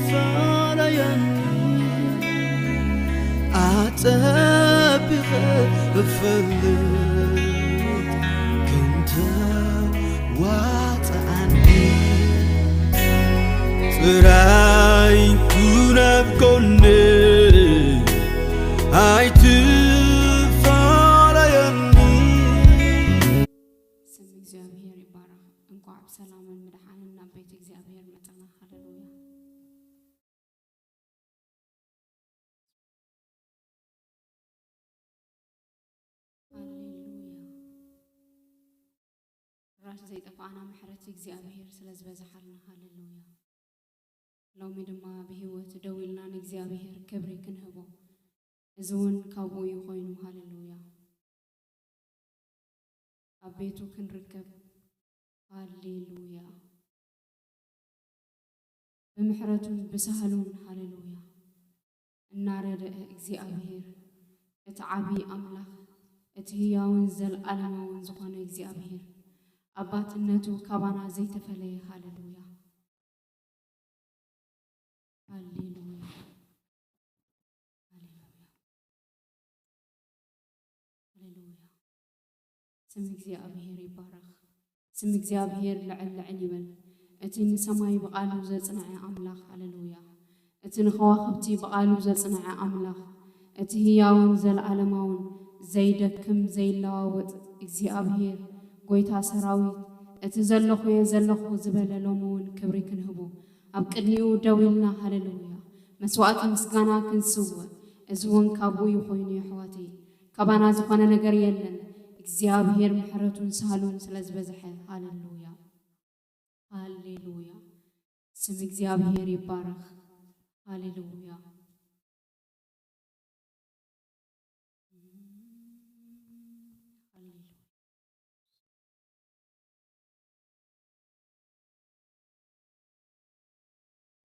ትፋለየኒ ኣጸቢቐ እፈልጥ ክንተ ዋጽኣኒ ጥራይ ኩን ኣብ ጎነይ ኣይትፋለየኒ። ስም እግዚኣብሔር ይባረኽ። እንኳዕ ብሰላምን ምድሓንን ናብ ቤት እግዚኣብሔር መጻና። ሃሌሉያ። ሃሌሉያ። ራሽ ዘይጠፋኣና ምሕረት እግዚኣብሔር ስለ ዝበዝሓልና። ሃሌሉያ። ሎሚ ድማ ብህይወት ደው ኢልና ንእግዚኣብሔር ክብሪ ክንህቦ፣ እዚ እውን ካብኡ እዩ ኮይኑ። ሃሌሉያ። ኣብ ቤቱ ክንርከብ። ሃሌሉያ። ብምሕረቱን ብሳህሉን፣ ሃሌሉያ፣ እናረድአ እግዚኣብሔር፣ እቲ ዓብዪ ኣምላኽ፣ እቲ ህያውን ዘለኣለማውን ዝኾነ እግዚኣብሔር፣ ኣባትነቱ ካባና ዘይተፈለየ። ሃሌሉያ። ሃሌሉያ። ሃሌሉያ። ሃሌሉያ። ስም እግዚኣብሔር ይባረኽ። ስም እግዚኣብሔር ልዕል ልዕል ይበል። እቲ ንሰማይ ብቓሉ ዘጽንዐ ኣምላኽ። ሃሌሉያ። እቲ ንኸዋኽብቲ ብቓሉ ዘጽንዐ ኣምላኽ፣ እቲ ህያውን ዘለኣለማውን ዘይደክም ዘይለዋወጥ እግዚኣብሔር፣ ጎይታ ሰራዊት፣ እቲ ዘለኹ እየ ዘለኹ ዝበለ፣ ሎሚ እውን ክብሪ ክንህቦ ኣብ ቅድሚኡ ደው ኢልና፣ ሃሌሉያ፣ መስዋዕቲ ምስጋና ክንስውእ፣ እዚ እውን ካብኡ እዩ ኮይኑ። የሕዋተይ፣ ካባና ዝኾነ ነገር የለን። እግዚኣብሔር ምሕረቱን ሳህሉን ስለ ዝበዝሐ። ሃሌሉያ። ሃሌሉያ። ስም እግዚኣብሔር ይባረኽ። ሃሌሉያ። ሃሌሉያ።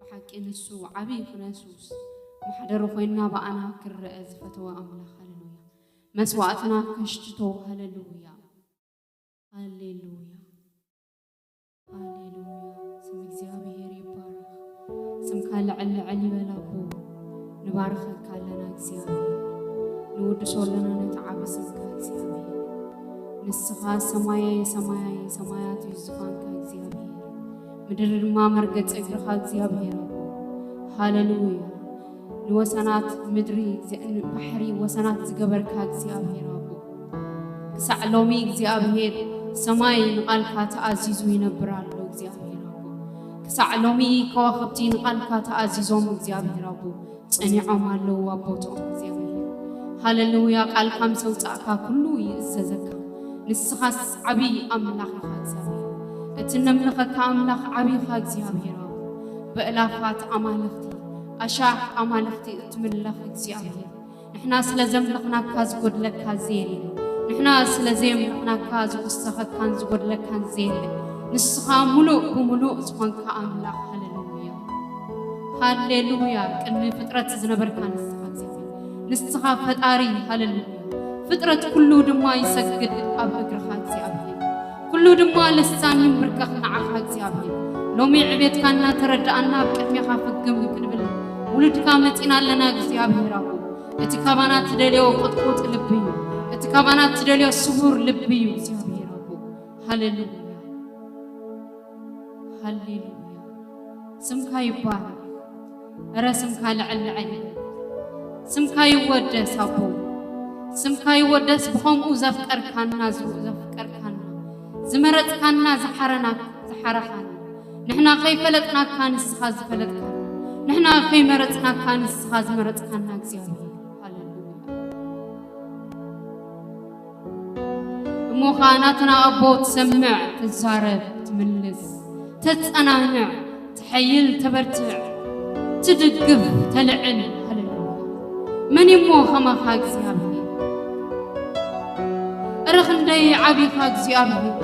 ብሓቂ ንሱ ዓብዪ ክነሱስ፣ መሓደሪ ኮይና ብኣና ክረአ ዝፈተወ ኣምላኽ። ሃሌሉያ። መስዋዕትና ከሽትቶ። ሃሌሉያ። ሃሌሉያ። ሃሌሉያ። ስም እግዚኣብሔር ይባረኽ። ስምካ ልዕል ልዕል ይበል ኣቦ። ንባርኸካ ኣለና እግዚኣብሔር። ንውድሶ ኣለና ነቲ ዓቢ ስምካ እግዚኣብሔር። ንስኻ ሰማየ ሰማያይ ሰማያት እዩ ዝፋንካ እግዚኣብሔር። ምድሪ ድማ መርገጺ እግርኻ እግዚኣብሔር ኣቦ። ሃሌሉያ። ንወሰናት ምድሪ ባሕሪ ወሰናት ዝገበርካ እግዚኣብሔር ኣቦ። ክሳዕ ሎሚ እግዚኣብሔር ሰማይ ንቓልካ ተኣዚዙ ይነብር ኣሎ እግዚኣብሔር ኣቦ። ክሳዕ ሎሚ ከዋኽብቲ ንቓልካ ተኣዚዞም እግዚኣብሔር ኣቦ ጸኒዖም ኣለዉ ኣብ ቦትኦም እግዚኣብሔር። ሃሌሉያ። ቃልካ ምስ ኣውጻእካ ኩሉ ይእዘዘካ። ንስኻስ ዓብዪ ኣምላኽ ኢኻ እግዚኣብሔር። እቲ ነምልኸካ ኣምላኽ ዓብዪ ኢኻ እግዚኣብሔር ኣቦ። ብእላፋት ኣማልኽቲ ኣሻሕ ኣማልኽቲ እትምለኽ እግዚኣብሔር። ንሕና ስለ ዘምለኽናካ ዝጎድለካ ዘየለ። ንሕና ስለ ዘየምለኽናካ ዝውሰኸካን ዝጎድለካን ዘየለ። ንስኻ ሙሉእ ብሙሉእ ዝኾንካ ኣምላኽ። ሃሌሉያ። ሃሌሉያ። ቅድሚ ፍጥረት ዝነበርካ ንስኻ እግዚኣብሔር። ንስኻ ፈጣሪ። ሃሌሉያ። ፍጥረት ኩሉ ድማ ይሰግድ ኣብ እግርኻ እግዚኣብሔር። ኩሉ ድማ ልሳን ይንብርከኽ ንዓኻ እግዚኣብሔር። ሎሚ ዕቤትካ እናተረዳኣና ኣብ ቅድሜኻ ፍግም ክንብል ውሉድካ መጺና ኣለና እግዚኣብሔር ኣቦ። እቲ ካባና ትደልዮ ቁጥቁጥ ልቢ እዩ። እቲ ካባና ትደልዮ ስቡር ልቢ እዩ እግዚኣብሔር ኣቦ። ሃሌሉያ። ሃሌሉያ። ስምካ ይባረኽ። እረ ስምካ ልዕል ልዕል ይበል። ስምካ ይወደስ ኣቦ። ስምካ ይወደስ ብኸምኡ ዘፍቀርካና፣ ዝ-፣ ዘፍቀርካና፣ ዝመረጽካና፣ ዝሓረና-፣ ዝሓረኻና። ንሕና ከይፈለጥናካ ንስኻ ዝፈለጥካና። ንሕና ከይመረጽናካ ንስኻ ዝመረጽካና እግዚኣብሔር። ሃሌሉያ። እሞ ኸዓ ናትና ኣቦ ትሰምዕ፣ ትዛረብ፣ ትምልስ፣ ተጸናንዕ፣ ትሐይል፣ ተበርትዕ፣ ትድግፍ፣ ተልዕል። ሃሌሉያ። መን እሞ ኸማኻ እግዚኣብሔር? እረ ክንደይ ዓቢኻ እግዚኣብሔር!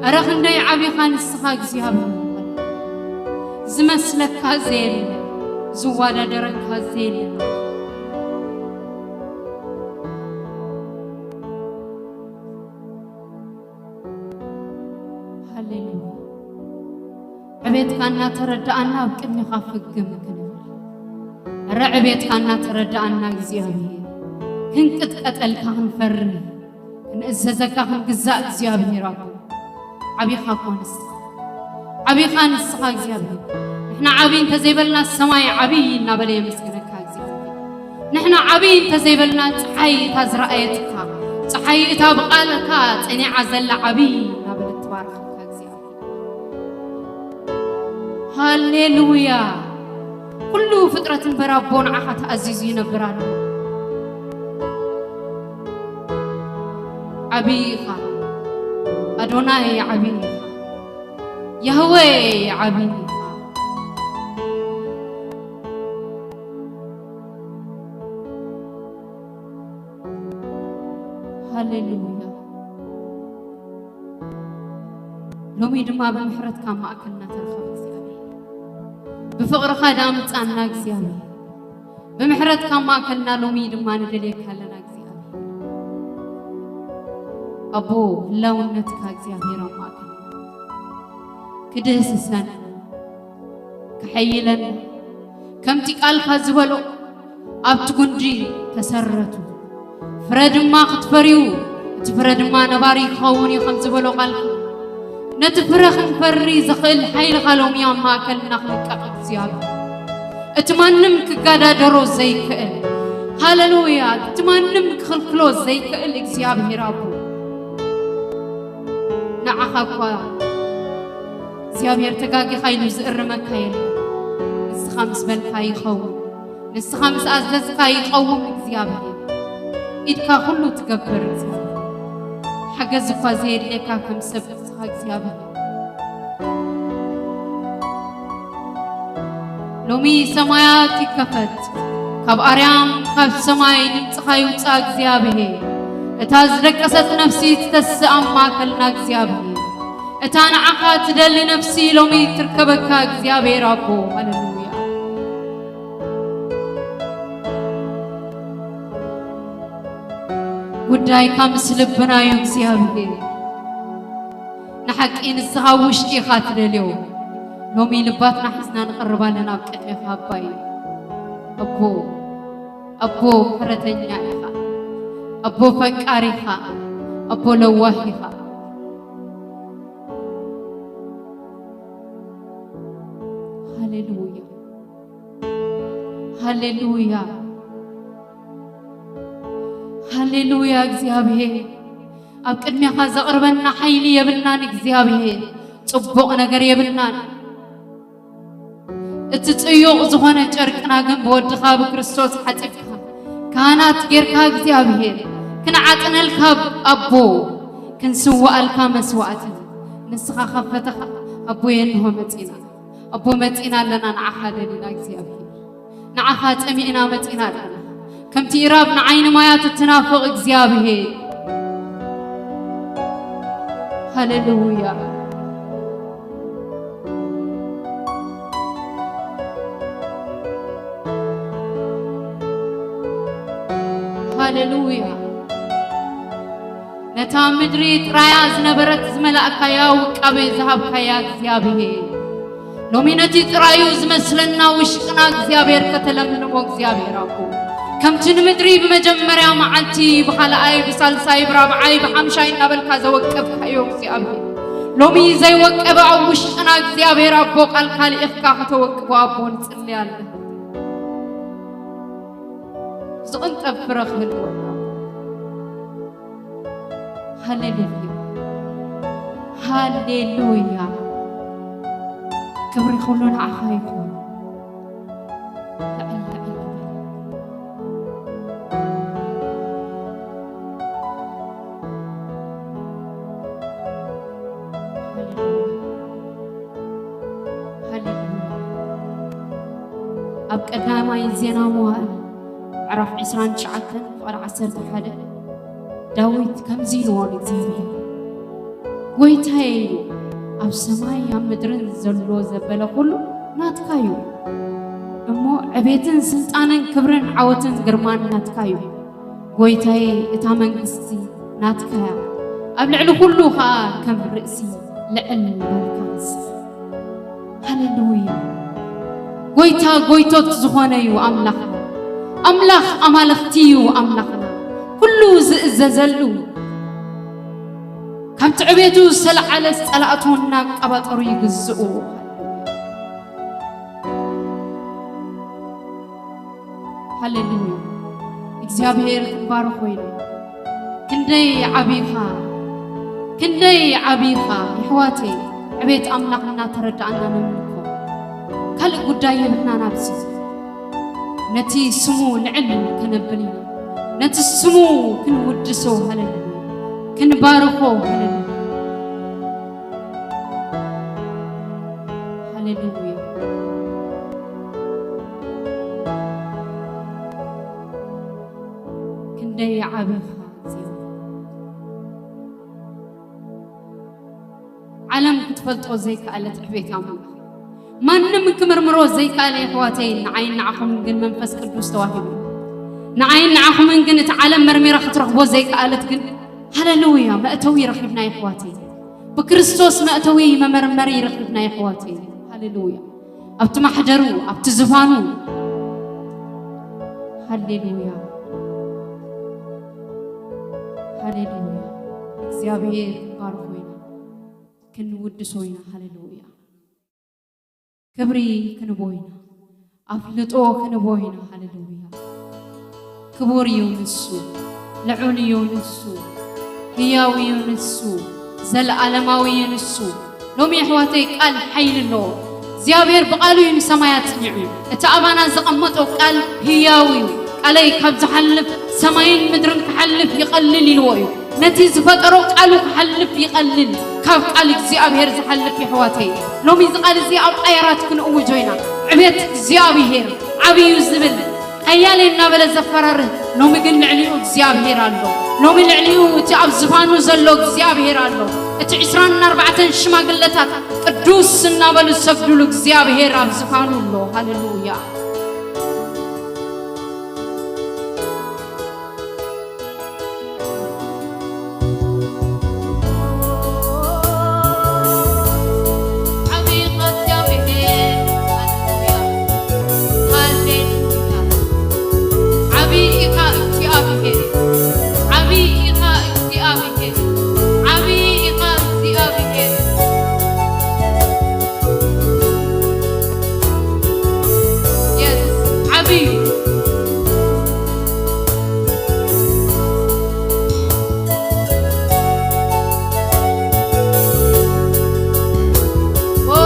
እረ ክንደይ ዓቢኻ ንስኻ እግዚኣብሔር! ዝመስለካ ዘየለ፣ ዝወዳደረካ ዘየለ። ሃሌሉያ። ዕቤትካ እናተረዳኣና ኣብ ቅድሜኻ ፍግም ክንብል። እረ ዕቤትካ እናተረዳኣና እግዚኣብሔር ክንቅጥቀጠልካ ክንፈርህ ክንእዘዘካ ክንግዛእ እግዚኣብሔር ኣቦ ዓቢኻ እኮ ንስኻ ዓቢኻ ንስኻ እግዚኣብሔር ንሕና ዓብይ እንተዘይበልና ሰማይ ዓብይ እናበለ የመስግነካ እግዚኣብሔር ንሕና ዓብይ እንተዘይበልና ፀሓይ እታ ዝረኣየትካ ፀሓይ እታ ብቓልካ ፀኒዓ ዘላ ዓብይ እናበለት ትባርኸካ እግዚኣብሔር ሃሌሉያ ኩሉ ፍጥረት እምበር ኣቦ ንዓኻ ተኣዚዙ ይነብር ኣሎ ዓብይ ኢኻ ኣዶናይ ዓብይ ኢኻ ያህወ ዓብይ ኢኻ ሃሌሉያ ሎሚ ድማ ብምሕረትካ ኣብ ማእከልና ተረኸብ እግዚኣብሔር ብፍቕርኻ ደኣ ምጻና እግዚኣብሔር ብምሕረትካ ኣብ ማእከልና ሎሚ ድማ ንደልየካ ኣለና እግዚኣብሔር ኣቦ ህላውነትካ እግዚኣብሔር ኣብ ማእከልና ክድህስሰና ክሐይለና ከምቲ ቃልካ ዝበሎ ኣብቲ ጉንዲ ተሰረቱ ፍረ ድማ ክትፈርዩ እቲ ፍረ ድማ ነባሪ ክኸውን እዩ ከም ዝበሎ ቃልካ ነቲ ፍረ ክንፈሪ ዘኽእል ሓይልኻ ሎሚ ኣብ ማእከልና ክልቀቕ እግዚኣብሔር እቲ ማንም ክጋዳደሮ ዘይክእል ሃሌሉያ እቲ ማንም ክኽልክሎ ዘይክእል እግዚኣብሔር ኣቦ ንዓኻ እኳ እግዚኣብሔር ተጋጊኻ ኢሉ ዝእርመካ የለን ንስኻ ምስ በልካ ይኸውን ንስኻ ምስ ኣዘዝካ ይቐውም እግዚኣብሔር ኢድካ ኩሉ ትገብር እግዚኣብሔር ሓገዝ እኳ ዘየድልየካ ከም ሰብ ንስኻ እግዚኣብሔር ሎሚ ሰማያት ይከፈት ካብ ኣርያም ካብ ሰማይ ድምፅኻ ይውፃ እግዚኣብሔር እታ ዝደቀሰት ነፍሲ ትተስእ ኣብ ማእከልና እግዚኣብሔር እታ ንዓኻ ትደሊ ነፍሲ ሎሚ ትርከበካ እግዚኣብሔር ኣቦ ሃሌሉያ ጉዳይካ ምስ ልብና እዩ እግዚኣብሔር ንሓቂ ንስኻ ውሽጢ ኢኻ ትደልዮ ሎሚ ልባትና ሒዝና ንቐርብ ኣለና ኣብ ቅድሜኻ ኣባይ ኣቦ ኣቦ ምሕረተኛ ኢኻ ኣቦ ፈቃሪኻ ኣቦ ለዋህ ኢኻ ሃሌሉያ ሃሌሉያ ሃሌሉያ እግዚኣብሔር ኣብ ቅድሜኻ ዘቕርበና ሓይሊ የብልናን እግዚኣብሔር ጽቡቕ ነገር የብልናን እቲ ጽዩቕ ዝኾነ ጨርቅና ግን ብወድኻ ብክርስቶስ ሓጺብካ ካህናት ጌርካ እግዚኣብሔር ክንዓጥነልካ ኣቦ ክንስዋኣልካ መስዋእቲ ንስኻ ከፈተኻ ኣቦየ እንሆ መጺና ኣቦ መጺና ኣለና ንዓኻ ደሊና እግዚኣብሔር ንዓኻ ጸሚእና መጺና ኣለና ከምቲ ኢራብ ንዓይኒ ማያት እትናፍቕ እግዚኣብሔር ሃሌሉያ ሃሌሉያ ነታ ምድሪ ጥራያ ዝነበረት ዝመላእካያ ውቃቤ ዝሃብካያ እግዚኣብሔር ሎሚ ነቲ ጥራዩ ዝመስለና ውሽጥና እግዚኣብሔር ከተለምልሞ እግዚኣብሔር ኣቦ ከምቲ ንምድሪ ብመጀመርያ መዓልቲ ብኻልኣይ ብሳልሳይ ብራብዓይ ብሓምሻይ እናበልካ ዘወቀብካዮ እግዚኣብሔር ሎሚ ዘይወቀበ ኣብ ውሽጥና እግዚኣብሔር ኣቦ ቃልካ ልኢኽካ ከተወቅቦ ኣቦ ንጽሊ ኣለና ዝቕንጠብ ፍረ ክህልወና ሃሌሉያ ሃሌሉያ ክብሪ ኩሉ ንዓኻ ይኹን ልዕል ልዕል ሃሌሉያ ኣብ ቀዳማይ ዜና መዋእል ምዕራፍ ዕስራን ትሽዓተን ፍቕዲ ዓሰርተ ሓደ ዳዊት ከምዚ ኢልዎ ንእግዚኣብሔር፣ "ጐይታየ እዩ፣ ኣብ ሰማይ ኣብ ምድርን ዘሎ ዘበለ ኹሉ ናትካ እዩ። እሞ ዕቤትን ስልጣንን ክብርን ዓወትን ግርማን ናትካ እዩ። ጐይታየ፣ እታ መንግስቲ ናትካ እያ፣ ኣብ ልዕሊ ኹሉ ኸኣ ከም ርእሲ ልዕል በልካ ንስኻ።" ሃሌሉያ። ጎይታ ጎይቶት ዝኾነ እዩ ኣምላኽና። ኣምላኽ ኣማልኽቲ እዩ ኣምላኽና። ኩሉ ዝእዘዘሉ፣ ካብ ትዕቤቱ ዝተለዓለ ጸላእቱ እናቀባጠሩ ይግዝኡ። ሃሌሉያ። እግዚኣብሔር ክንባርኾ ኢና። ክንደይ ዓቢኻ፣ ክንደይ ዓቢኻ የሕዋተይ። ዕቤት ኣምላኽ እናተረዳእና ነምልኮ። ካልእ ጉዳይ የብልናን ኣብዚ። ነቲ ስሙ ልዕል ከነብል ኢና። ነቲ ስሙ ክንውድሶ፣ ሃሌሉያ፣ ክንባርኾ፣ ሃሌሉያ፣ ሃሌሉያ። ክንደይ ዓቢኻ እግዚኣብሔር። ዓለም ክትፈልጦ ዘይከኣለት ዕቤት ኣምላኽ፣ ማንም ክምርምሮ ዘይከኣለ የሕዋተይ፣ ንዓይን ንዓኹምን ግን መንፈስ ቅዱስ ተዋሂቡ። ንዓይን ንዓኹምን ግን እቲ ዓለም መርሚራ ክትረኽቦ ዘይከኣለት ግን፣ ሃሌሉያ፣ መእተዊ ረኺብና የሕዋተይ። ብክርስቶስ መእተዊ መመርመሪ ረኺብና የሕዋተይ። ሃሌሉያ። ኣብቲ ማሕደሩ፣ ኣብቲ ዝፋኑ። ሃሌሉያ፣ ሃሌሉያ። እግዚኣብሔር ክንባርኾ ኢና፣ ክንውድሶ ኢና። ሃሌሉያ። ክብሪ ክንቦ ኢና፣ ኣፍልጦ ክንቦ ኢና። ሃሌሉያ። ክቡር እዩ ንሱ፣ ልዑል እዩ ንሱ፣ ህያው እዩ ንሱ፣ ዘለዓለማዊ እዩ ንሱ። ሎሚ የሕዋተይ ቃል ሓይሊ ኣለዎ። እግዚኣብሔር ብቃሉ እዩ ንሰማይ ኣጽኒዑ። እቲ ኣባና ዘቐመጦ ቃል ህያው እዩ። ቃለይ ካብ ዝሓልፍ ሰማይን ምድርን ክሓልፍ ይቐልል ኢልዎ እዩ። ነቲ ዝፈጠሮ ቃሉ ክሓልፍ ይቐልል ካብ ቃል እግዚኣብሔር ዝሓልፍ የሕዋተይ። ሎሚ እዚ ቃል እዚ ኣብ ኣየራት ክንእውጆ ኢና። ዕቤት እግዚኣብሔር ዓብዩ ዝብል ሓያለ እናበለ ዘፈራርህ፣ ሎሚ ግን ልዕሊኡ እግዚኣብሔር ኣሎ። ሎሚ ልዕሊኡ እቲ ኣብ ዝፋኑ ዘሎ እግዚኣብሔር ኣሎ። እቲ ዕስራን ኣርባዕተን ሽማግለታት ቅዱስ እናበሉ ዝሰግዱሉ እግዚኣብሔር ኣብ ዝፋኑ ኣሎ። ሃሌሉያ። ዓብዪ እግዚኣብሔር፣ ሃሌሉያ፣ ሃሌሉያ። ዓብዪ ኢኻ እግዚኣብሔር፣ ዓብዪ ኢኻ እግዚኣብሔር፣ ዓብዪ ኢኻ እግዚኣብሔር። የስ፣ ዓብዪ እዩ። ኦ፣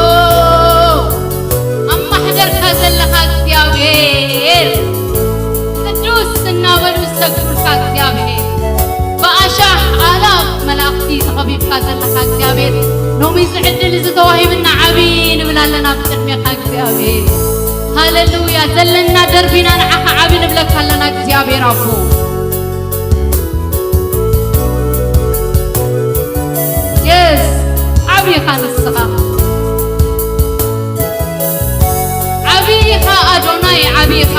ኣብ ማሕደርካ ዘለኻ እግዚኣብሔር፣ ቅዱስ እናበሉ ዝሰግዱልካ እግዚኣብሔር፣ ብኣሻሕ ኣላፍ መላእኽቲ ተኸቢብካ ዘለኻ እግዚኣብሔር፣ ሎሚ እዚ ዕድል እዚ ተዋሂብና ዓብዪ ንብል ኣለና ኣብ ቅድሜኻ እግዚኣብሔር። ሃሌሉያ። ዘለና ደርቢና ንዓኻ ዓቢ ንብለካ ኣለና እግዚኣብሔር ኣቦ። የስ፣ ዓቢ ኢኻ ንስኻ። ዓቢ ኢኻ ኣዶናይ፣ ዓቢ ኢኻ።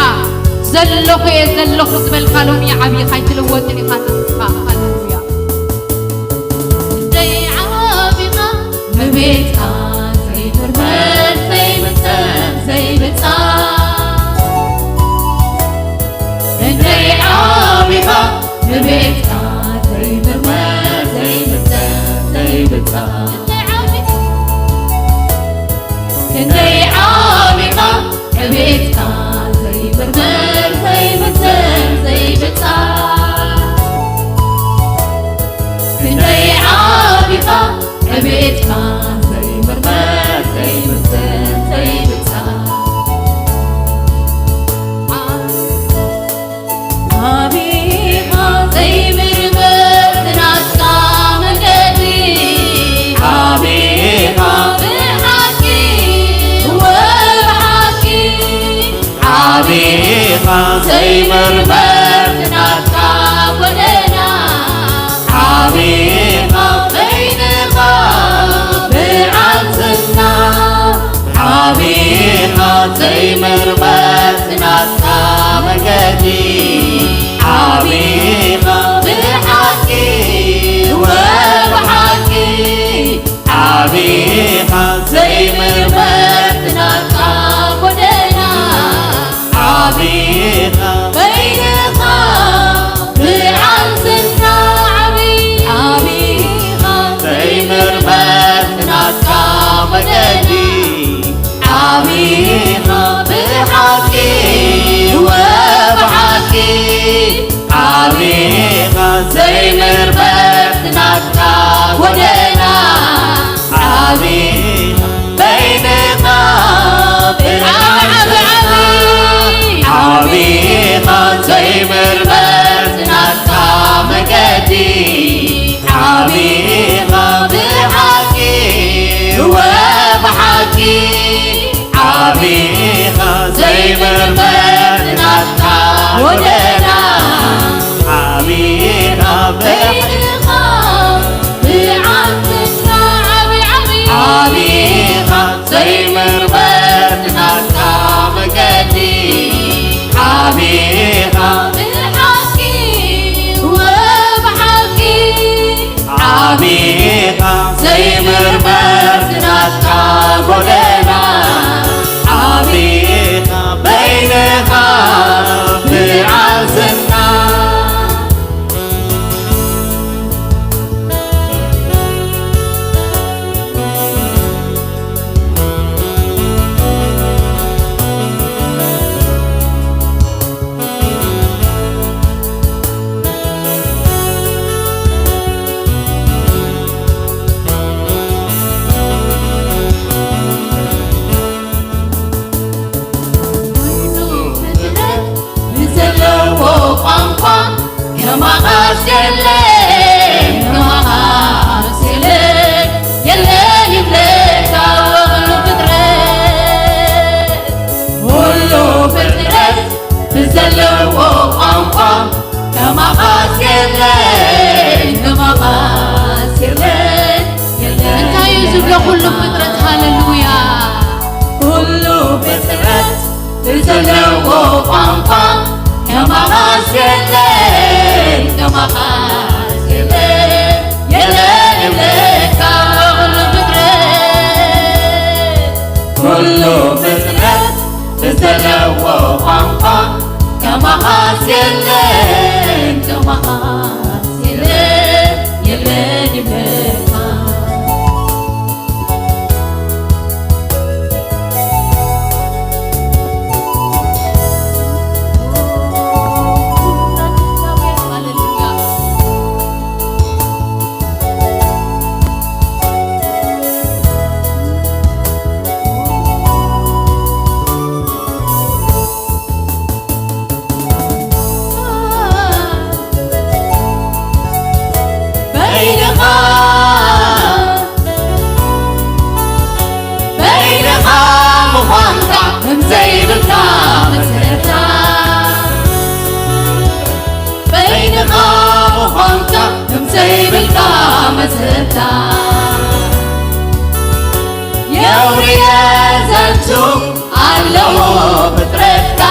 ዘለኹ እየ ዘለኹ ዝበልካ ሎሚ ዓቢ ኢኻ፣ ኣይትልወጥን ኢኻ ንስኻ። ሃሌሉያ። ክንደይ ዓቢኻ፣ ዕቤትካ ዘይምርመር ዘይምጸን ዘይብጻ። ክንደይ ዓቢኻ፣ ዕቤትካ ዘይምርመር ዘይምጸን ዘይብጻ። ክንደይ ዓቢኻ፣ ክንደይ ዓቢኻ፣ ዕቤትካ ዘይምርመር ዘይምዘን ዘይብጻ። ክንደይ ዓቢኻ፣ ዕቤትካ ዘይምርመር ዘይምዘን ዘይብጻ። ዓቢኻ ዘይምርመር ናትካ መገዲ። ዓቢኻ ብሓቂ ወብሓቂ። ዓቢኻ ዘይምርመር ናትካ ጎደና። ዓቢኻ በይንኻ ብዓልትና። ዓቢኻ ዘይምርመር ናትካ መገዲ። ዓቢኻ ብሓቂ ወብሓቂ። ዓቢኻ ዘይምርመር ዘይምርመር ናትካ መገዲ ዓቢኻ ብሓቂ፣ እወ ብሓቂ ዓቢኻ። ዘይምርመር ናትካ ጎደና ዓቢኻ ብሓቂ፣ ብዓንተኛ ዓቢ ዓቢ ዓቢኻ። ዘይምርመር ናትካ መገዲ ዓቢኻ ብሓቂ፣ ወብሓቂ ዓቢኻ። ዘይምርመር ናትካ ጎደና ዓቢኻ። በይንኻ ብዓል ዝና ብዘለዎ ቋንቋ ከማኻስ የለን፣ ከማኻስ የለን፣ የለን ይብለካ ኩሉ ፍጥረት። ኩሉ ፍጥረት ብዘለዎ ቋንቋ ከማኻስ የለን፣ ከማኻስ የለን፣ የለን እንታይ እዩ ዝብሎ ኩሉ ፍጥረት? ሃሌሉያ። ኩሉ ፍጥረት ብዘለዎ ቋንቋ ከማኻስ የለን፣ ከማኻስ የለን፣ የለን ይብለካ ኩሉ ፍጥረት። ኩሉ ፍጥረት ብዘለዎ ቋንቋ ከማኻስ የለን፣ ከማኻስ የለን፣ የለን ይብለካ። በይንኻ፣ በይንኻ ምዃንካ ከም ዘይብልካ መሰልታ። በይንኻ ምዃንካ ከም ዘይብልካ መሰልታ። የውርየ ዘንቱ ኣለዎ ፍጥረትካ።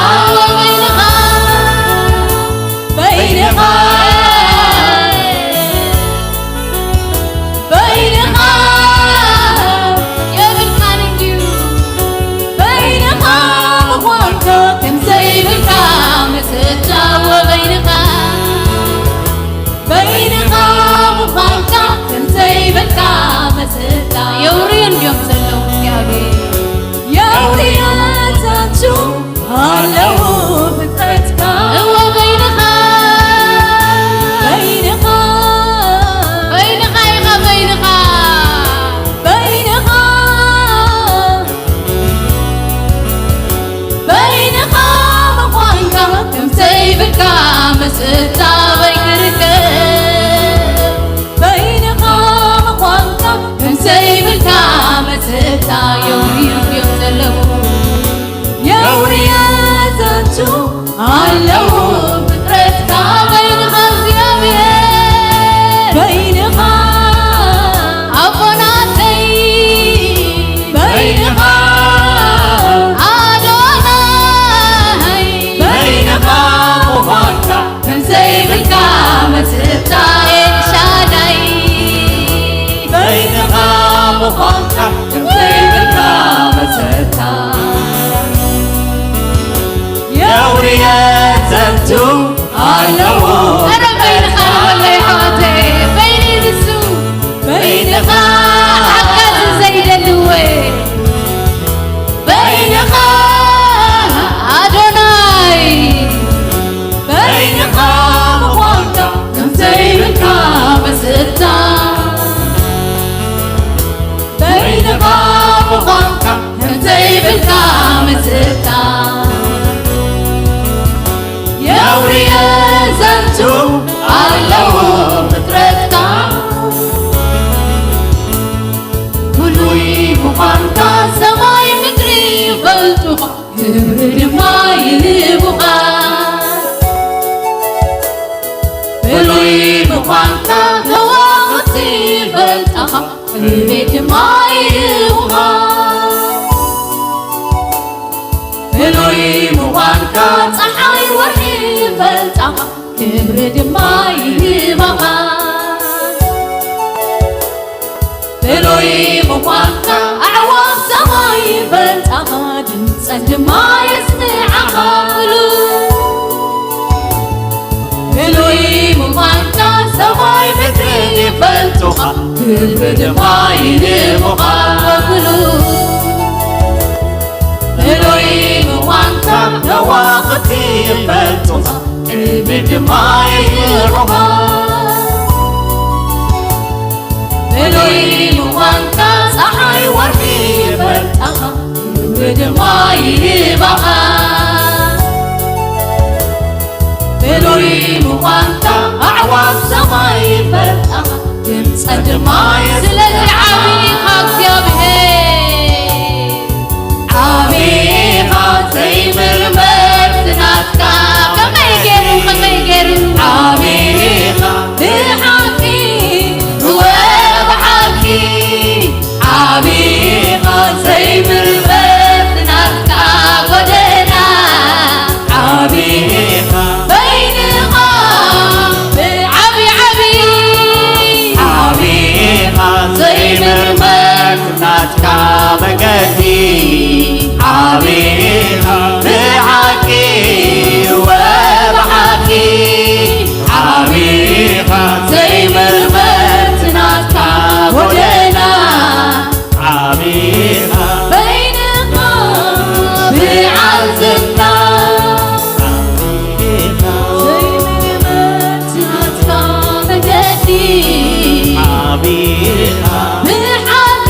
በይንኻ፣ በይንኻ፣ በይንኻ የብልካን እንድዩ። በይንኻ ምዃንካ ከም ዘይብልካ መሰልታ። በይንኻ፣ በይንኻ ምዃንካ ከም ዘይብልካ መሰልታ። የውርዩ እንድዮም ዘለዉ እግዚኣብሔር። የውርዩ ዘንቱ ኣለዉ ፍጥረትካ። እወ በይንኻ፣ በይንኻ፣ በይንኻ ኢኻ በይንኻ። በይንኻ፣ በይንኻ ምዃንካ ከም ዘይብልካ መሰልታ በይንካ። በይንኻ ምዃንካ ከም ዘይብልካ መሰልታ የውርዩ እዮም ዘለዉ። የውርየ ዘንቱ ኣለዉ ፍጥረትካ። በይንኻ እግዚኣብሔር፣ በይንኻ ኣቦናተይ፣ በይንኻ ኣዶናይ፣ በይንኻ ምዃንካ ከም ዘይ ክብሪ ድማ ይህቡኻ። ብሉይ ምዃንካ ከዋኽብቲ ይፈልጣኻ፣ ዕቤት ድማ ይህቡኻ። ብሉይ ምዃንካ ጸሓይ ወርሒ ይፈልጣኻ፣ ክብሪ ድማ ይህባኻ። ብሉይ ምዃንካ ኣዕዋፍ ሰማይ ይፈልጣኻ፣ ድምጸን ድማ የስምዓኻ። ብሉይ፣ ብሉይ ምዃንካ ሰማይ ምድሪ ይፈልጡኻ፣ ክብሪ ድማ ይህቡኻ። ብሉይ፣ ብሉይ ምዃንካ ከዋኽብቲ ይፈልጡኻ፣ ዕቤት ድማ ይህቡኻ። ብሉይ ምዃንካ ጸሓይ ወርሒ ይፈልጣኻ፣ ክብሪ ድማ ይህባኻ። ብሉይ ምዃንካ ኣዕዋፍ ሰማይ ይፈልጣኻ፣ ድምጸን ድማ የስምዓኻ። ስለዚ ዓብዪ ኢኻ እግዚኣብሔር። ዓብዪ ኢኻ ዘይምርመር ናትካ። ከመይ ገይሩ፣ ከመይ ገይሩ? ዓብዪ ኢኻ ብሓቂ፣ እወ ብሓቂ። ዓብዪ ኢኻ ዘይምርመር ናትካ ጎደና። ዓብዪ ኢኻ በይንኻ ብዓብዪ ዓብዪ። ዓብዪ ኢኻ ዘይምርመር ናትካ መገዲ። ዓብዪ ኢኻ ብሓቂ ወብሓቂ። ዓብዪ ኢኻ ዘይምርመር ናትካ ጎደና። ዓብዪ ኢኻ በይንኻ ብዓል ዝና። ዓብዪ ኢኻ ዘይምርመር ናትካ መገዲ። ዓብዪ ኢኻ ብሓቂ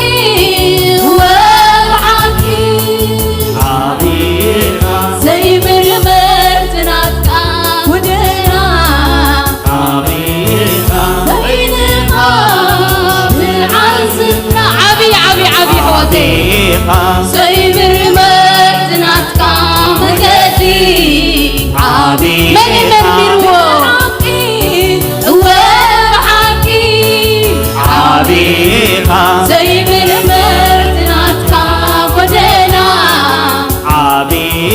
ወብሓቂ። ዓብዪ ኢኻ ዘይምርመር ናትካ ጎደና። ዓብዪ ኢኻ በይንኻ ብዓል ዝና። ዓብዪ፣ ዓብዪ፣ ዓብዪ ኣሕዋተይ። ዓብዪ ኢኻ ዘይምርመር ናትካ መገዲ። ዓብዪ መን እዩ ኢኻ መርሚርዎ? ብሓቂ፣ እወ ብሓቂ። ዓብዪ ኢኻ ዘይምርመር ናትካ ጎደና። ዓብዪ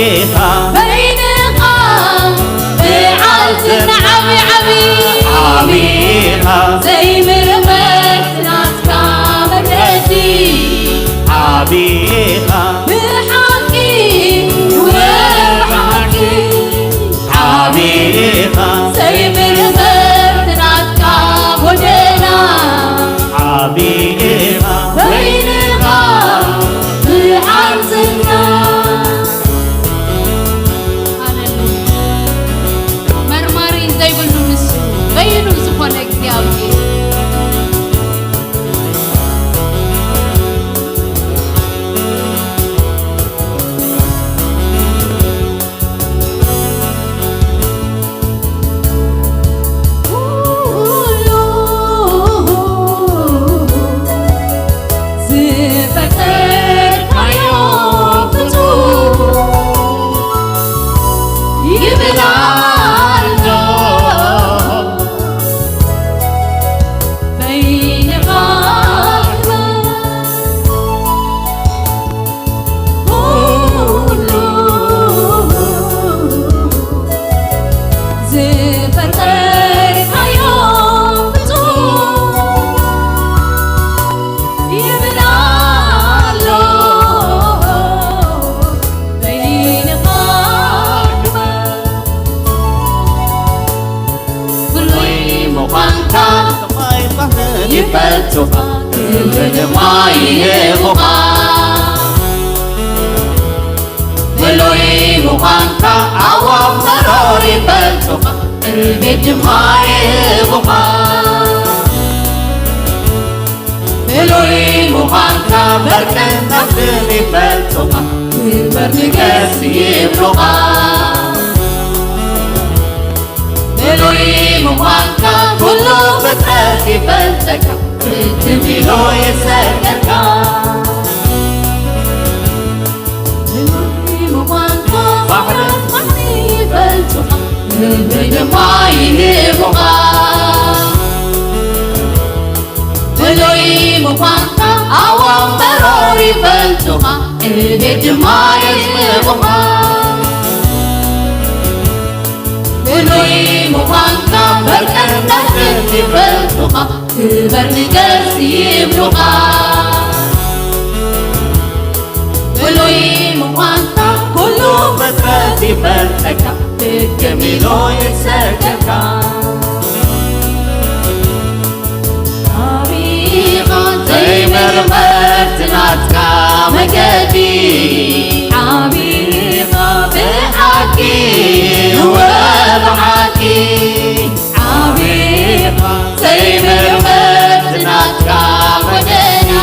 ኢኻ በይንኻ ብዓል ዝና። ዓብዪ፣ ዓብዪ። ዓብዪ ኢኻ ዘይምርመር ናትካ መገዲ። ዓብዪ ኢኻ ብሓቂ ወብሓቂ። ዓብዪ ኢኻ ዘይምርመር ናትካ ጎደና። ዓብዪ ኢኻ በይንኻ ብዓል ዝና። ሃሌሉያ። መርማሪ ዘይብሉ ንሱ በይኑ ዝኾነ እግዚኣብሔር። ዝፈጠርካዮ ፍጹም ይብል ኣሎ በይንኻ። ኩሉ ዝፈጠርካዮ ፍጹም ይብል ኣሎ በይንኻ። ብሉይ ምዃንካ ይፈልጡኻ፣ ክብሪ ድማ ይህቡኻ። ብሉይ ምዃንካ ኣዕዋፍ መሮር ይፈልጡኻ፣ ዕቤት ድማ ይህቡኻ። ብሉይ ምዃንካ በርቅን ነፍስን ይፈልጡኻ፣ ክበር ንገስ ይብሉኻ። ብሉይ ምዃንካ ኩሉ ፍጥረት ይፈልጠካ፣ ብትም ኢሉ ይሰግደልካ። ብሉይ ምዃንካ ክብሪ ድማ ይህቡኻ። ፍሉይ ምዃንካ ኣዋም መሮር ይፈልጡኻ፣ ዕቤት ድማ የስምዑኻ። ፍሉይ ምዃንካ ፈርቀን ነፍን ይፈልጡኻ፣ ክበር ንገስ ይብሉኻ። ፍሉይ ምዃንካ ኩሉ ፍጥረት ይፈልጠካ፣ ድግም ኢሉ ይሰገካ። ዓቢኻ ዘይምርመር ናትካ መገዲ፣ ዓቢኻ ብሓቂ ወብሓቂ። ዓቢኻ ዘይምርመር ናትካ ጎደና፣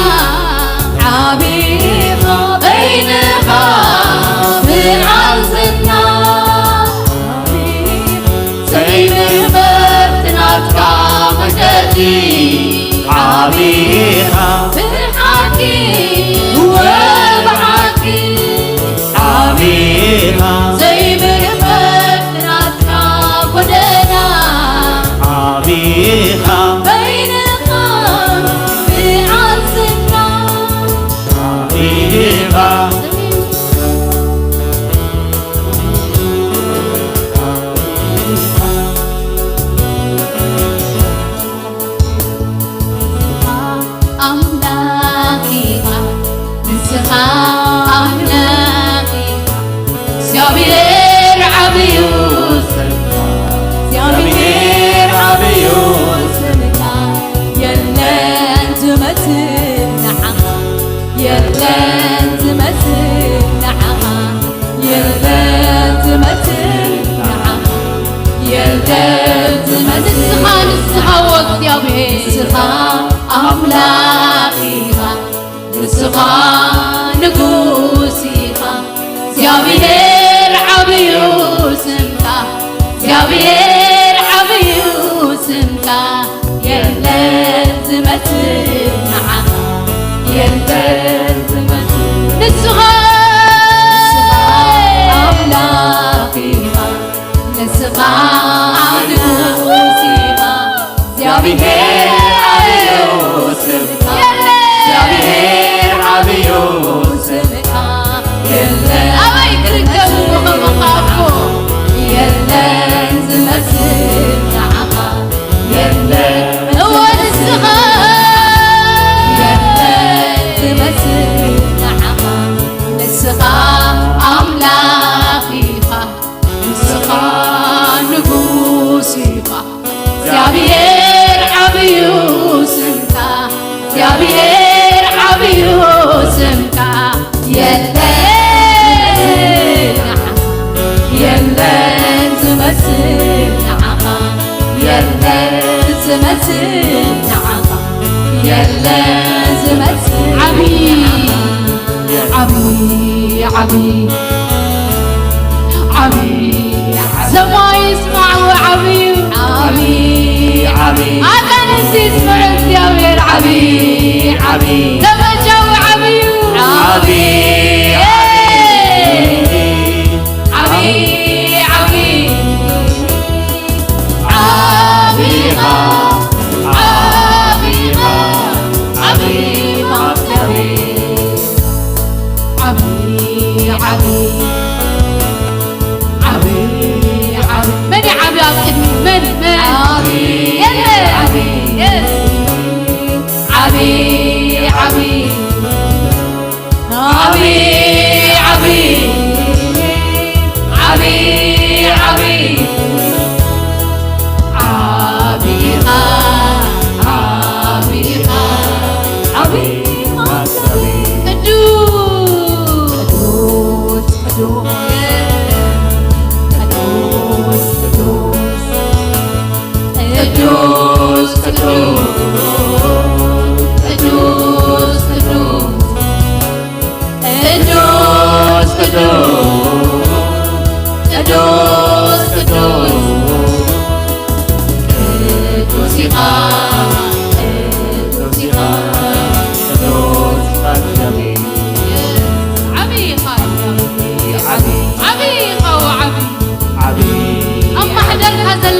ዓቢኻ በይንኻ ብዓል ዝና። ዘይምርመር ናትካ መገዲ፣ ዓቢኻ ብሓቂ ወብሓቂ። ዓቢኻ ዘይምርመር ናትካ ጎደና፣ ዓቢኻ በይንኻ ብዓል ዝና። ዓቢኻ ኣምላኽ ኢኻ፣ ንስኻ ኣምላኽ ኢኻ። እግዚኣብሔር ዓብዩ ስምካ፣ እግዚኣብሔር ዓብዩ ስምካ። የለን ዝመስል ንዓኻ፣ የለን ዝመስል ንዓኻ። የለን ዝመስል ንዓኻ፣ የለን ዝመስል። ንስኻ፣ ንስኻ ዎ እግዚኣብሔር። ንስኻ ኣምላኽ ኢኻ፣ ንስኻ ንጉስ ኢኻ። እግዚኣብሔር ዓብዩ ስምካ፣ እግዚኣብሔር ዓብዩ ስምካ። የለን ዝመስል ንዓኻ፣ የለን ዝመስል። ንስኻ፣ ንስኻ ኣምላኽ ኢኻ፣ ንስኻ ንጉስ ኢኻ። እግዚኣብሔር ዓብዩ ስምካ፣ የለን። እግዚኣብሔር ዓብዩ ስምካ። የለን። ኣበይ ክርከብ እሞ ከማኻ ኣቦ? የለን ዝመስል ንዓኻ፣ የለን። እወ ንስኻ። የለን ዝመስል ንዓኻ፣ ንስኻ ኣምላኽ ኢኻ፣ ንስኻ ንጉስ ኢኻ። እግዚኣብሔር ዓብዩ ስምካ፣ እግዚኣብሔር ዓብዩ ስምካ። የለን፣ የለን ዝመስል ንዓኻ፣ የለን ዝመስል ንዓኻ፣ የለን ዝመስል ዓብዪ፣ ንዓኻ። ዓብዪ፣ ዓብዪ፣ ዓብዪ፣ ዓብዪ። ሰማይ ይስማዕ ዓብዩ። ዓብዪ፣ ዓብዪ። ኣጋንንቲ ይስምዑ እግዚኣብሔር ዓብዪ፣ ዓብዪ። ዘመቻዊ ዓብዩ። ዓብዪ፣ ዓብዪ። ዓብዪ፣ ዓብዪ። ዓቢኻ፣ ዓቢኻ፣ ዓቢኻ። ዓቢ፣ ዓቢ፣ ዓቢ፣ ዓቢ። መን እዩ ዓቢ ኣብ ቅድሚ? መን? መን? ዓቢ፣ የለ። ዓቢ፣ የስ። ዓቢ፣ ዓቢ፣ ዓቢ፣ ዓቢ፣ ዓቢ፣ ዓቢ። ዓቢኻ፣ ዓቢኻ፣ ዓቢኻ። ቅዱስ፣ ቅዱስ፣ ቅዱስ፣ ቅዱስ፣ ቅዱስ፣ ቅዱስ፣ ቅዱስ፣ ቅዱስ።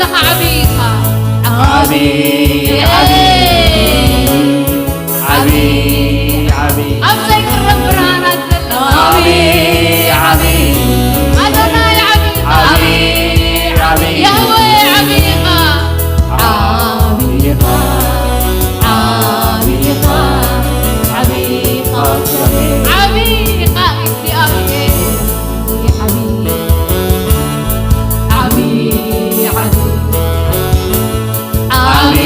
ዘለኻ ዓብዪ ኢኻ። ዓብዪ፣ ዓብዪ፣ ዓብዪ፣ ዓብዪ። ኣብ ዘይቅረብ ብርሃናት ዘለኻ። ዓብዪ፣ ዓብዪ። ኣዶናይ ዓብዪ ኢኻ። ዓብዪ፣ ዓብዪ። ያህዌ ዓብዪ ኢኻ። ዓብዪ ኢኻ፣ ዓብዪ ኢኻ፣ ዓብዪ ኢኻ እግዚኣብሔር። ዓብዪ ኢኻ እግዚኣብሔር። ዓብዪ፣ ዓብዪ፣ ዓብዪ፣ ዓብዪ፣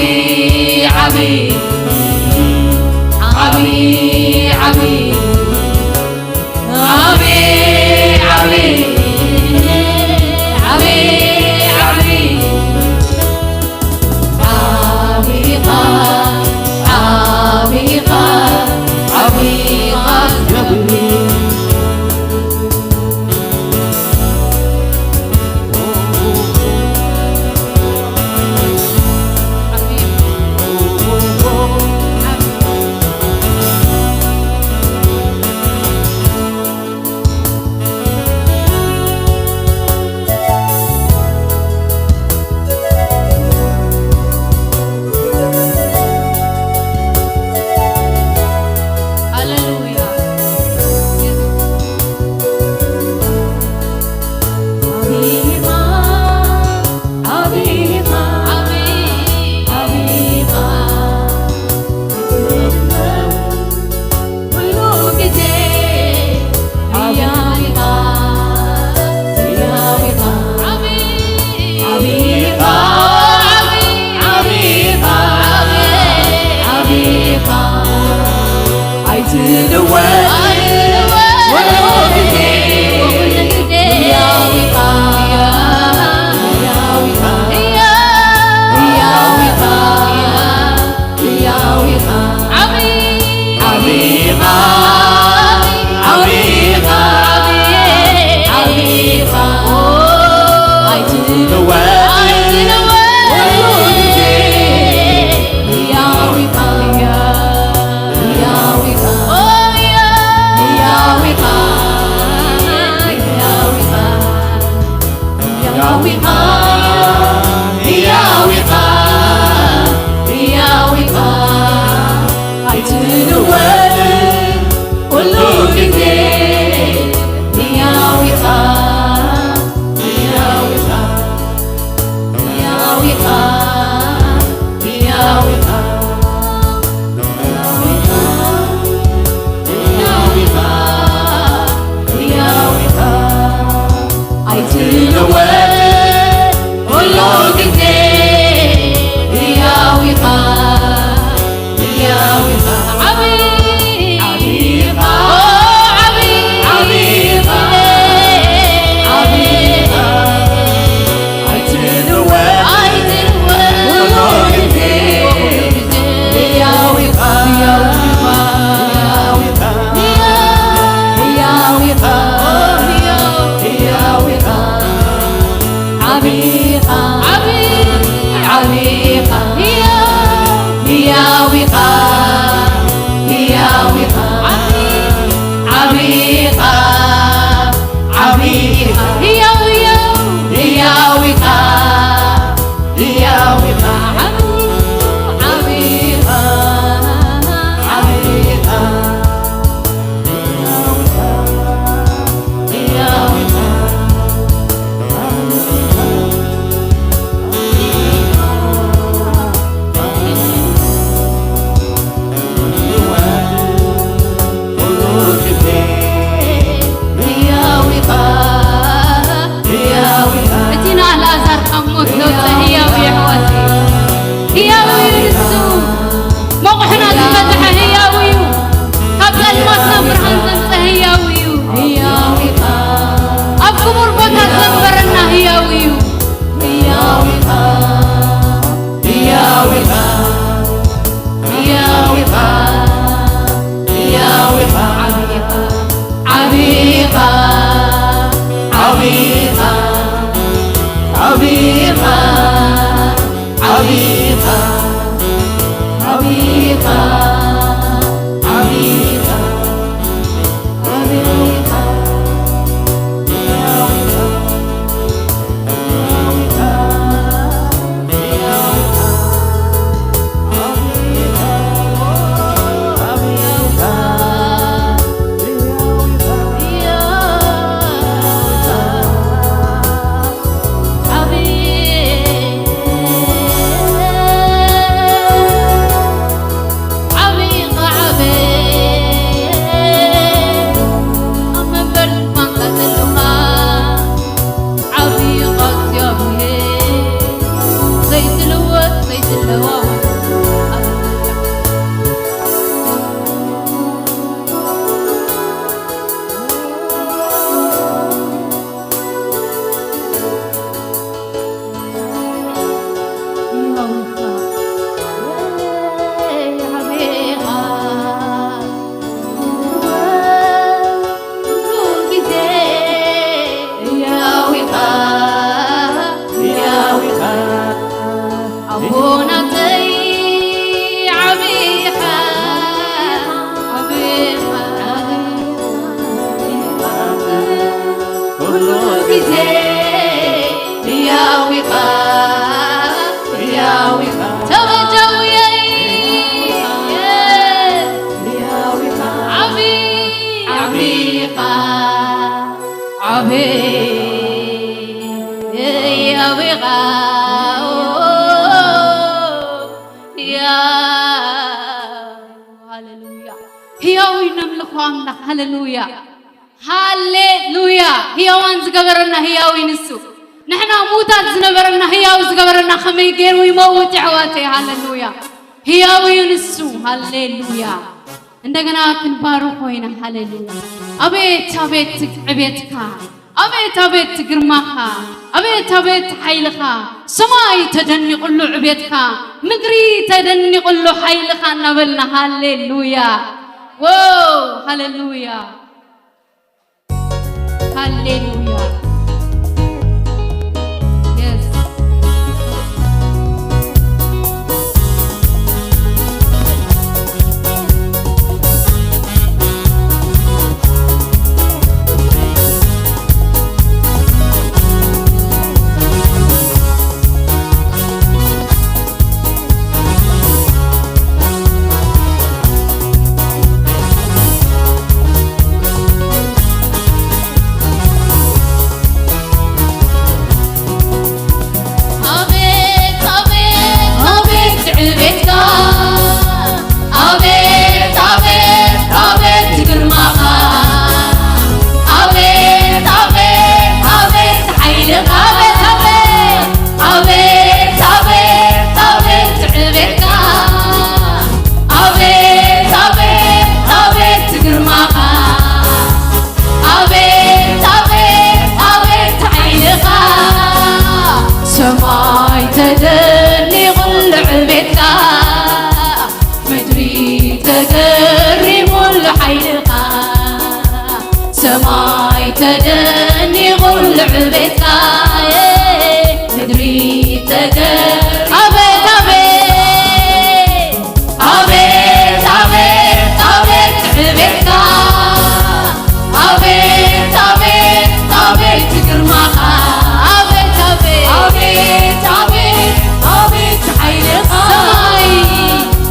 ኣቤት ኣቤት ያ ሃሌሉያ። ህያው እዩ ነምልኾ ኣምላኽ። ሃሌሉያ ሃሌሉያ። ህያዋን ዝገበረና ህያው እዩ ንሱ። ንሕና ሙታት ዝነበረና ህያው ዝገበረና ከመይ ገይሩ ይመውት የሕዋተይ። ሃሌሉያ ህያው እዩ ንሱ። ሃሌሉያ። እንደገና ክንባርኾ ኢና። ሃሌሉያ። ኣቤት ኣቤት ዕቤትካ፣ ኣቤት ኣቤት ግርማኻ፣ ኣቤት ኣቤት ሓይልኻ፣ ሰማይ ተደኒቑሉ ዕቤትካ፣ ምድሪ ተደኒቑሉ ሓይልኻ እናበልና ሃሌሉያ። ዎ ሃሌሉያ ሃሌሉያ። የስ። ኣቤት ኣቤት ኣቤት ዕቤትካ፣ ኣቤት ኣቤት ኣቤት ግርማኻ፣ ኣቤት ኣቤት ኣቤት ሓይልኻ፣ ኣቤት ኣቤት ኣቤት ኣቤት ኣቤት ዕቤትካ፣ ኣቤት ኣቤት ኣቤት ግርማኻ፣ ኣቤት ኣቤት ኣቤት ሓይልኻ፣ ሰማይ ተደኒቑሉ ዕቤትካ፣ ምድሪ ተገሪሙሉ ሓይልኻ፣ ሰማይ ተደኒቑሉ ዕቤትካ፣ ምድሪ ተገሪ ኣቤት ኣቤት ኣቤት ኣቤት ኣቤት ዕቤትካ፣ ኣቤት ኣቤት ኣቤት ግርማኻ፣ ኣቤት ኣቤት ኣቤት ኣቤት ኣቤት ሓይልኻ፣ ሰማይ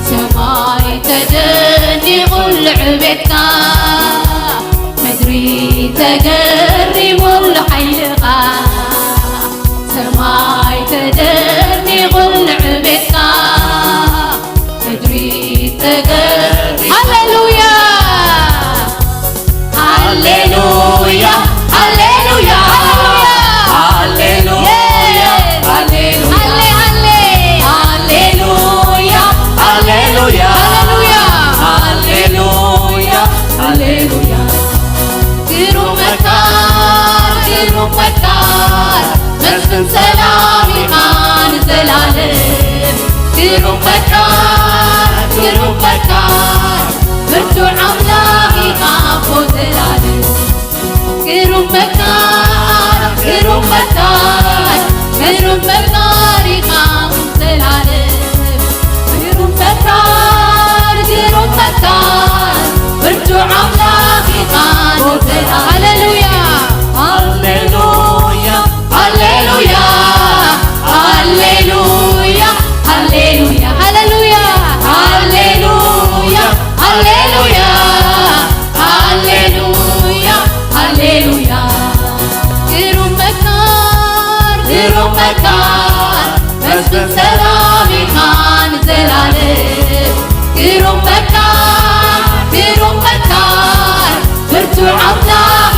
ሰማይ ተደኒቑሉ ዕቤትካ፣ ምድሪ ተገሪሙሉ ሓይልኻ፣ ሰማይ ተደኒቑሉ ዕቤትካ፣ ምድሪ ተገሪ ሃሌሉያ ሃሌሉያ ሃሌሉያ ሃሌሉያ ሃሌ ሃሌ ሃሌሉያ ሃሌሉያ ሃሌሉያ ሃሌሉያ ሃሌሉያ ግሩም ፈቃር ግሩም ፈቃር መስፍን ሰላም ኢኻ ንዘላለም ግሩም ፈቃር ግሩም ፈቃር ብርቱዕ ኣምላኽ ኢኻ ኣቦ ዘላለም ግሩም ፈቃር ግሩም ፈቃር ግሩም ፈቃር ኢኻ ዘላለም ግሩም ፈቃር ግሩም ፈቃር ብርቱዕ ኣምላኽ ኢኻ ንዘላለም ሃሌሉያ ሃሌሉያ ሃሌሉያ ሃሌሉያ ሃሌሉያ ሃሌሉያ ሃሌሉያ ሃሌሉያ ሃሌሉያ ሃሌሉያ ግሩም ፈቃር ግሩም ፈቃር መስፍን ሰላም ኢኻ ንዘላለም ግሩም ፈቃር ግሩም ፈቃር ብርቱዕ ኣምላኽ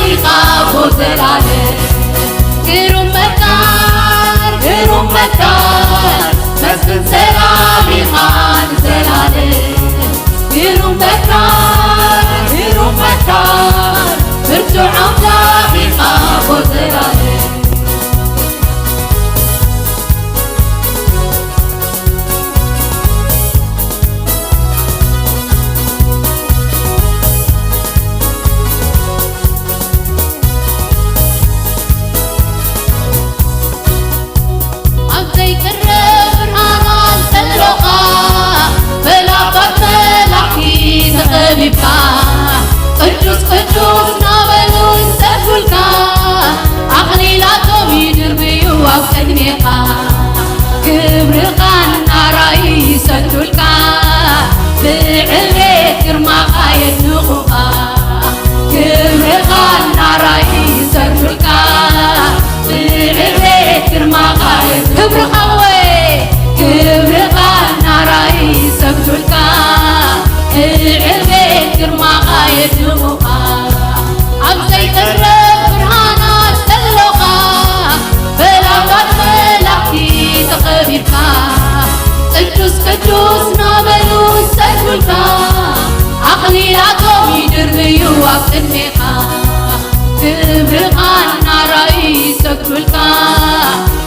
ክብርኻ እናረኣዩ ይሰግዱልካ፣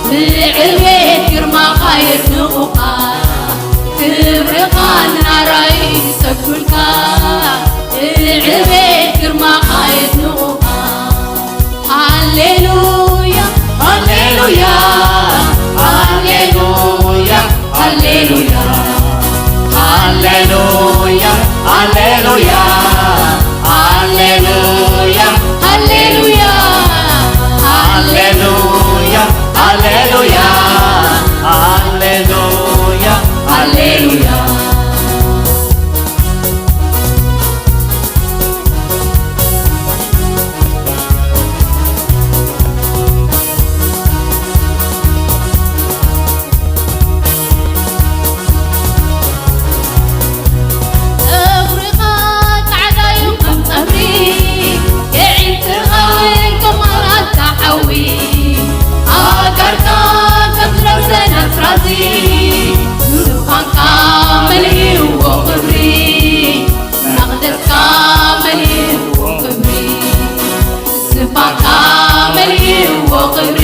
ብዕቤት ግርማኻ የድንቑኻ። ክብርኻ እናረኣዩ ይሰግዱልካ፣ ብዕቤት ግርማኻ የድንቑኻ። ሃሌሉያ፣ ሃሌሉያ፣ ሃሌሉያ፣ ሃሌሉያ፣ ሃሌሉያ፣ ሃሌሉያ፣ ሃሌሉያ፣ ሃሌሉያ፣ ሃሌሉያ፣ ሃሌሉያ፣ ሃሌሉያ፣ ሃሌሉያ። ጸጉርኻ ጻዕዳ እዩ ከም ጸጉሪ፣ የዒንትኻ እውን ከም ኣራንታ ሓዊ፣ ኣእጋርካ ከም ዝረሰነ ኣስራዚ፣ ዙፋንካ መሊእዎ ክብሪ፣ መቕደስካ መሊእዎ ክብሪ። ዝፋንካ መሊእዎ ክብሪ፣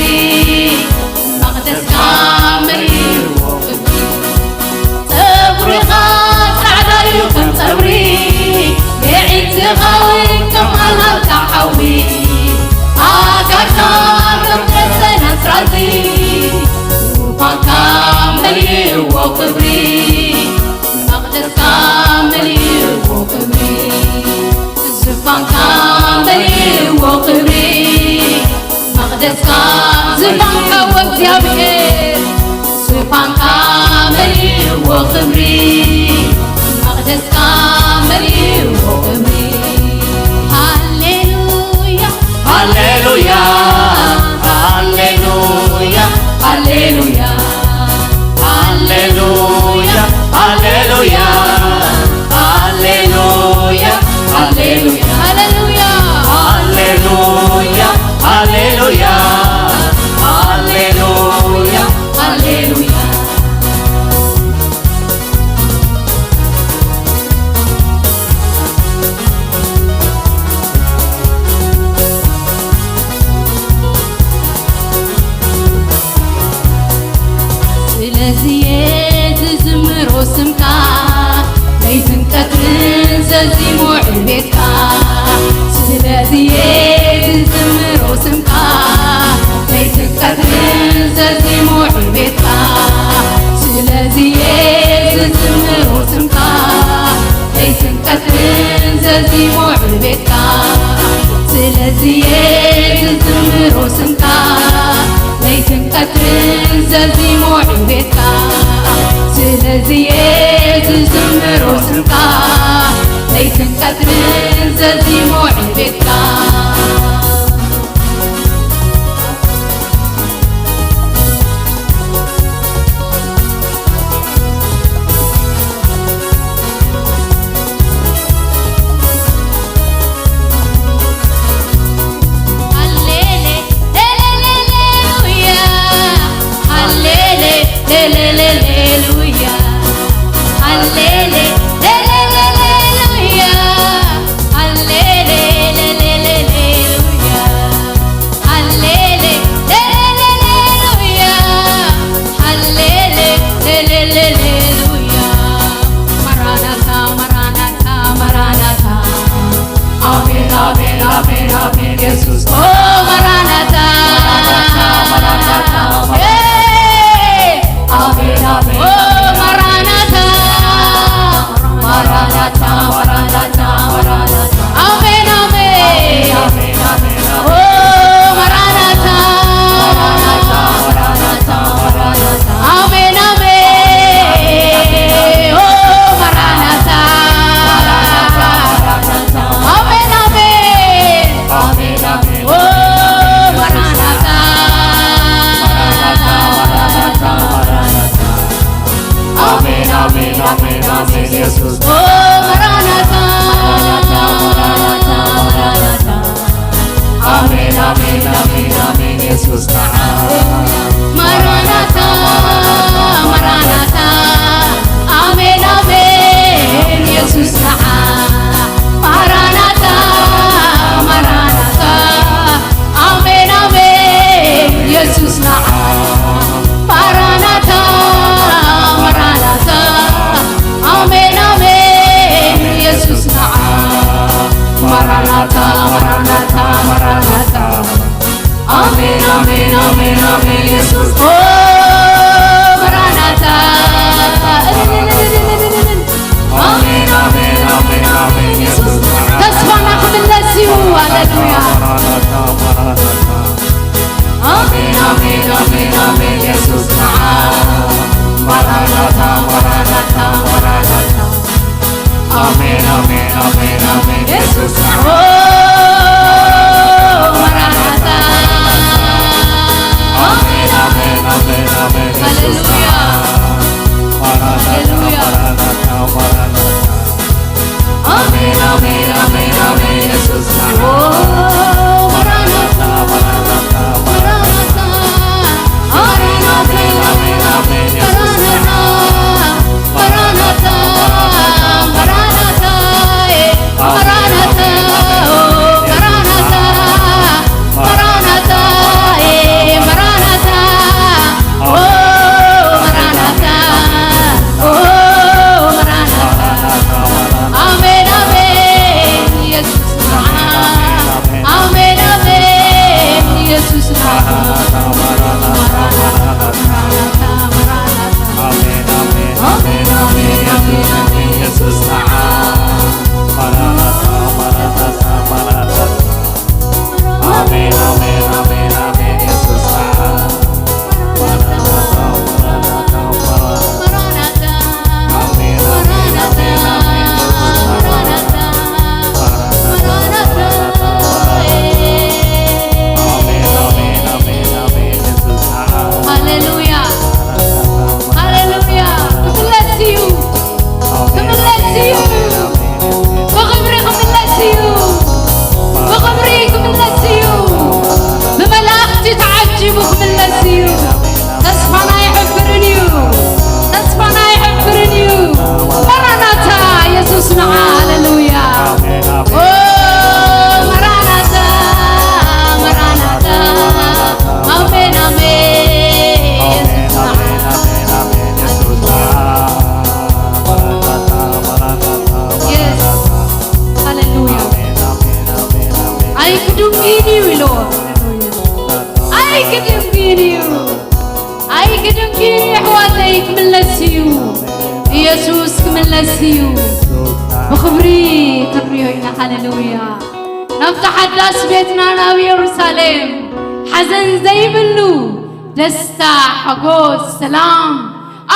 መቕደስካ መሊእዎ ክብሪ። ጸጉርኻ ጻዕዳ እዩ ከም ጸጉሪ፣ የዒንትኻ እውን ከም ኣልሃልታ ሓዊ። ኣእጋርካ ከም ረሰነ ኣስራዚ፣ ዝፋንካ መሊእዎ ክብሪ፣ መቕደስካ መሊእዎ ክብሪ። ዝፋንካ መሊእዎ ክብሪ፣ መቕደስካ ዝፋንካ ወእግዚኣብሔር። ዝፋንካ መሊእዎ ክብሪ፣ መቕደስካ መሊእዎ ክብሪ። ሃሌሉያ፣ ሃሌሉያ፣ ሃሌሉያ፣ ሃሌሉያ። ሃሌሉያ፣ ሃሌሉያ፣ ሃሌሉያ፣ ሃሌሉያ፣ ሃሌሉያ፣ ሃሌሉያ፣ ሃሌሉያ፣ ሃሌሉያ፣ ሃሌሉያ። ስለዚ'የ ዝዝምሮ ስምካ፣ ለይትን ቀትርን ዘዚሙ ዕቤትካ። ስለዚ'የ ዝዝምሮ ስምካ፣ ለይትን ቀትርን ዘዚሙ ዕቤትካ። ስለዚ'የ ዝዝምሮ ስምካ፣ ለይትን ቀትርን ዘዚሙ ዕቤትካ። ስለዚ'የ ዝዝምሮ ስምካ፣ ለይትን ቀትርን ዘዚሙ ዕቤትካ። ስለዚ'የ ዝዝምሮ ስምካ፣ ለይትን ቀትርን ዘዚሙ ዕቤትካ። ሃሌሌ፣ ሌሌሌሌሉያ፣ ሃሌሌ፣ ሌሌሌሌሉያ። ማራናታ፣ ማራናታ፣ ማራናታ። አሜን፣ አሜን፣ አሜን፣ አሜን፣ ኢየሱስ። ኦ ማራናታ። ማራናታ፣ ማራናታ፣ ማራናታ። ሄይ! አሜን፣ አሜን። ኦ ማራናታ፣ ማራናታ፣ ማራናታ፣ ማራናታ። አሜን፣ አሜን። አሜን፣ አሜን፣ አሜን። ኦ ማራናታ፣ ማራናታ፣ ማራናታ፣ ማራናታ። አሜን፣ አሜን። ኦ ማራናታ፣ ማራናታ፣ ማራናታ። አሜን፣ አሜን። አሜን፣ አሜን። ኦ ማራናታ፣ ማራናታ፣ ማራናታ፣ ማራናታ። አሜን፣ አሜን፣ አሜን፣ አሜን፣ ኢየሱስ። ኦ ማራናታ፣ ማራናታ፣ ማራናታ፣ ማራናታ። አሜን፣ አሜን፣ አሜን፣ አሜን፣ ኢየሱስ። ማራናታ፣ ማራናታ፣ አሜን፣ አሜን፣ ኢየሱስ። ማራናታ፣ ማራናታ፣ ኣሜን፣ የሱስ። ኦ፣ መራናታ። ኣሜን፣ ኣሜን፣ ኣሜን፣ ኣሜን፣ የሱስ። ተስፋና ክምለስ እዩ። ሃሌሉያ። ኣሜን፣ ኣሜን፣ ኣሜን፣ ኣሜን፣ የሱስ መዓል። ማራናታ፣ ማራናታ፣ ማራናታ። ኣሜን፣ ኣሜን፣ ኣሜን፣ ኣሜን፣ የሱስ መዓል። ኦ፣ ማራናታ። ኣሜን፣ ኣሜን፣ ኣሜን፣ ኣሜን፣ የሱስ ሃሌሉያ። መዓል። ማራናታ፣ ሃሌሉያ። ማራናታ፣ ማራናታ። ኣሜን፣ ኣሜን፣ ኣሜን፣ ኣሜን፣ የሱስ መዓል። ኦ፣ ማራናታ፣ ማራናታ፣ ማራናታ። ኣሜን፣ ኣሜን፣ ኣሜን፣ ኣሜን፣ የሱስ መዓል። ማራናታ፣ ማራናታ፣ ማራናታ፣ ኦ፣ ማራናታ፣ ማራናታ፣ ኦ፣ ማራናታ። ኦ፣ መራናታ፣ ኦ፣ መራናታ። ኣሜን፣ ኣሜን፣ ኢየሱስ መዓል። ኣሜን፣ ኣሜን፣ ኢየሱስ መዓል። መራናታ፣ መራናታ። ኣሜን፣ ኣሜን፣ ኣሜን፣ ኣሜን፣ ኢየሱስ መዓል። መራናታ፣ መራናታ፣ መራናታ። ኣሜን፣ ኣሜን፣ ኣሜን፣ ኣሜን፣ የሱስ መዓል። ማራናታ፣ ማራናታ፣ ማራናታ። ኣሜን፣ ኣሜን፣ ኣሜን፣ ኣሜን፣ የሱስ መዓል። ማራናታ፣ ማራናታ፣ ማራናታ። ኣሜን፣ ኣሜን፣ ኣሜን፣ ኣሜን፣ የሱስ መዓል። ሃሌሉያ፣ ሃሌሉያ። ክምለስ እዩ። ክምለስ እዩ። ብኽብሪ ክምለስ እዩ። ብኽብሪ ክምለስ እዩ። ብመላእኽቲ ተዓጂቡ ክምለስ እዩ። ተስፋና ኣይሕብርን እዩ። ተስፋና ኣይሕብርን እዩ። መራናታ፣ የሱስ ንዓ። ሃሌሉያ። ኦ፣ መራናታ፣ መራናታ። ኣሜን፣ ኣሜን። የሱስ ንዓ። የስ። ሃሌሉያ። ኣይክድንግን እዩ ኢልዎ። ኣይክድንግን እዩ። ኣይክድንግን እዩ ኣሕዋተይ፣ ክምለስ እዩ። ኢየሱስ ክምለስ እዩ። ብኽብሪ ክንሪኦ ኢና። ሃሌሉያ። ናብታ ሓዳስ ቤትና ናብ ኢየሩሳሌም፣ ሓዘን ዘይብሉ ደስታ፣ ሓጎስ፣ ሰላም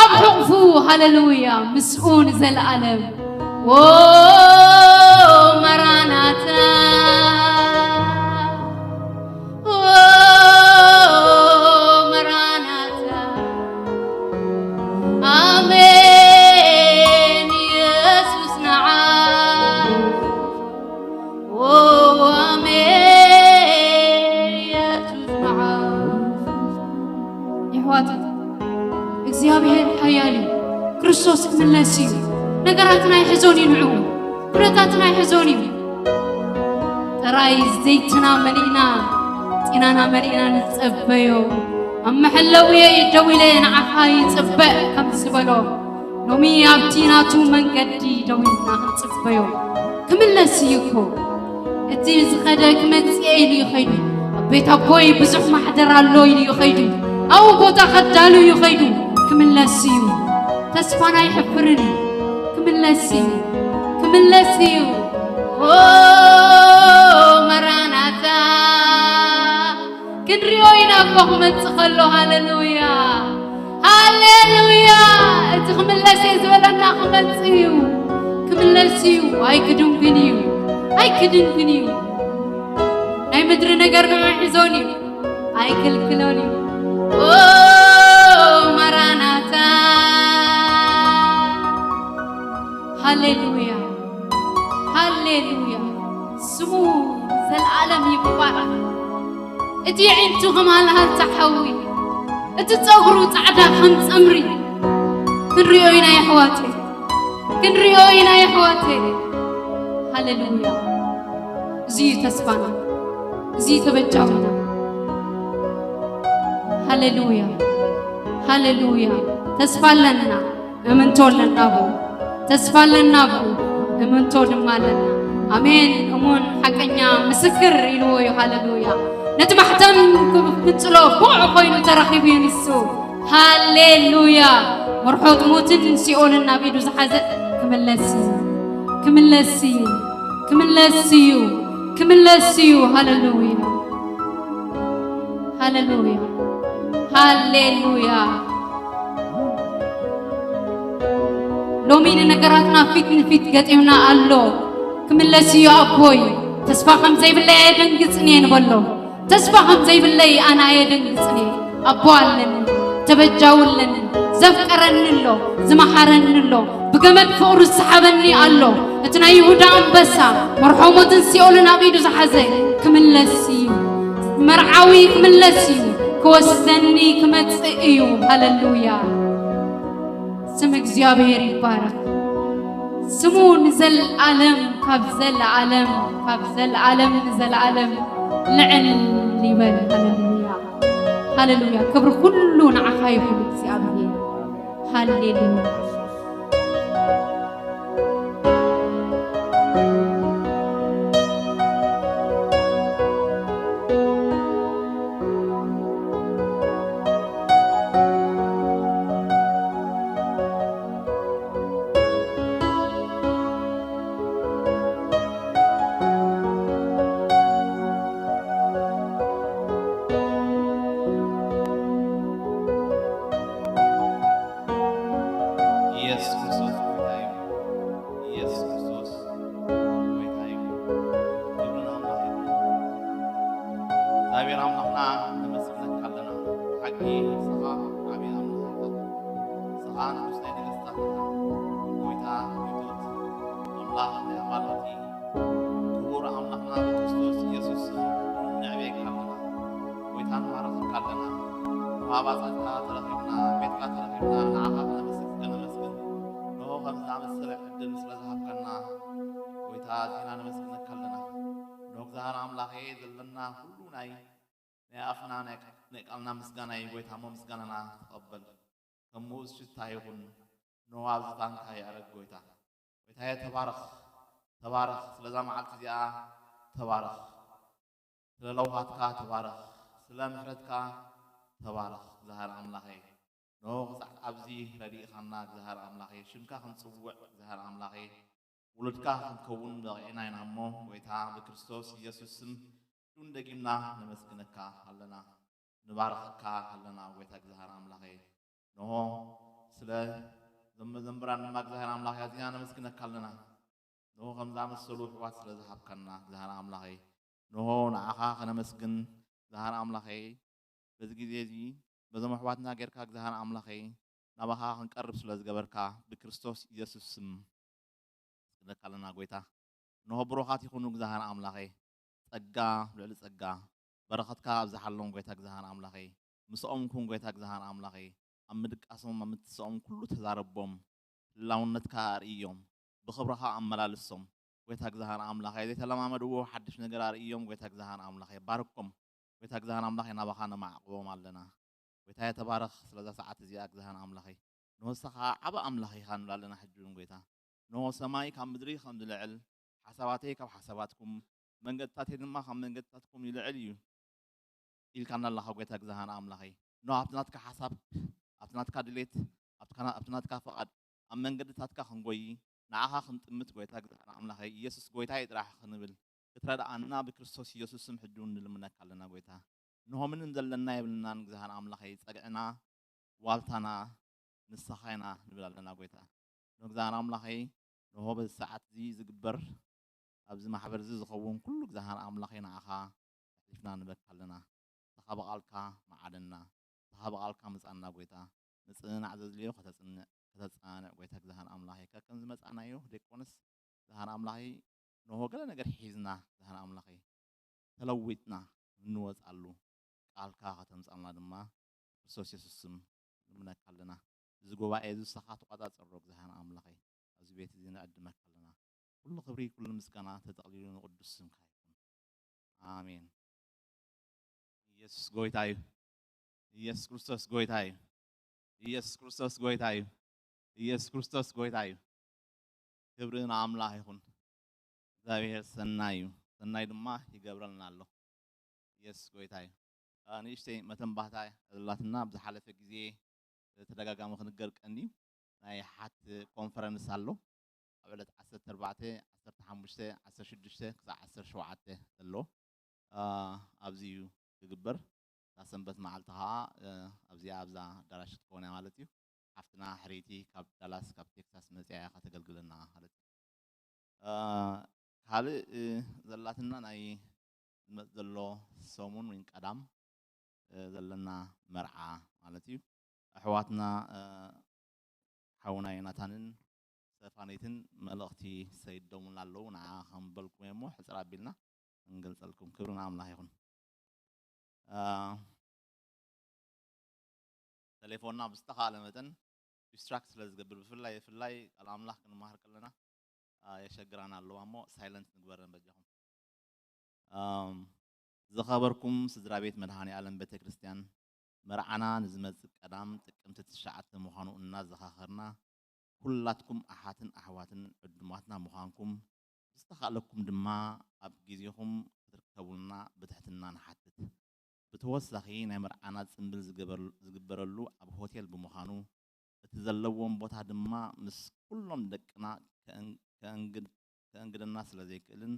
ኣብ ሕቑፉ፣ ሃሌሉያ፣ ምስኡ ንዘለኣለም። ኦ መራናታ፣ ኦ መራናታ፣ ኣሜን ኢየሱስ ንዓ። ኦ ኣሜን ኢየሱስ ንዓ። የሕዋት፣ እግዚኣብሔር ሓያል እዩ። ክርስቶስ ክምለስ እዩ። ነገራትና ኣይሕዞን እዩ ንዕኡ። ኩነታትና ኣይሕዞን እዩ። ጥራይ ዘይትና መሊእና፣ ጤናና መሊእና ንጸበዮ። ኣብ መሐለውየይ ደው ኢለ ንዓኻ ይጽበ ከም ዝበሎ፣ ሎሚ ኣብቲ ናቱ መንገዲ ደው ኢልና ክንጽበዮ። ክምለስ እዩ እኮ። እቲ ዝኸደ ክመጽእ ኢሉ እዩ ኸይዱ። ኣብ ቤት ኣቦይ ብዙሕ ማሕደር ኣሎ ኢሉ እዩ ኸይዱ። ኣብኡ ቦታ ከዳሉ እዩ ኸይዱ። ክምለስ እዩ። ተስፋና ኣይሕፍርን እዩ። ክምለስ እዩ። ክምለስ እዩ። ኦ መራናታ፣ ክንሪኦ ኢና እኮ ክመጽእ ከሎ። ሃሌሉያ፣ ሃሌሉያ። እቲ ክምለስ እየ ዝበለና ክመጽእ እዩ። ክምለስ እዩ። ኣይክድንግን እዩ። ኣይክድንግን እዩ። ናይ ምድሪ ነገር ንዕኡ ሒዞን እዩ። ኣይክልክሎን እዩ። ኦ ማራናታ፣ ሃሌሉያ፣ ሃሌሉያ። ስሙ ንዘለኣለም ይባረኽ። እቲ ኣዒንቱ ከም ሃልሃልታ ሓዊ፣ እቲ ጸጉሩ ጻዕዳ ከም ጸምሪ። ክንሪኦ ኢና የሕዋተይ፣ ክንሪኦ ኢና የሕዋተይ። ሃሌሉያ። እዚ እዩ ተስፋና፣ እዚ እዩ ተበጃዊና። ሃሌሉያ፣ ሃሌሉያ። ተስፋ ኣለና፣ እምንቶ ኣለና ብኡ፣ ተስፋ ኣለና ብኡ፣ እምንቶ ድማ ኣለና። ኣሜን። እሙን ሓቀኛ ምስክር ኢልዎ እዩ። ሃሌሉያ። ነቲ ማሕተም ክፍንጽሎ ብቑዕ ኮይኑ ተረኺቡ እዩ ንሱ። ሃሌሉያ! መርሖት ሞትን ሲኦልን ኣብ ኢዱ ዝሓዘ ክምለስ እዩ። ክምለስ እዩ። ክምለስ እዩ። ክምለስ እዩ። ሃሌሉያ! ሃሌሉያ! ሃሌሉያ! ሎሚ ንነገራትና ፊት ንፊት ገጢምና ኣሎ። ክምለስ እዩ ኣቦይ። ተስፋ ከም ዘይብለይ ኣየደንግጽን እየ ንበሎ። ተስፋ ከም ዘይብለይ ኣነ ኣየደንግጽን እየ። ኣቦ ኣለኒ፣ ተበጃዊ ኣለኒ፣ ዘፍቀረኒ ኣሎ፣ ዝመሓረኒ ኣሎ፣ ብገመድ ፍቕሩ ዝሰሓበኒ ኣሎ። እቲ ናይ ይሁዳ ኣንበሳ መርሖ ሞትን ሲኦልን ኣብ ኢዱ ዝሓዘ ክምለስ እዩ። መርዓዊ ክምለስ እዩ። ክወስደኒ ክመጽእ እዩ። ሃሌሉያ! ስም እግዚኣብሔር ይባረክ። ስሙ ንዘለዓለም ካብ ዘለዓለም ካብ ዘለዓለም ንዘለዓለም ልዕል ይበል። ሃሌሉያ! ሃሌሉያ! ክብሪ ኩሉ ንዓኻ ይኹን እግዚኣብሔር። ሃሌሉያ! ኢየሱስ ክርስቶስ ጎይታ እዩ። ኢየሱስ ክርስቶስ ጎይታ እዩ። ክብሪ ንኣምላኽ ይኹን። እግዚኣብሔር ኣምላኽና ነመስግነካ ኣለና። ብሓቂ ንስኻ ዓብዪ ኣምላኽ ኢኻ። ንስኻ ንጉስ ናይ ነገስታት ኢኻ። ጎይታ ጎይቶት፣ ኣምላኽ ናይ ኣማልኽቲ፣ ክቡር ኣምላኽና ብክርስቶስ ኢየሱስ ስም ነዕብየካ ኣለና። ጎይታ ንባርኸካ ኣለና። ንባባጻትካ ተረኺብና፣ ቤትካ ተረኺብና፣ ንዓኻ ከነመስግን፣ ከነመስግን። ንሆ ከምዚ ዝኣመሰለ ዕድል ስለ ዝሃብካና፣ ጎይታ ኣዚና ነመስግነካ ኣለና። ንሆ እግዚኣብሔር ኣምላኸ ዘለና ኩሉ ናይ፣ ናይ ኣፍና፣ ናይ ቃ-፣ ናይ ቃልና ምስጋና እዩ። ጎይታ እሞ ምስጋናና ተቐበል። ከም ምኡዝ ሽታ ይኹን፣ ንሆ ኣብ ዝፋንካ ይዕረግ ጎይታ። ጎይታየ ተባረኽ፣ ተባረኽ፣ ስለዛ መዓልቲ እዚኣ ተባረኽ። ስለ ለውሃትካ ተባረኽ፣ ስለ ምሕረትካ ተባረኽ እግዚኣብሔር ኣምላኸይ። ንሆ ክሳዕ ኣብዚ ረዲእኻና እግዚኣብሔር ኣምላኸይ፣ ሽምካ ክንጽውዕ እግዚኣብሔር ኣምላኸይ፣ ውሉድካ ክንከውን በቒዕና ኢና እሞ፣ ጎይታ ብክርስቶስ ኢየሱስ ስም እውን ደጊምና ነመስግነካ ኣለና፣ ንባርኸካ ኣለና። ጎይታ እግዚኣብሔር ኣምላኸይ፣ ንሆ ስለ ዘም-፣ ዘምራን ድማ እግዚኣብሔር ኣምላኸይ ኣዚና ነመስግነካ ኣለና። ንሆ ከም ዝኣመሰሉ ኣሕዋት ስለ ዝሃብካና እግዚኣብሔር ኣምላኸይ፣ ንሆ ንዓኻ ከነመስግን እግዚኣብሔር ኣምላኸይ፣ በዚ ግዜ እዚ በዞም ኣሕዋትና ጌርካ እግዚኣብሔር ኣምላኸይ ናባኻ ክንቀርብ ስለ ዝገበርካ ብክርስቶስ ኢየሱስ ስም ነመስግነካ ኣለና ጎይታ። ንሆ ብሩኻት ይኹኑ እግዚኣብሔር ኣምላኸይ፣ ጸጋ ልዕሊ ጸጋ በረኸትካ ኣብዝሓሎም ጎይታ እግዚኣብሔር ኣምላኸይ፣ ምስኦም ኩን ጎይታ እግዚኣብሔር ኣምላኸይ፣ ኣብ ምድቃሶም ኣብ ምትስኦም ኩሉ ተዛረቦም፣ ህላውነትካ ኣርእዮም፣ ብኽብርኻ ኣመላልሶም። ጎይታ እግዚኣብሔር ኣምላኸይ፣ ዘይተለማመድዎ ሓድሽ ነገር ኣርእዮም። ጎይታ እግዚኣብሔር ኣምላኸይ፣ ባርኮም። ጎይታ እግዚኣብሔር ኣምላኸይ፣ ናባኻ ነማዕቕቦም ኣለና። ጎይታየ፣ ተባረኽ ስለዛ ሰዓት እዚኣ እግዚኣብሔር ኣምላኸይ። ንሆ ንስኻ ዓቢ ኣምላኽ ኢኻ ንብል ኣለና። ሕጂ እውን ጎይታ፣ ንሆ ሰማይ ካብ ምድሪ ከም ዝልዕል፣ ሓሳባተይ ካብ ሓሳባትኩም፣ መንገድታተይ ድማ ካብ መንገድታትኩም ይልዕል እዩ ኢልካና ኣለኻ ጎይታ እግዚኣብሔር ኣምላኸይ። ንሆ ኣብቲ ናትካ ሓሳብ፣ ኣብቲ ናትካ ድሌት፣ ኣብቲ ካና-፣ ኣብቲ ናትካ ፍቓድ፣ ኣብ መንገድታትካ ክንጎዪ፣ ንዓኻ ክንጥምት ጎይታ እግዚኣብሔር ኣምላኸይ፣ ኢየሱስ ጎይታየ ጥራሕ ክንብል ክትረድኣና ብክርስቶስ ኢየሱስ ስም ሕጂ እውን ንልምነካ ኣለና ጎይታ። ንሆ ምንም ዘለና የብልናን እግዚኣብሔር ኣምላኸይ፣ ጸግዕና ዋልታና ንስኻ ኢና ንብል ኣለና ጎይታ። ንእግዚኣብሔር ኣምላኸይ፣ ንሆ በዚ ሰዓት እዚ ዝግበር ኣብዚ ማሕበር እዚ ዝኸውን ኩሉ እግዚኣብሔር ኣምላኸይ ንዓኻ ኣሕሊፍና ንበካ ኣለና። ንስኻ ብቓልካ መዓደና፣ ንስኻ ብቓልካ ምጻና ጎይታ። ምጽንናዕ ዘድልዮ ከተጽንዕ፣ ከተጸናንዕ ጎይታ እግዚኣብሔር ኣምላኸይ። ከከም ዝመጻናዮ ደቆንስ እግዚኣብሔር ኣምላኸይ፣ ንሆ ገለ ነገር ሒዝና እግዚኣብሔር ኣምላኸይ ተለዊጥና እንወጻሉ ቃልካ ከተምጻልና ድማ ክርስቶስ የሱስ ስም ንልምነካ ኣለና። እዚ ጉባኤ እዚ ንስኻ ተቆጻጸሮ እግዚኣብሔር ኣምላኸይ። ኣብዚ ቤት እዚ ንዕድመካ ኣለና። ኩሉ ክብሪ፣ ኩሉ ምስጋና ተጠቕሊሉ ንቅዱስ ስምካ ይኹን። ኣሜን። ኢየሱስ ጎይታ እዩ። ኢየሱስ ክርስቶስ ጎይታ እዩ። ኢየሱስ ክርስቶስ ጎይታ እዩ። ኢየሱስ ክርስቶስ ጎይታ እዩ። ክብሪ ንኣምላኽ ይኹን። እግዚኣብሔር ሰናይ እዩ። ሰናይ ድማ ይገብረልና ኣሎ። የሱስ ጎይታ እዩ። ንእሽተይ መተንባህታ ዘላትና ኣብ ዝሓለፈ ግዜ ተደጋጋሚ ክንገር ቀንዩ ናይ ሓት ኮንፈረንስ ኣሎ። ኣብ ዕለት ዓሰርተ ኣርባዕተ፣ ዓሰርተ ሓሙሽተ፣ ዓሰርተ ሽዱሽተ ክሳብ ዓሰርተ ሸውዓተ ዘሎ ኣብዚ እዩ ክግበር። እታ ሰንበት መዓልቲ ከዓ ኣብዚኣ ኣብዛ ኣዳራሽ ክትከውን እያ ማለት እዩ። ሓፍትና ሕርይቲ ካብ ዳላስ ካብ ቴክሳስ መፅያ እያ ከተገልግለና ማለት እዩ። ካልእ ዘላትና ናይ ዝመፅ ዘሎ ሰሙን ወይ ቀዳም ዘለና መርዓ ማለት እዩ። ኣሕዋትና ሓውና ዮናታንን ሰፋኔትን መልእኽቲ ሰይዶምና ኣለዉ። ንዓ ከም በልኩም እሞ ሕፅር ኣቢልና ክንገልፀልኩም። ክብሪ ንኣምላኽ ይኹን። ተሌፎንና ብዝተኻለ መጠን ዲስትራክት ስለ ዝገብር፣ ብፍላይ ብፍላይ ቃል ኣምላኽ ክንመሃር ከለና የሸግራና ኣለዋ እሞ ሳይለንት ንግበረን በጃኹም። ዝኸበርኩም ስድራ ቤት መድሃኔ ኣለም ቤተ ክርስቲያን፣ መርዓና ንዝመጽእ ቀዳም ጥቅምቲ ትሽዓተ ምዃኑ እናዘኻኸርና፣ ኩላትኩም ኣሓትን ኣሕዋትን ዕዱማትና ምዃንኩም፣ ብዝተኻእለኩም ድማ ኣብ ግዜኹም ክትርከቡልና ብትሕትና ንሓትት። ብተወሳኺ ናይ መርዓና ጽምብል ዝገበረሉ ኣብ ሆቴል ብምዃኑ፣ እቲ ዘለዎም ቦታ ድማ ምስ ኩሎም ደቅና ከእንግደና ስለ ዘይክእልን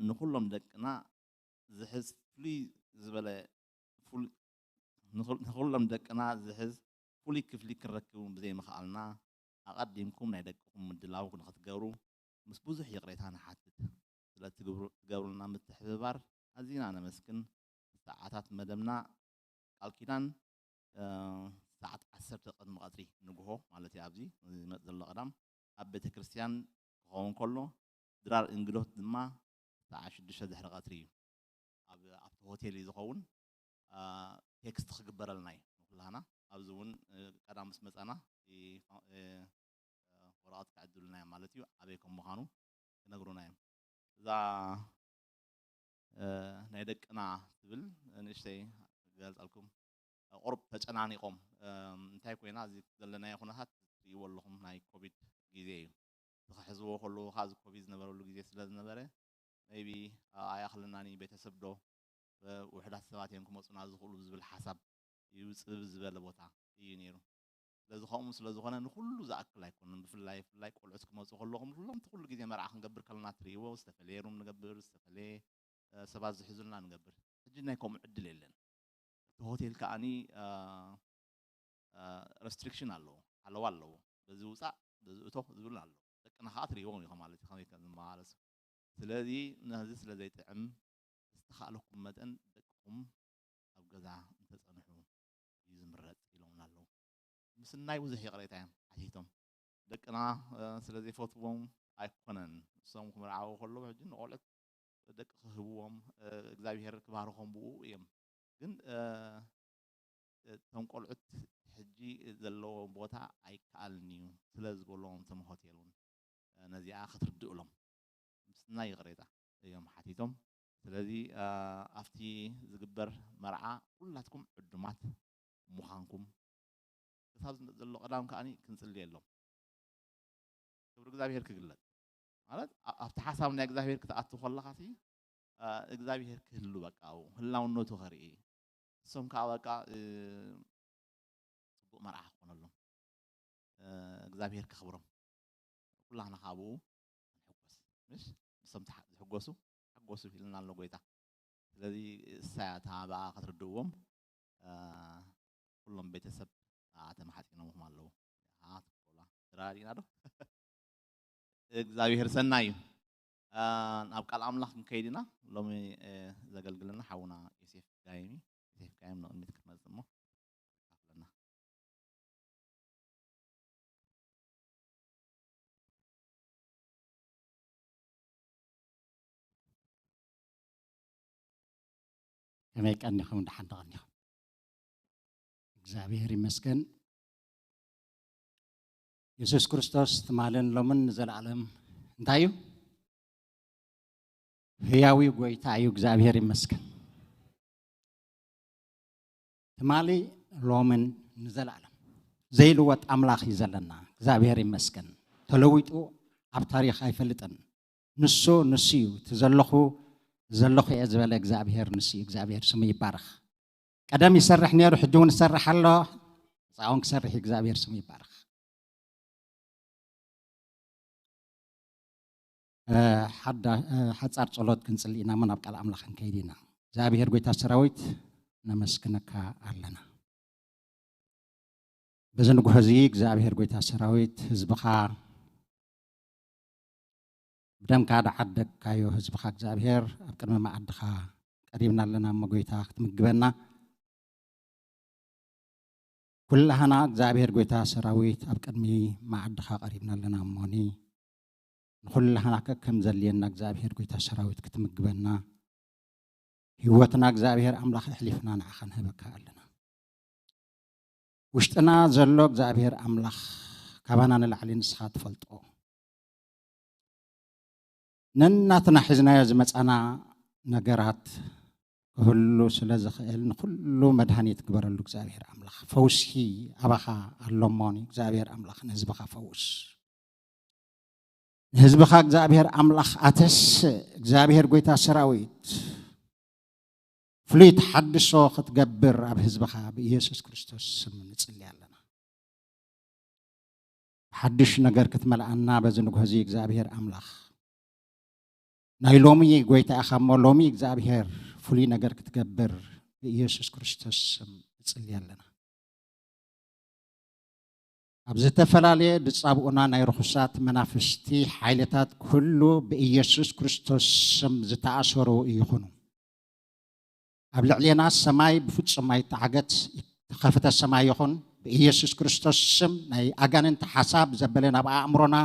ንኹሎም ደቅና ዝሕዝ ፍሉይ ዝበለ ንኹሎም ደቅና ዝሕዝ ፍሉይ ክፍሊ ክንረክብ ብዘይምኽኣልና ኣቐዲምኩም ናይ ደቅኹም ምድላው ንኽትገብሩ ምስ ብዙሕ ይቕሬታ ንሓትት። ስለ ትገብሩልና ምትሕብባር ኣዚና ነመስግን። ሰዓታት መደብና ቃል ኪዳን ሰዓት ዓሰርተ ቅድሚ ቀትሪ ንግሆ ማለት እዩ። ኣብዚ ዝመጽእ ዘሎ ቀዳም ኣብ ቤተ ክርስቲያን ክኸውን ከሎ ድራር እንግዶት ድማ ሰዓት ሽዱሽተ ድሕሪ ቀትሪ እዩ። ኣብ ኣብቲ ሆቴል እዩ ዝኸውን። ቴክስት ክግበረልና እዩ ንኩላህና። ኣብዚ እውን ቀዳም ምስ መጻና ወረቐት ክዕድሉና እዮም ማለት እዩ። ኣበይ ከም ምዃኑ ክነግሩና እዮም። እዛ ናይ ደቅና ትብል ንእሽተይ ክገልጸልኩም። ቁሩብ ተጨናኒቖም እንታይ ኮይና እዚ ዘለናዮ ኩነታት ትርእይዎ ኣለኹም። ናይ ኮቪድ ግዜ እዩ። ክሕዝዎ ከለዉ ከዓ እዚ ኮቪድ ዝነበረሉ ግዜ ስለ ዝነበረ maybe ኣይኣኽለናን እዩ ቤተሰብ ዶ ውሑዳት ሰባት እዮም ክመፁና ዝኽእሉ ዝብል ሓሳብ እዩ ፅብብ ዝበለ ቦታ እዩ ነይሩ። ስለዚ ከምኡ ስለ ዝኾነ ንኹሉ ዝኣክል ኣይኮነን። ብፍላይ ብፍላይ ቆልዑት ክመፁ ከለኹም ኩሎም እቲ ኩሉ ግዜ መርዓ ክንገብር ከለና ትርእይዎ ዝተፈለየ ሩም ንገብር፣ ዝተፈለየ ሰባት ዝሕዙልና ንገብር። ሕጂ ናይ ከምኡ ዕድል የለን። እቲ ሆቴል ከዓኒ ረስትሪክሽን ኣለዎ፣ ሓለዋ ኣለዎ። በዚ ውፃእ በዚ እቶ ዝብል ኣሎ። ደቅና ከዓ ትርእይዎም ኢኹም ማለት እዩ ከመይ ከም ዝመላለሱ። ስለዚ ነዚ ስለ ዘይጥዕም ዝተኻእለኩም መጠን ደቅኹም ኣብ ገዛ እንተፀንሑ እዩ ዝምረፅ ኢሎምና ኣለዉ። ምስናይ ብዙሕ ይቕሬታ እዮም ሓቲቶም። ደቅና ስለ ዘይፈትዎም ኣይኮነን። እሶም ክምርዓዉ ከለዉ ሕጂ ንቆልዑት ደቂ ክህብዎም እግዚኣብሄር ክባርኾም ብኡ እዮም። ግን እቶም ቆልዑት ሕጂ ዘለዎ ቦታ ኣይከኣልን እዩ ስለ ዝበሎም እቶም ሆቴል እውን ነዚኣ ክትርድእሎም ምስናይ ይቕሬታ እዮም ሓቲቶም። ስለዚ ኣብቲ ዝግበር መርዓ ኩላትኩም ዕዱማት ምዃንኩም ክሳብ ዝመጽእ ዘሎ ቀዳም ከዓኒ ክንጽልየሎም። ክብሪ እግዚኣብሔር ክግለጽ ማለት ኣብቲ ሓሳብ ናይ እግዚኣብሔር ክትኣቱ ከለኻ ሲ እግዚኣብሔር ክህሉ በቃ ኣብኡ ህላውነቱ ከርኢ እሶም ከዓ በቃ ጽቡቕ መርዓ ክኾነሎም እግዚኣብሔር ከኽብሮም ኩላህና ካብኡ ንሕጎስ ምሽ ንሶም ዝሕጎሱ ሓጎሱ ኢልና ኣሎ ጎይታ። ስለዚ እሳያ እታ ብኣ ክትርድእዎም ኩሎም ቤተሰብ ተማሓፂኖምኹም ኣለዉ። ትራዲና ዶ እግዚኣብሔር ሰናይ እዩ። ናብ ቃል ኣምላኽ ክንከይድ ኢና። ሎሚ ዘገልግለና ሓውና ዮሴፍ ጋይም እዩ። ዮሴፍ ጋይም ንቕድሚት ክትመፅእ እሞ ካፍለና። ከመይ ቀኒኹም? ደሓን ተቐኒኹም? እግዚኣብሔር ይመስገን። የሱስ ክርስቶስ ትማልን ሎምን ንዘለኣለም እንታይ እዩ? ህያዊ ጎይታ እዩ። እግዚኣብሔር ይመስገን። ትማሊ ሎምን ንዘለኣለም ዘይልወጥ ኣምላኽ እዩ ዘለና። እግዚኣብሔር ይመስገን። ተለዊጡ ኣብ ታሪኽ ኣይፈልጥን። ንሱ ንሱ እዩ። እቲ ዘለኹ ዘለኹ እየ ዝበለ እግዚኣብሔር ንሱ እዩ። እግዚኣብሔር ስሙ ይባረኽ። ቀደም ይሰርሕ ነይሩ፣ ሕጂ እውን ይሰርሕ ኣሎ። ሕፃውን ክሰርሕ እዩ። እግዚኣብሔር ስሙ ይባረኽ። ሓዳ ሓፃር ፀሎት ክንፅሊ ኢና፣ ናብ ቃል ኣምላኽ ክንከይድ ኢና። እግዚኣብሔር ጎይታ ሰራዊት ነመስግነካ ኣለና። በዚ ንጉሆ እዚ እግዚኣብሔር ጎይታ ሰራዊት ህዝብኻ ብደምካ ደዓደግካዮ ህዝብኻ እግዚኣብሔር ኣብ ቅድሚ መዓድኻ ቀሪብና ኣለና እሞ ጎይታ ክትምግበና ኩላህና እግዚኣብሔር ጎይታ ሰራዊት ኣብ ቅድሚ መዓድኻ ቀሪብና ኣለና እሞኒ ንኹላህና ከከም ዘድልየና እግዚኣብሔር ጎይታ ሰራዊት ክትምግበና ህይወትና እግዚኣብሔር ኣምላኽ ኣሕሊፍና ንዓኻ ንህበካ ኣለና። ውሽጥና ዘሎ እግዚኣብሔር ኣምላኽ ካባና ንላዕሊ ንስኻ ትፈልጦ። ነናትና ሒዝናዮ ዝመጻና ነገራት ክህሉ ስለ ዝኽእል ንኹሉ መድሃኒት ግበረሉ እግዚኣብሔር ኣምላኽ። ፈውሲ ኣባኻ ኣሎ እሞ እግዚኣብሔር ኣምላኽ ንህዝብኻ ፈውስ። ንህዝብኻ እግዚኣብሔር ኣምላኽ ኣተስእ። እግዚኣብሔር ጎይታ ሰራዊት ፍሉይ ተሓድሶ ክትገብር ኣብ ህዝብኻ ብኢየሱስ ክርስቶስ ስም ንጽሊ ኣለና። ሓድሽ ነገር ክትመልኣና በዚ ንግሆ እዚ እግዚኣብሔር ኣምላኽ ናይ ሎሚ ጎይታ ኢኻ እሞ ሎሚ እግዚኣብሔር ፍሉይ ነገር ክትገብር ብኢየሱስ ክርስቶስ ስም ንጽሊ ኣለና። ኣብ ዝተፈላለየ ድጻብኡና ናይ ርኹሳት መናፍስቲ ሓይልታት ኩሉ ብኢየሱስ ክርስቶስ ስም ዝተኣሰሩ ይኹኑ። ኣብ ልዕሌና ሰማይ ብፍጹም ኣይተዓገት፣ ተኸፍተ ሰማይ ይኹን። ብኢየሱስ ክርስቶስ ስም ናይ ኣጋንንቲ ሓሳብ ዘበለ ናብ ኣእምሮና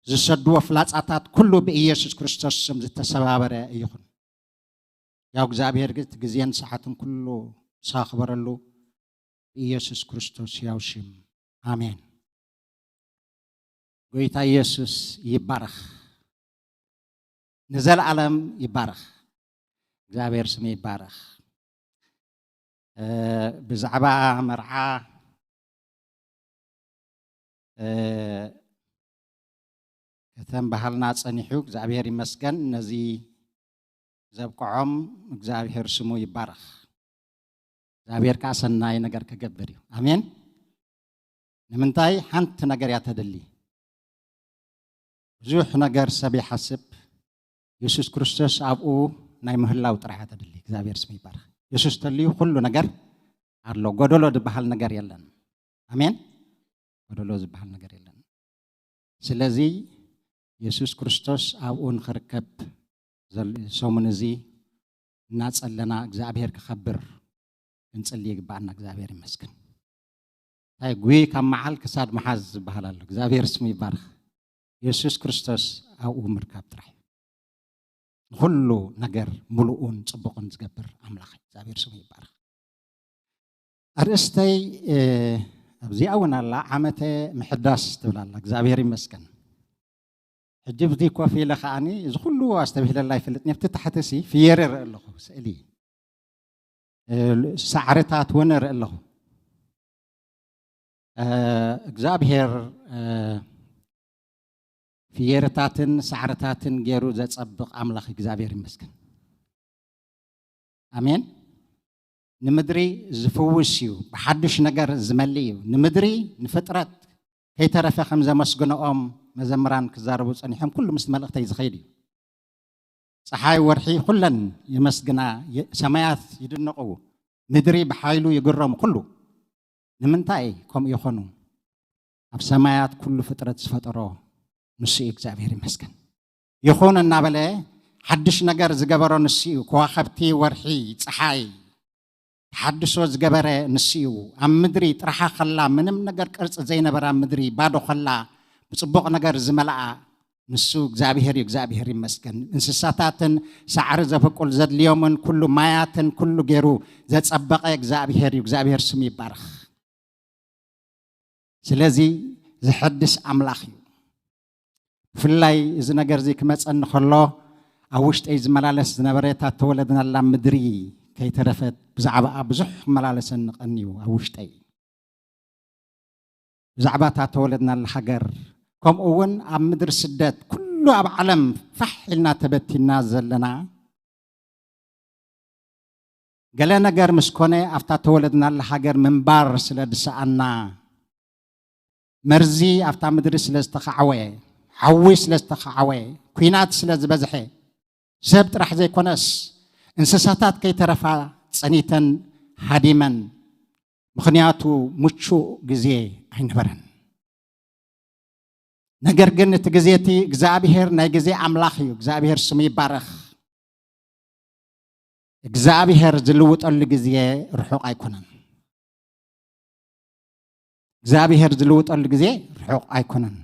ዝሰድዎ ፍላጻታት ኩሉ ብኢየሱስ ክርስቶስ ስም ዝተሰባበረ ይኹን። ያው እግዚኣብሔር ግን እቲ ግዜን ሰዓትን ኩሉ ንስኻ ክበረሉ ብኢየሱስ ክርስቶስ ያው ሽም ኣሜን። ጎይታ ኢየሱስ ይባረኽ፣ ንዘለዓለም ይባረኽ። እግዚኣብሔር ስሙ ይባረኽ። እ፣ ብዛዕባ መርዓ እ፣ ከተንበሃልና ጸኒሑ እግዚኣብሔር ይመስገን። ነዚ ዘብቅዖም እግዚኣብሔር ስሙ ይባረኽ። እግዚኣብሔር ከዓ ሰናይ ነገር ክገብር እዩ። ኣሜን። ንምንታይ ሓንቲ ነገር እያ ተደሊ። ብዙሕ ነገር ሰብ ይሓስብ። የሱስ ክርስቶስ ኣብኡ ናይ ምህላው ጥራሕ እያ ተደሊ። እግዚኣብሔር ስሙ ይባረኽ። የሱስ ተልዩ ኩሉ ነገር ኣሎ። ጎደሎ ዝበሃል ነገር የለን። ኣሜን። ጎደሎ ዝበሃል ነገር የለን። ስለዚ የሱስ ክርስቶስ ኣብኡ ንኽርከብ ዘል-፣ ሰሙን እዚ እናጸለና እግዚኣብሔር ክኸብር ክንጽሊ ይግባኣና። እግዚኣብሔር ይመስገን። እንታይ ጉይ ካብ መዓል ክሳድ መሓዝ ዝበሃል ኣሎ። እግዚኣብሔር ስሙ ይባረኽ። የሱስ ክርስቶስ ኣብኡ ምርካብ ጥራሕ እዩ። ንኹሉ ነገር ምሉኡን ጽቡቕን ዝገብር ኣምላኽ እዩ። እግዚኣብሔር ስሙ ይባረኽ። ኣርእስተይ፣ እ፣ ኣብዚኣ እውን ኣላ፣ ዓመተ ምሕዳስ ትብል ኣላ። እግዚኣብሔር ይመስገን። ሕጂ ብዚ ኮፍ ኢለ ከዓኒ እዚ ኩሉ ኣስተብሂለላ ይፈልጥ፣ ኣብቲ ታሕቲ ሲ ፍየር ይርኢ ኣለኹ፣ ስእሊ፣ እ፣ ሳዕርታት እውን ይርኢ ኣለኹ። እ፣ እግዚኣብሔር፣ እ፣ ፍየርታትን ሳዕርታትን ገይሩ ዘጸብቕ ኣምላኽ እግዚኣብሔር ይመስገን። ኣሜን። ንምድሪ ዝፍውስ እዩ፣ ብሓድሽ ነገር ዝመልእ እዩ። ንምድሪ፣ ንፍጥረት ከይተረፈ ከም ዘመስግንኦም መዘምራን ክዛረቡ ጸኒሖም፣ ኩሉ ምስቲ መልእኽተይ ዝኸይድ እዩ። ጸሓይ፣ ወርሒ ኩለን የመስግና፣ የ-፣ ሰማያት ይድነቑ፣ ምድሪ ብሓይሉ ይግረሙ፣ ኩሉ። ንምንታይ ከምኡ ይኾኑ? ኣብ ሰማያት ኩሉ ፍጥረት ዝፈጠሮ ንሱ እዩ፣ እግዚኣብሔር ይመስገን። ይኹን እናበለ ሓድሽ ነገር ዝገበሮ ንሱ እዩ። ከዋኸብቲ፣ ወርሒ፣ ጸሓይ ተሓድሶ ዝገበረ ንሱ እዩ። ኣብ ምድሪ ጥርሓ ከላ፣ ምንም ነገር ቅርጺ ዘይነበራ ምድሪ ባዶ ከላ፣ ብጽቡቕ ነገር ዝመልኣ ንሱ እግዚኣብሔር እዩ። እግዚኣብሔር ይመስገን። እንስሳታትን ሳዕሪ ዘብቁል ዘድልዮምን ኩሉ ማያትን ኩሉ ገይሩ ዘጸበቐ እግዚኣብሔር እዩ። እግዚኣብሔር ስሙ ይባረኽ። ስለዚ ዝሐድስ ኣምላኽ እዩ። ብፍላይ እዚ ነገር እዚ ክመጸኒ ከሎ ኣብ ውሽጠይ ዝመላለስ ዝነበረ እታ ተወለድናላ ምድሪ ከይተረፈት ብዛዕባኣ ብዙሕ ክመላለሰኒ ቀንዩ ኣብ ውሽጠይ። ብዛዕባ እታ ተወለድናላ ሃገር፣ ከምኡ እውን ኣብ ምድሪ ስደት ኩሉ ኣብ ዓለም ፋሕ ኢልና ተበቲና ዘለና ገለ ነገር ምስ ኮነ ኣብታ ተወለድናላ ሃገር ምንባር ስለ ዝሰኣና፣ መርዚ ኣብታ ምድሪ ስለ ዝተኻዕወ፣ ሓዊ ስለ ዝተኻዕወ፣ ኲናት ስለ ዝበዝሐ፣ ሰብ ጥራሕ ዘይኮነስ እንስሳታት ከይተረፋ ጸኒተን ሃዲመን። ምኽንያቱ ምቹእ ግዜ ኣይነበረን። ነገር ግን እቲ ግዜ እቲ እግዚኣብሔር ናይ ግዜ ኣምላኽ እዩ። እግዚኣብሔር ስሙ ይባረኽ። እግዚኣብሔር ዝልውጠሉ ግዜ ርሑቕ ኣይኮነን። እግዚኣብሔር ዝልውጠሉ ግዜ ርሑቕ ኣይኮነን።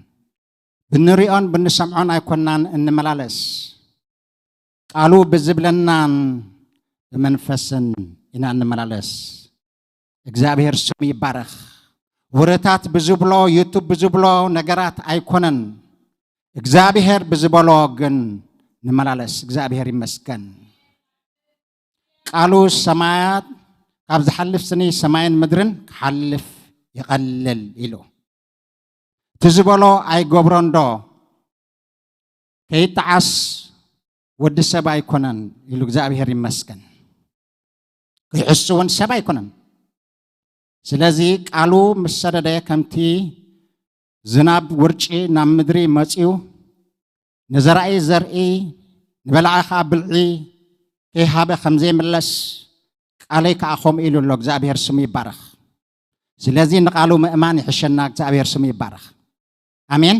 ብንሪኦን ብንሰምዖን ኣይኮናን እንመላለስ። ቃሉ ብዝብለናን ብመንፈስን ኢና እንመላለስ። እግዚኣብሔር ስሙ ይባረኽ። ወረታት ብዝብሎ፣ ዩቱብ ብዝብሎ ነገራት ኣይኮነን። እግዚኣብሔር ብዝበሎ ግን ንመላለስ። እግዚኣብሔር ይመስገን። ቃሉ ሰማያት ካብ ዝሓልፍ ስኒ ሰማይን ምድርን ክሓልፍ ይቐልል ኢሉ። እቲ ዝበሎ ኣይገብሮን ዶ? ከይጠዓስ ወዲ ሰብ ኣይኮነን ኢሉ እግዚኣብሔር ይመስገን። ክሕሱ እውን ሰብ ኣይኮነን። ስለዚ ቃሉ ምስ ሰደደ ከምቲ ዝናብ ውርጪ ናብ ምድሪ መጺኡ ንዘራኢ ዘርኢ ንበላዒ ኸዓ ብልዒ ከይሃበ ከም ዘይምለስ ቃለይ ከዓ ከምኡ ኢሉ ኣሎ። እግዚኣብሔር ስሙ ይባረኽ። ስለዚ ንቃሉ ምእማን ይሕሸና። እግዚኣብሔር ስሙ ይባረኽ። ኣሜን።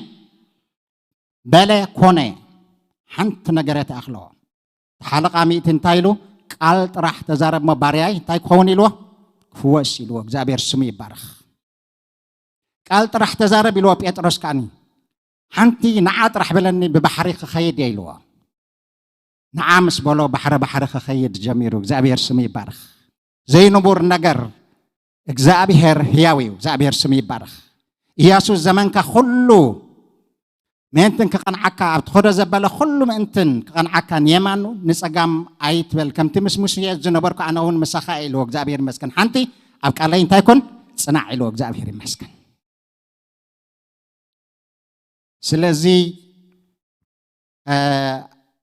በለ ኮነ። ሓንቲ ነገር ኣይትኣኽልዎ። ሓለቓ ሚእቲ እንታይ ኢሉ? ቃል ጥራሕ ተዛረብ እሞ ባርያይ እንታይ ክኸውን ኢልዎ? ክፍወስ ኢልዎ። እግዚኣብሔር ስሙ ይባረኽ። ቃል ጥራሕ ተዛረብ ኢልዎ ጴጥሮስ ከዓኒ። ሓንቲ ንዓ ጥራሕ በለኒ ብባሕሪ ክኸይድ እየ ኢልዎ። ንዓ ምስ በሎ ባሕረ ባሕሪ ክኸይድ ጀሚሩ። እግዚኣብሔር ስሙ ይባረኽ። ዘይንቡር ነገር እግዚኣብሔር ህያው እዩ። እግዚኣብሔር ስሙ ይባረኽ። ኢያሱ ዘመንካ ኩሉ ምእንትን ክቐንዓካ ኣብ ትኸዶ ዘበለ ኩሉ ምእንትን ክቐንዓካ ንየማኑ ንጸጋም ኣይትበል። ከምቲ ምስ ሙሴ ዝነበርኩ ኣነ እውን ምሳኻ ኢልዎ። እግዚኣብሔር ይመስገን። ሓንቲ ኣብ ቃለይ እንታይ ኮን ጽናዕ ኢልዎ። እግዚኣብሔር ይመስገን። ስለዚ እ፣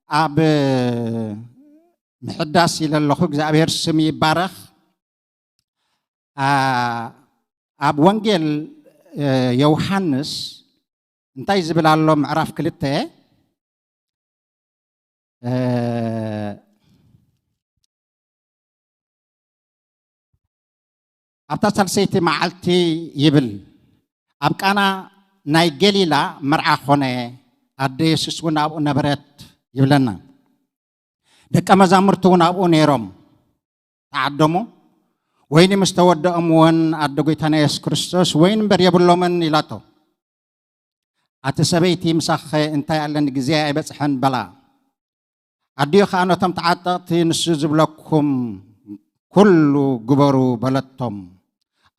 ኣብ ምሕዳስ ኢለ ኣለኹ። እግዚኣብሔር ስም ይባረኽ። ኣ፣ ኣብ ወንጌል እ፣ ዮውሃንስ እንታይ ዝብል ኣሎ? ምዕራፍ ክልተ እ፣ ኣብታ ሳልሰይቲ መዓልቲ ይብል፣ ኣብ ቃና ናይ ገሊላ መርዓ ኾነ፣ ኣደ የሱስ እውን ኣብኡ ነበረት ይብለና። ደቀ መዛሙርቲ እውን ኣብኡ ነይሮም፣ ተዓደሙ። ወይኒ ምስ ተወደኦም እውን ኣደ ጐይታና የሱስ ክርስቶስ ወይኒ እምበር የብሎምን ኢላቶ። ኣቲ ሰበይቲ ምሳኸ እንታይ ኣለኒ ግዜ ኣይበጽሐን በላ። ኣዲኡ ኸኣ ነቶም ተዓጠቕቲ ንሱ ዝብለኩም ኩሉ ግበሩ በለቶም።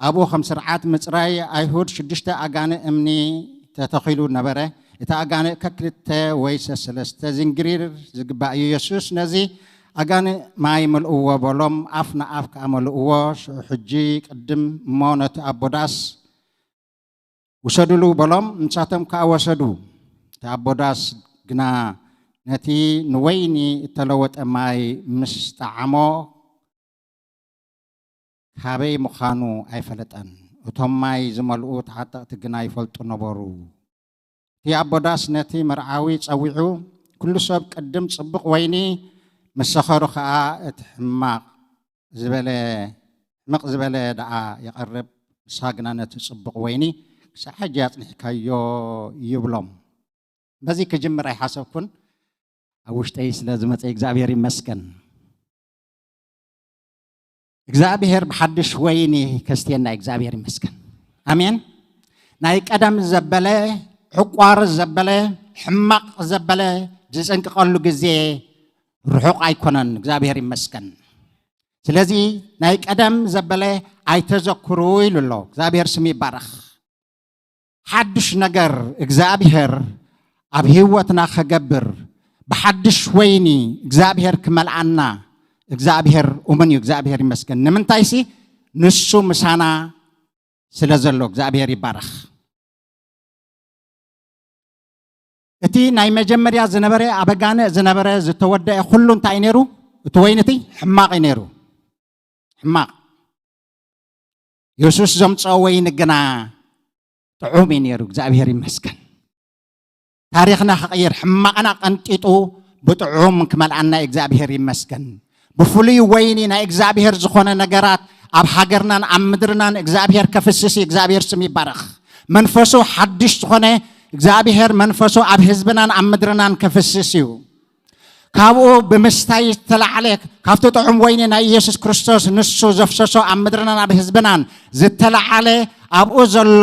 ኣብኡ ከም ስርዓት ምጽራይ ኣይሁድ ሽዱሽተ ኣጋንእ እምኒ ተተኺሉ ነበረ። እቲ ኣጋንእ ከክልተ ወይ ሰሰለስተ ዝንግሪር ዝግባእ እዩ። የሱስ ነዚ ኣጋንእ ማይ ምልእዎ በሎም። ኣፍ ንኣፍ ከኣ መልእዎ። ሽዑ ሕጂ ቅድም እሞ ነቲ ኣቦ ዳስ ውሰዱሉ በሎም፣ ንሳቶም ከኣ ወሰዱ። እቲ ኣቦ ዳስ ግና ነቲ ንወይኒ እተለወጠ ማይ ምስ ጠዓሞ ካበይ ምዃኑ ኣይፈለጠን። እቶም ማይ ዝመልኡ ተዓጠቕቲ ግና ይፈልጡ ነበሩ። እቲ ኣቦ ዳስ ነቲ መርዓዊ ጸዊዑ፣ ኩሉ ሰብ ቅድም ጽቡቕ ወይኒ ምስ ሰኸሩ ኸኣ እቲ ሕማቕ ዝበለ፣ ሕምቕ ዝበለ ደኣ የቐርብ፣ ንስኻ ግና ነቲ ጽቡቕ ወይኒ ክሳዕ ሕጂ ኣጽኒሕካዮ ይብሎም። በዚ ክጅምር ኣይሓሰብኩን፣ ኣብ ውሽጠይ ስለ ዝመጸ እግዚኣብሔር ይመስገን። እግዚኣብሔር ብሓድሽ ወይኒ ከስትየና እግዚኣብሔር ይመስገን። ኣሜን። ናይ ቀደም ዘበለ፣ ዕቋር ዘበለ፣ ሕማቕ ዘበለ ዝጽንቅቐሉ ግዜ ርሑቕ ኣይኮነን። እግዚኣብሔር ይመስገን። ስለዚ ናይ ቀደም ዘበለ ኣይተዘክሩ ኢሉ ኣሎ። እግዚኣብሔር ስሙ ይባረኽ። ሓድሽ ነገር እግዚኣብሔር ኣብ ህይወትና ከገብር፣ ብሓድሽ ወይኒ እግዚኣብሔር ክመልኣና እግዚኣብሔር እሙን እዩ። እግዚኣብሔር ይመስገን። ንምንታይሲ ንሱ ምሳና ስለ ዘሎ እግዚኣብሔር ይባረኽ። እቲ ናይ መጀመርያ ዝነበረ ኣብ ኣጋንእ ዝነበረ ዝተወደአ ኩሉ እንታይ እዩ ነይሩ? እቲ ወይኒ እቲ ሕማቕ እዩ ነይሩ። ሕማቕ። የሱስ ዘምጽኦ ወይኒ ግና ጥዑም እዩ ነይሩ። እግዚኣብሔር ይመስገን። ታሪኽና ክቕይር፣ ሕማቕና ቀንጢጡ ብጥዑም ክመልኣና እግዚኣብሔር ይመስገን። ብፍሉይ ወይኒ ናይ እግዚኣብሔር ዝኾነ ነገራት ኣብ ሃገርናን ኣብ ምድርናን እግዚኣብሔር ከፍስስ እዩ። እግዚኣብሔር ስም ይባረኽ። መንፈሱ ሓድሽ ዝኾነ እግዚኣብሔር መንፈሱ ኣብ ህዝብናን ኣብ ምድርናን ከፍስስ እዩ። ካብኡ ብምስታይ ዝተላዕለ፣ ካብቲ ጥዑም ወይኒ ናይ ኢየሱስ ክርስቶስ ንሱ ዘፍሰሶ ኣብ ምድርናን ኣብ ህዝብናን ዝተላዓለ፣ ኣብኡ ዘሎ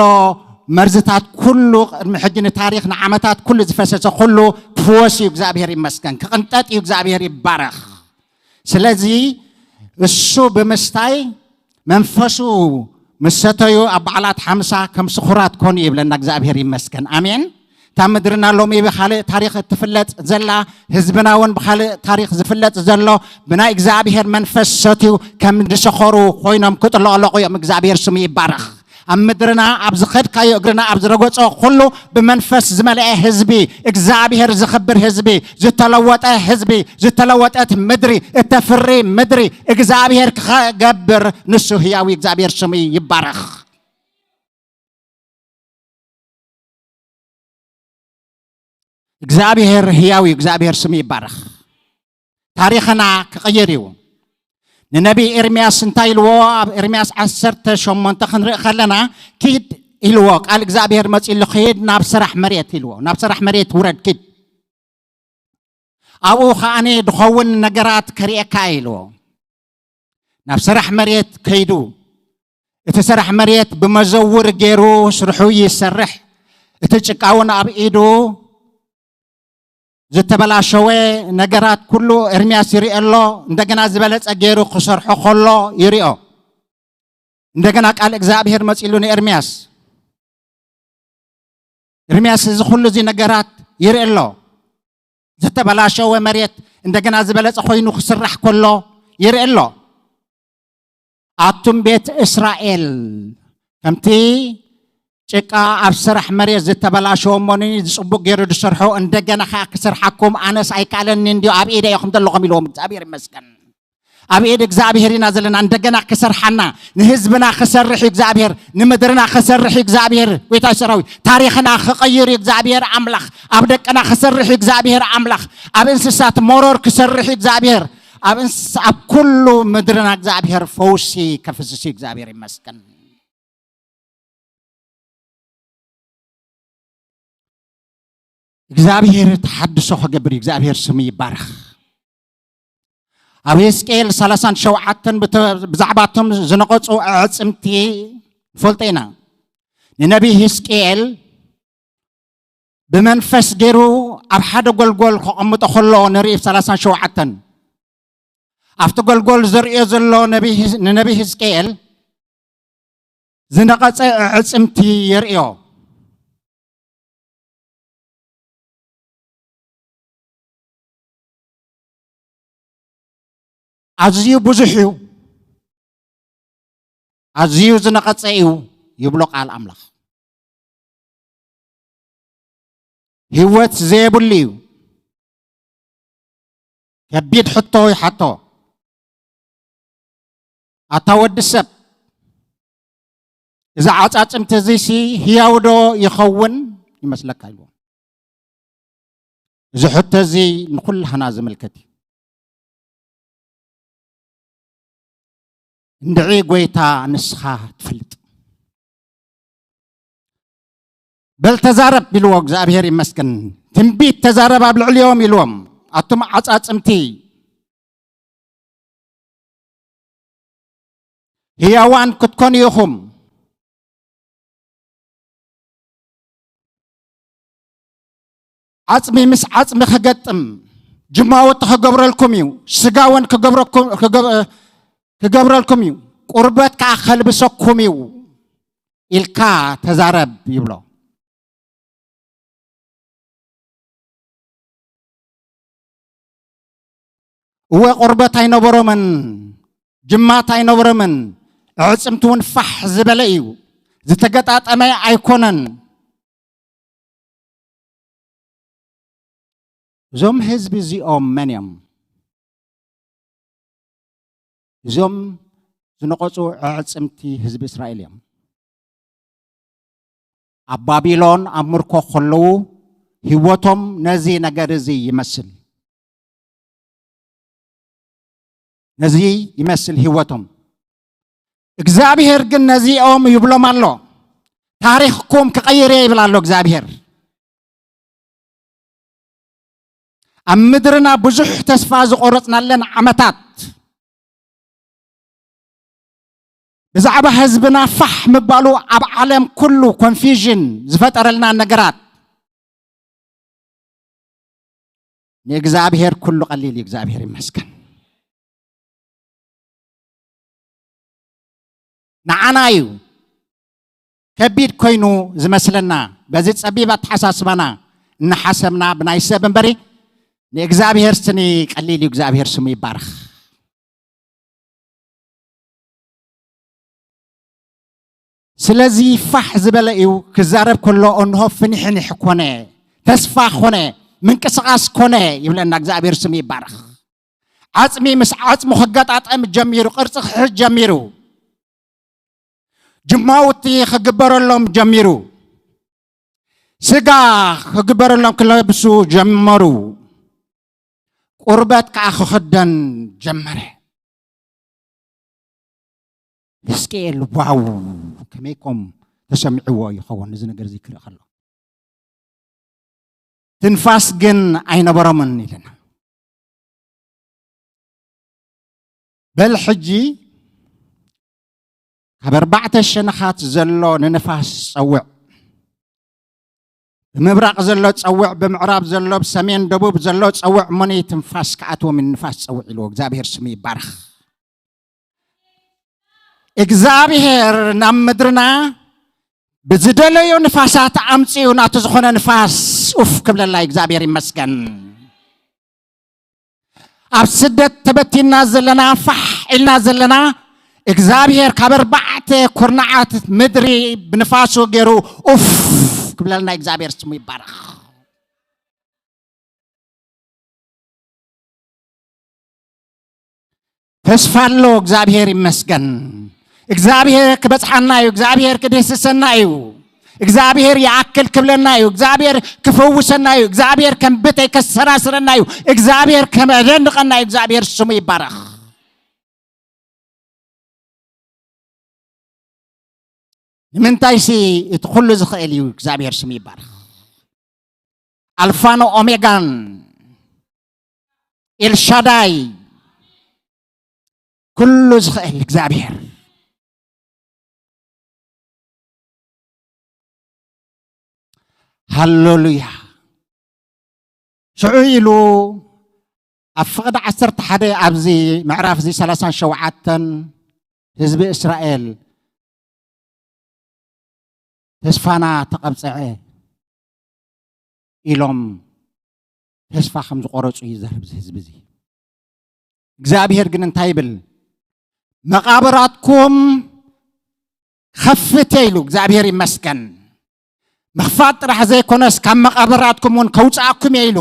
መርዝታት ኩሉ፣ ቅድሚ ሕጂ ንታሪኽ ንዓመታት ኩሉ ዝፈሰሰ ኩሉ ክፍወስ እዩ። እግዚኣብሔር ይመስገን። ክቕንጠጥ እዩ። እግዚኣብሔር ይባረኽ። ስለዚ እሱ ብምስታይ መንፈሱ ምስ ሰተዩ ኣብ በዓላት ሓምሳ ከም ስኹራት ኮኑ ይብለና። እግዚኣብሔር ይመስገን። ኣሜን። እታ ምድርና ሎሚ ብኻልእ ታሪኽ እትፍለጥ ዘላ፣ ህዝብና እውን ብኻልእ ታሪኽ ዝፍለጥ ዘሎ፣ ብናይ እግዚኣብሔር መንፈስ ሰትዩ ከም ዝሰኸሩ ኮይኖም ክጥለቐለቑ እዮም። እግዚኣብሔር ስሙ ይባረኽ። ኣብ ምድርና ኣብ ዝኸድካዮ፣ እግርና ኣብ ዝረገጾ ኩሉ ብመንፈስ ዝመልአ ህዝቢ፣ እግዚኣብሔር ዝኽብር ህዝቢ፣ ዝተለወጠ ህዝቢ፣ ዝተለወጠት ምድሪ፣ እተፍሪ ምድሪ እግዚኣብሔር ክገብር ንሱ ህያዊ እግዚኣብሔር ስሙ ይባረኽ። እግዚኣብሔር ህያው እዩ። እግዚኣብሔር ስሙ ይባረኽ። ታሪኽና ክቕይር እዩ። ንነቢይ ኤርምያስ እንታይ ኢልዎ? ኣብ ኤርምያስ ዓሰርተ ሸሞንተ ክንርኢ ከለና፣ "ኪድ" ኢልዎ፣ ቃል እግዚኣብሔር መጺሉ፣ "ኪድ ናብ ሰራሕ መሬት" ኢልዎ። "ናብ ሰራሕ መሬት ውረድ፣ ኪድ። ኣብኡ ከኣኒ ድኸውን ነገራት ከርእየካ" ኢልዎ። ናብ ሰራሕ መሬት ከይዱ፣ እቲ ሰራሕ መሬት ብመዘውር ገይሩ ስርሑ ይሰርሕ። እቲ ጭቃ እውን ኣብ ኢዱ፣ ዝተበላሸወ ነገራት ኩሉ ኤርምያስ ይርኢ ኣሎ። እንደገና ዝበለጸ ገይሩ ክሰርሖ ከሎ ይሪኦ። እንደገና ቃል እግዚኣብሔር መጺሉ ንኤርምያስ፣ ኤርምያስ እዚ ኩሉ እዚ ነገራት ይርኢ ኣሎ። ዝተበላሸወ መሬት እንደገና ዝበለጸ ኮይኑ ክስራሕ ከሎ ይርኢ ኣሎ። ኣቱም ቤት እስራኤል፣ ከምቲ ጭቃ ኣብ ስራሕ መሬት ዝተበላሸወ እሞኒ ዝጽቡቕ ገይሩ ዝሰርሖ፣ እንደገና ኸኣ ክሰርሓኩም ኣነስ ኣይከኣለኒ እንድዩ፣ ኣብ ኢደ ኢኹም ዘለኹም ኢልዎም። እግዚኣብሔር ይመስገን። ኣብ ኢድ እግዚኣብሔር ኢና ዘለና። እንደገና ክሰርሓና፣ ንህዝብና ክሰርሕ እዩ እግዚኣብሔር፣ ንምድርና ክሰርሕ እዩ እግዚኣብሔር። ጎይታ ሰራዊት፣ ታሪኽና ክቐይር እዩ እግዚኣብሔር ኣምላኽ። ኣብ ደቅና ክሰርሕ እዩ እግዚኣብሔር ኣምላኽ። ኣብ እንስሳት መሮር ክሰርሕ እዩ እግዚኣብሔር። ኣብ እንስሳ፣ ኣብ ኩሉ ምድርና እግዚኣብሔር ፈውሲ ከፍስስ እዩ። እግዚኣብሔር ይመስገን። እግዚኣብሔር ተሓድሶ ክገብር እዩ። እግዚኣብሔር ስሙ ይባረኽ። ኣብ ሕዝቅኤል ሰላሳን ሸውዓተን ብተ-፣ ብዛዕባ እቶም ዝነቐጹ ኣዕጽምቲ ንፈልጦ ኢና። ንነቢይ ሕዝቅኤል ብመንፈስ ገይሩ ኣብ ሓደ ጎልጎል ከቐምጦ ከሎ ንርኢ። ሰላሳን ሸውዓተን ኣብቲ ጎልጎል ዘርእዮ ዘሎ ነቢይ፣ ንነቢይ ሕዝቅኤል ዝነቐጸ ኣዕጽምቲ የርእዮ። ኣዝዩ ብዙሕ እዩ፣ ኣዝዩ ዝነቐጸ እዩ ይብሎ ቃል ኣምላኽ። ህይወት ዘየብሉ እዩ። ከቢድ ሕቶ ይሓቶ። ኣታ ወዲ ሰብ፣ እዚ ዓጻጽምቲ እዚሲ ህያው ዶ ይኸውን ይመስለካ? ኢልዎ። እዚ ሕቶ እዚ ንኹላህና ዝምልከት እዩ። እንድዒ ጎይታ ንስኻ ትፈልጥ። በል ተዛረብ ኢልዎ፣ እግዚኣብሔር ይመስገን። ትንቢት ተዛረብ ኣብ ልዕሊኦም ኢልዎም። ኣቱም ዓጻጽምቲ፣ ህያዋን ክትኮኑ ኢኹም። ዓጽሚ ምስ ዓጽሚ ክገጥም፣ ጅማውቲ ክገብረልኩም እዩ፣ ስጋ እውን ክገብረኩም፣ ክገብ-፣ ክገብረልኩም እዩ፣ ቁርበት ከኣ ከልብሰኩም እዩ ኢልካ ተዛረብ ይብሎ። እወ፣ ቁርበት ኣይነበሮምን፣ ጅማት ኣይነበሮምን፣ ኣዕጽምቲ እውን ፋሕ ዝበለ እዩ፣ ዝተገጣጠመ ኣይኮነን። እዞም ህዝቢ እዚኦም መን እዮም? እዞም ዝነቐጹ ኣዕጽምቲ ህዝቢ እስራኤል እዮም። ኣብ ባቢሎን ኣብ ምርኮ ከለዉ ህይወቶም ነዚ ነገር እዚ ይመስል። ነዚ ይመስል ህይወቶም። እግዚኣብሔር ግን ነዚኦም ይብሎም ኣሎ፣ ታሪኽኩም ክቐይር እየ ይብል ኣሎ እግዚኣብሔር። ኣብ ምድርና ብዙሕ ተስፋ ዝቆረጽናለን ዓመታት፣ ብዛዕባ ህዝብና ፋሕ ምባሉ ኣብ ዓለም ኩሉ ኮንፊዥን ዝፈጠረልና ነገራት፣ ንእግዚኣብሔር ኩሉ ቀሊል እዩ። እግዚኣብሔር ይመስገን። ንዓና እዩ ከቢድ ኮይኑ ዝመስለና፣ በዚ ጸቢብ ኣተሓሳስባና እናሓሰብና ብናይ ሰብ እምበሪ፣ ንእግዚኣብሔር ስኒ ቀሊል እዩ። እግዚኣብሔር ስሙ ይባረኽ። ስለዚ ፋሕ ዝበለ እዩ ክዛረብ ከሎ፣ እንሆ ፍንሕንሕ ኮነ፣ ተስፋ ኮነ፣ ምንቅስቓስ ኮነ ይብለና። እግዚኣብሔር ስሙ ይባረኽ። ዓጽሚ ምስ ዓጽሙ ክገጣጠም ጀሚሩ፣ ቅርጺ ክሕዝ ጀሚሩ፣ ጅማውቲ ክግበረሎም ጀሚሩ፣ ስጋ ክግበረሎም ክለብሱ ጀመሩ፣ ቁርበት ከዓ ክኽደን ጀመረ። ሕዝቅኤል ዋው፣ ከመይኮም ተሰሚዕዎ ይኸውን እዚ ነገር እዚ ክርኢ ከሎ። ትንፋስ ግን ኣይነበሮምን ኢልና። በል ሕጂ ካብ ኣርባዕተ ሸነኻት ዘሎ ንንፋስ ጸውዕ። ብምብራቕ ዘሎ ጸውዕ፣ ብምዕራብ ዘሎ፣ ብሰሜን ደቡብ ዘሎ ጸውዕ፣ እሞኒ ትንፋስ ክኣትዎም ንንፋስ ጸውዕ ኢልዎ። እግዚኣብሔር ስሙ ይባረኽ። እግዚኣብሔር ናብ ምድርና ብዝደለዮ ንፋሳት ኣምጺኡ ናቱ ዝኾነ ንፋስ ኡፍ ክብለላ እግዚኣብሔር ይመስገን። ኣብ ስደት ተበቲና ዘለና፣ ፋሕ ኢልና ዘለና፣ እግዚኣብሔር ካብ ኣርባዕተ ኩርናዓት ምድሪ ብንፋሱ ገይሩ ኡፍ ክብለልና እግዚኣብሔር ስሙ ይባረኽ። ተስፋ ኣሎ። እግዚኣብሔር ይመስገን። እግዚኣብሔር ክበጽሓና እዩ። እግዚኣብሔር ክድህስሰና እዩ። እግዚኣብሔር ይኣክል ክብለና እዩ። እግዚኣብሔር ክፈውሰና እዩ። እግዚኣብሔር ከም ብተይ ከሰራስረና እዩ። እግዚኣብሔር ከመደንቐና እዩ። እግዚኣብሔር ስሙ ይባረኽ። ንምንታይሲ እቲ ኩሉ ዝኽእል እዩ። እግዚኣብሔር ስሙ ይባረኽ። ኣልፋን ኦሜጋን፣ ኤልሻዳይ፣ ኩሉ ዝኽእል እግዚኣብሔር። ሃሌሉያ። ሽዑ ኢሉ ኣብ ፍቕዲ ዓሰርተ ሓደ ኣብዚ ምዕራፍ እዚ ሰላሳን ሸውዓተን ህዝቢ እስራኤል ተስፋና ተቐብፀዐ ኢሎም ተስፋ ከም ዝቆረፁ ይዘርብ እዚ ህዝቢ እዚ። እግዚኣብሔር ግን እንታይ ይብል? መቓብራትኩም ከፍት እየ ኢሉ። እግዚኣብሔር ይመስገን። ምኽፋት ጥራሕ ዘይኮነስ ካብ መቓብራትኩም እውን ከውፅኣኩም እየ ኢሉ።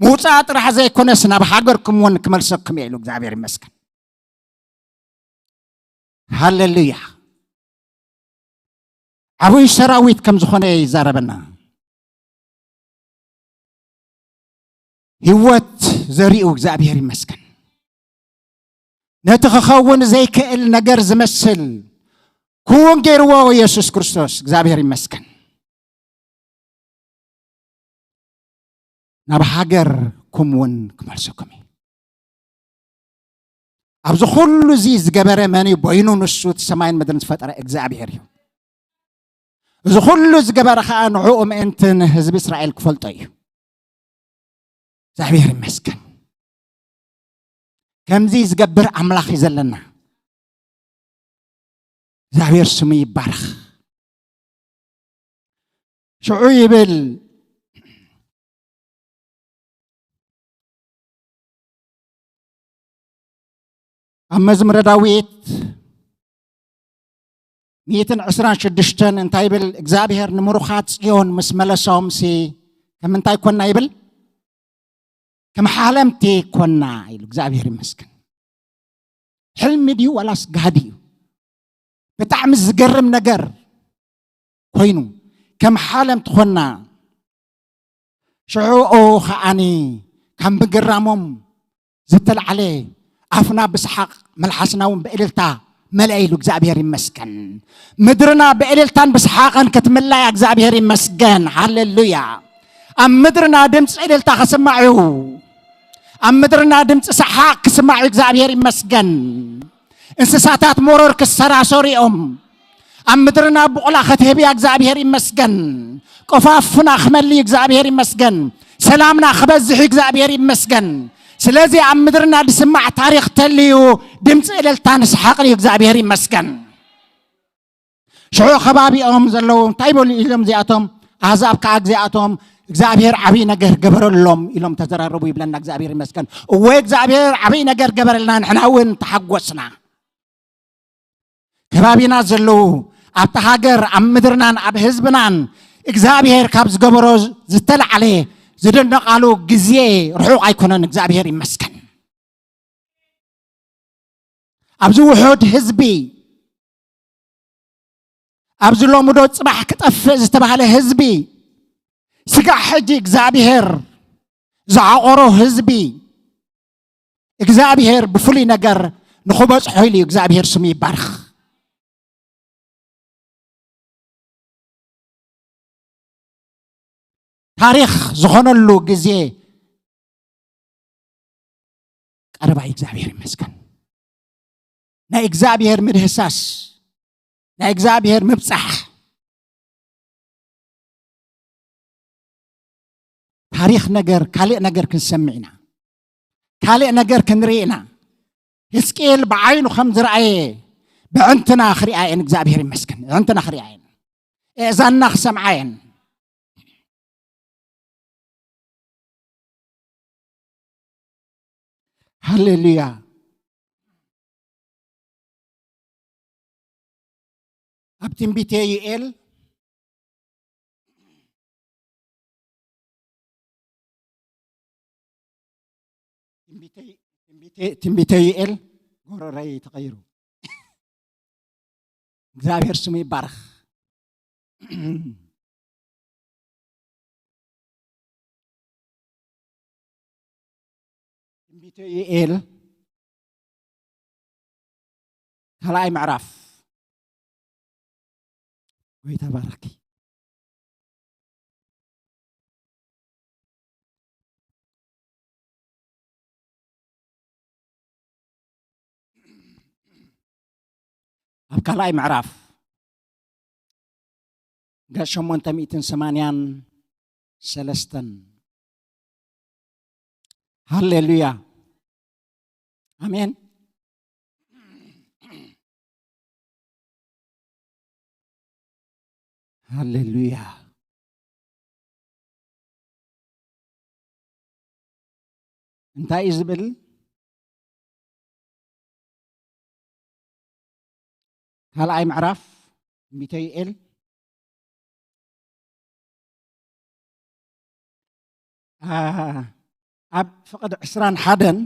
ምውፃእ ጥራሕ ዘይኮነስ ናብ ሃገርኩም እውን ክመልሰኩም እየ ኢሉ። እግዚኣብሔር ይመስገን። ሃሌሉያ። ዓብይ ሰራዊት ከም ዝኾነ ይዛረበና። ህይወት ዘሪኡ እግዚኣብሔር ይመስገን። ነቲ ክኸውን ዘይክእል ነገር ዝመስል ክውን ገይርዎ ኢየሱስ ክርስቶስ። እግዚኣብሔር ይመስገን። ናብ ሃገርኩም እውን ክመልሰኩም እዩ። ኣብዚ ኩሉ እዚ ዝገበረ መን እዩ? በይኑ ንሱ እቲ ሰማይን ምድርን ዝፈጠረ እግዚኣብሔር እዩ። እዚ ኩሉ ዝገበረ ከዓ ንዕኡ ምእንቲ ንህዝቢ እስራኤል ክፈልጦ እዩ። እግዚኣብሔር ይመስገን። ከምዚ ዝገብር ኣምላኽ እዩ ዘለና። እግዚኣብሔር ስሙ ይባረኽ። ሽዑ ይብል ኣብ መዝሙረ ዳዊት ሚእትን ዕስራን ሽዱሽተን እንታይ ይብል? እግዚኣብሔር ንምሩኻት ጽዮን ምስ መለሶምሲ ከም እንታይ ኮና ይብል? ከም ሓለምቲ ኮና ኢሉ። እግዚኣብሔር ይመስገን። ሕልሚ ድዩ ዋላስ ጋህዲ እዩ? ብጣዕሚ ዝገርም ነገር ኮይኑ ከም ሓለም ትኾና። ሽዑ ከዓኒ ካብ ምግራሞም ዝተላዕለ ኣፍና ብስሓቕ መልሓስና እውን ብእልልታ መለአ ኢሉ እግዚኣብሔር ይመስገን። ምድርና ብእልልታን ብስሓቕን ክትምላያ እግዚኣብሔር ይመስገን። ሃሌሉያ። ኣብ ምድርና ድምፂ እልልታ ክስማዕ እዩ። ኣብ ምድርና ድምፂ ሰሓቕ ክስማዕ እዩ። እግዚኣብሔር ይመስገን። እንስሳታት መሮር ክሰራሰሩ እዮም። ኣብ ምድርና ብቑላ ክትህብ እያ። እግዚኣብሔር ይመስገን። ቆፋፍና ክመልእ እዩ። እግዚኣብሔር ይመስገን። ሰላምና ክበዝሕ እዩ። እግዚኣብሔር ይመስገን። ስለዚ ኣብ ምድርና ዝስማዕ ታሪኽ ተልዩ ድምፂ እልልታን ሰሓቕን እዩ። እግዚኣብሔር ይመስገን። ሽዑ ከባቢኦም ዘለዉ እንታይ በሉ ኢሎም እዚኣቶም ኣህዛብ ከዓ እዚኣቶም እግዚኣብሔር ዓብዪ ነገር ገበረሎም ኢሎም ተዘራረቡ ይብለና። እግዚኣብሔር ይመስገን። እወ እግዚኣብሔር ዓብዪ ነገር ገበረልና፣ ንሕና እውን ተሓጎስና። ከባቢና ዘለዉ ኣብቲ ሃገር ኣብ ምድርናን ኣብ ህዝብናን እግዚኣብሔር ካብ ዝገበሮ ዝተላዕለ ዝድነቃሉ ግዜ ርሑቕ ኣይኮነን። እግዚኣብሔር ይመስገን። ኣብዚ ውሑድ ህዝቢ ኣብዚ ሎምዶ ጽባሕ ክጠፍእ ዝተባህለ ህዝቢ ስጋዕ ሕጂ እግዚኣብሔር ዝዓቆሮ ህዝቢ እግዚኣብሔር ብፍሉይ ነገር ንኽበጽሖ ኢሉ እዩ። እግዚኣብሔር ስሙ ይባርኽ። ታሪኽ ዝኾነሉ ግዜ ቀረባ እዩ። እግዚኣብሔር ይመስገን። ናይ እግዚኣብሔር ምድህሳስ፣ ናይ እግዚኣብሔር ምብጻሕ ታሪኽ ነገር ካልእ ነገር ክንሰምዕ ኢና። ካልእ ነገር ክንርኢ ኢና። ህዝቅኤል ብዓይኑ ከም ዝረኣየ ብዕንትና ክሪኣ እየን። እግዚኣብሔር ይመስገን። ብዕንትና ክሪኣ እየን። እእዛንና ክሰምዓ እየን። ሃሌሉያ። ኣብ ትንቢተ ዩኤል ትንቢተ- ትንቢተ- ትንቢተ ዩኤል ጎረረይ ተቐይሩ። እግዚኣብሔር ስሙ ይባረኽ። ትንቢተ ዩኤል ካልኣይ ምዕራፍ። ጎይታ ባረኪ። ኣብ ካልኣይ ምዕራፍ ገጽ ሸሞንተ ሚእትን ሰማንያን ሰለስተን። ሃሌሉያ። ኣሜን። ሃሌሉያ። እንታይ እዩ ዝብል? ካልኣይ ምዕራፍ ትንቢተ ዩኤል ኣብ ፍቕድ ዕስራን ሓደን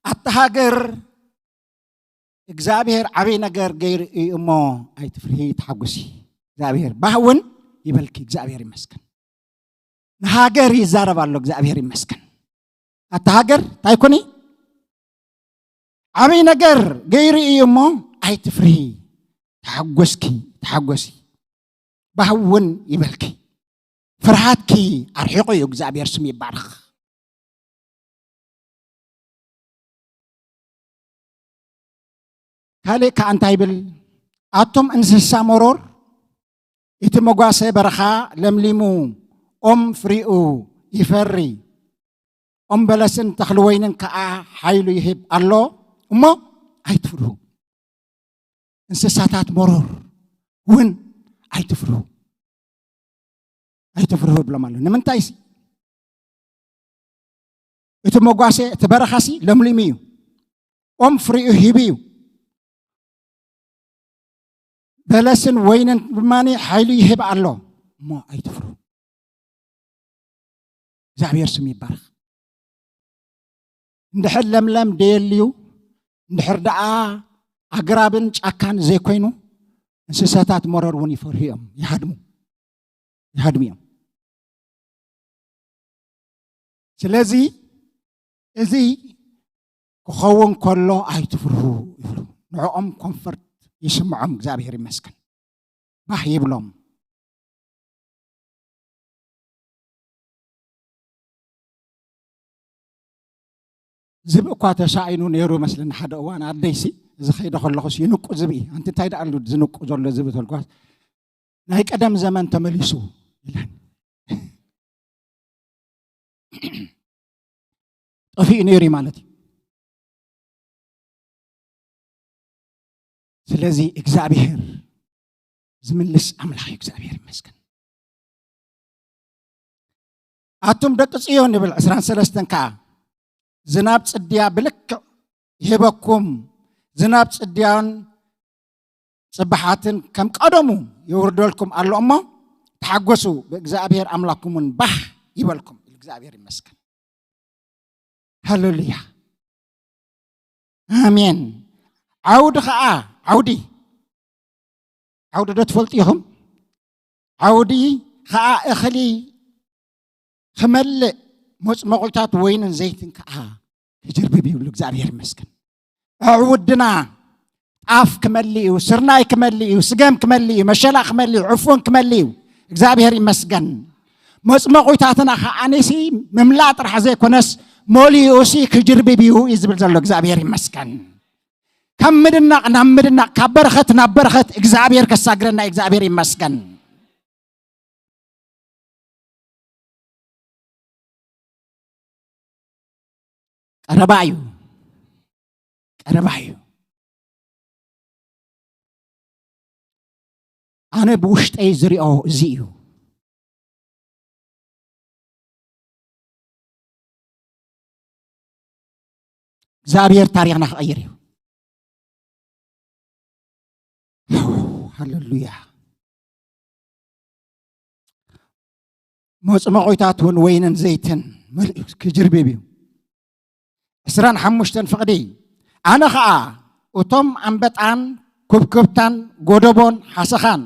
ኣታ ሃገር እግዚኣብሔር ዓብይ ነገር ገይሩ እዩ እሞ ኣይትፍርሂ፣ ተሓጎሲ። እግዚኣብሔር ባህ እውን ይበልኪ። እግዚኣብሔር ይመስገን። ንሃገር ይዛረብ ኣሎ። እግዚኣብሔር ይመስገን። ኣታ ሃገር እንታይ ኩኒ? ዓብይ ነገር ገይሩ እዩ እሞ ኣይትፍርሂ፣ ተሓጎስኪ፣ ተሓጎሲ። ባህ እውን ይበልኪ። ፍርሃትኪ ኣርሒቑ እዩ። እግዚኣብሔር ስም ይባርኽ። ካልእ ከኣ እንታይ ይብል? ኣቱም እንስሳ መሮር፣ እቲ መጓሰ በረኻ ለምሊሙ ኦም ፍሪኡ ይፈሪ፣ ኦም በለስን ተኽሊ ወይንን ከኣ ሓይሉ ይህብ ኣሎ እሞ ኣይትፍርሁ። እንስሳታት መሮር እውን ኣይትፍርሁ፣ ኣይትፍርሁ ይብሎም ኣሎ። ንምንታይሲ እቲ መጓሰ እቲ በረኻሲ ለምሊሙ እዩ፣ ኦም ፍሪኡ ሂቡ እዩ፣ በለስን ወይንን ድማ ሓይሉ ይህብ ኣሎ እሞ ኣይትፍርሁ። እግዚኣብሔር ስም ይባረኽ። እንድሕር ለምለም ደየልዩ እንድሕር ደኣ ኣግራብን ጫካን ዘይኮይኑ፣ እንስሳታት መረር እውን ይፈርሁ እዮም፣ ይሃድሙ፣ ይሃድሙ እዮም። ስለዚ እዚ ክኸውን ከሎ ኣይትፍርሁ ይብሉ። ንዕኦም ኮንፈርት ይስምዖም፣ እግዚኣብሔር ይመስገን፣ ባህ ይብሎም። ዝብኢ እኳ ተሳኢኑ ነይሩ መስለኒ ሓደ እዋን፣ ኣደይሲ እዚ ከይደ ከለኹስ ይንቁ ዝብኢ፣ ኣንቲ እንታይ ደኣ ኣሉ ዝንቁ ዘሎ ዝብኢ ተልኳስ፣ ናይ ቀደም ዘመን ተመሊሱ ኢለን። ጠፊኡ ነይሩ እዩ ማለት እዩ። ስለዚ እግዚኣብሔር ዝምልስ ኣምላኽ እዩ፣ እግዚኣብሔር ይመስገን። ኣቱም ደቂ ጽዮን ይብል ዕስራን ሰለስተን ከኣ፣ ዝናብ ጽድያ ብልክዕ ይህበኩም፣ ዝናብ ጽድያን ጽባሓትን ከም ቀደሙ የውርደልኩም ኣሎ እሞ፣ ተሓጎሱ፣ ብእግዚኣብሔር ኣምላኽኩምን ባህ ይበልኩም ኢሉ። እግዚኣብሔር ይመስገን። ሃሌሉያ። ኣሜን። ዓውዲ ኸዓ፣ ዓውዲ፣ ዓውዲ ዶ ትፈልጡ ኢኹም? ዓውዲ ኸዓ እኽሊ ክመልእ፣ መጽመቑታት ወይንን ዘይትን ከኣ ክጅርብብ ይብሉ። እግዚኣብሔር ይመስገን። ኣዕውድና ጣፍ ክመልእ እዩ፣ ስርናይ ክመልእ እዩ፣ ስገም ክመልእ እዩ፣ መሸላ ክመልእ እዩ፣ ዕፉን ክመልእ እዩ። እግዚኣብሔር ይመስገን። መጽመቑታትና ከኣኒሲ ምምላእ ጥራሕ ዘይኮነስ መሊኡሲ ክጅርብብ እዩ እዩ ዝብል ዘሎ። እግዚኣብሔር ይመስገን። ካብ ምድናቕ ናብ ምድናቕ፣ ካብ በረኸት ናብ በረኸት እግዚኣብሔር ከሳግረና እዩ። እግዚኣብሔር ይመስገን። ቀረባ እዩ፣ ቀረባ እዩ። ኣነ ብውሽጠይ ዝሪኦ እዚ እዩ። እግዚኣብሔር ታሪኽና ክቐይር እዩ። ሃሌሉያ። መጽመቑታት እውን ወይንን ዘይትን መሊኡ ክጅርብብ እዩ። ዕስራን ሓሙሽተን ፍቕዲ፣ ኣነ ኸኣ እቶም ኣንበጣን ኩብኩብታን ጎደቦን ሓሰኻን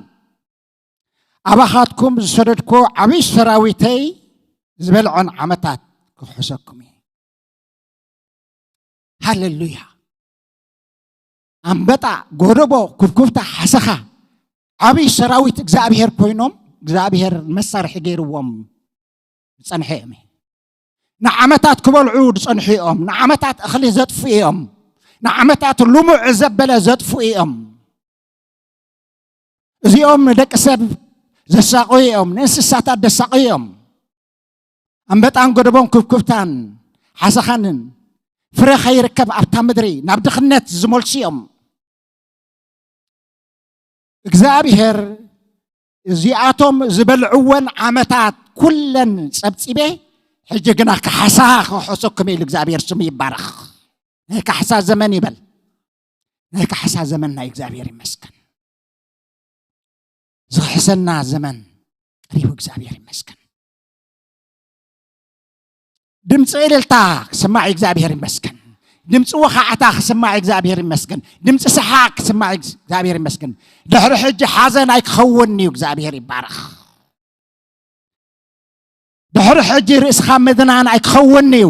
ኣባኻትኩም ዝሰደድኩ ዓብዪ ሰራዊተይ ዝበልዖን ዓመታት ክሕሰኩም እየ። ሃሌሉያ። ኣንበጣ፣ ጎደቦ፣ ኩብኩብታ፣ ሓሰኻ፣ ዓብዪ ሰራዊት እግዚኣብሔር ኮይኖም፣ እግዚኣብሔር መሳርሒ ገይርዎም ዝጸንሐ እዮም። ንዓመታት ክበልዑ ዝጸንሑ እዮም። ንዓመታት እኽሊ ዘጥፍኡ እዮም። ንዓመታት ልሙዕ ዘበለ ዘጥፍኡ እዮም። እዚኦም ንደቂ ሰብ ዘሳቕዩ እዮም፣ ንእንስሳታት ዘሳቕዩ እዮም። ኣንበጣን ጎደቦን ኩብኩብታን ሓሰኻንን ፍረ ከይርከብ ኣብታ ምድሪ ናብ ድኽነት ዝመልሱ እዮም። እግዚኣብሔር እዚኣቶም ዝበልዕወን ዓመታት ኩለን ጸብጺበ፣ ሕጂ ግና ካሕሳ ክሕሰኩም ኢሉ እግዚኣብሔር ስሙ ይባረኽ። ናይ ካሕሳ ዘመን ይበል። ናይ ካሕሳ ዘመን ናይ እግዚኣብሔር ይመስገን። ዝኽሕሰና ዘመን ቀሪቡ፣ እግዚኣብሔር ይመስገን። ድምፂ እልልታ ክስማዕ እዩ፣ እግዚኣብሔር ይመስገን። ድምፂ ወኻዕታ ክስማዕ እዩ፣ እግዚኣብሔር ይመስገን። ድምፂ ሰሓቅ ክስማዕ እዩ፣ እግዚኣብሔር ይመስገን። ድሕሪ ሕጂ ሓዘን ኣይክኸውን እዩ፣ እግዚኣብሔር ይባረኽ። ድሕሪ ሕጂ ርእስኻ ምድናን ኣይክኸውን እዩ።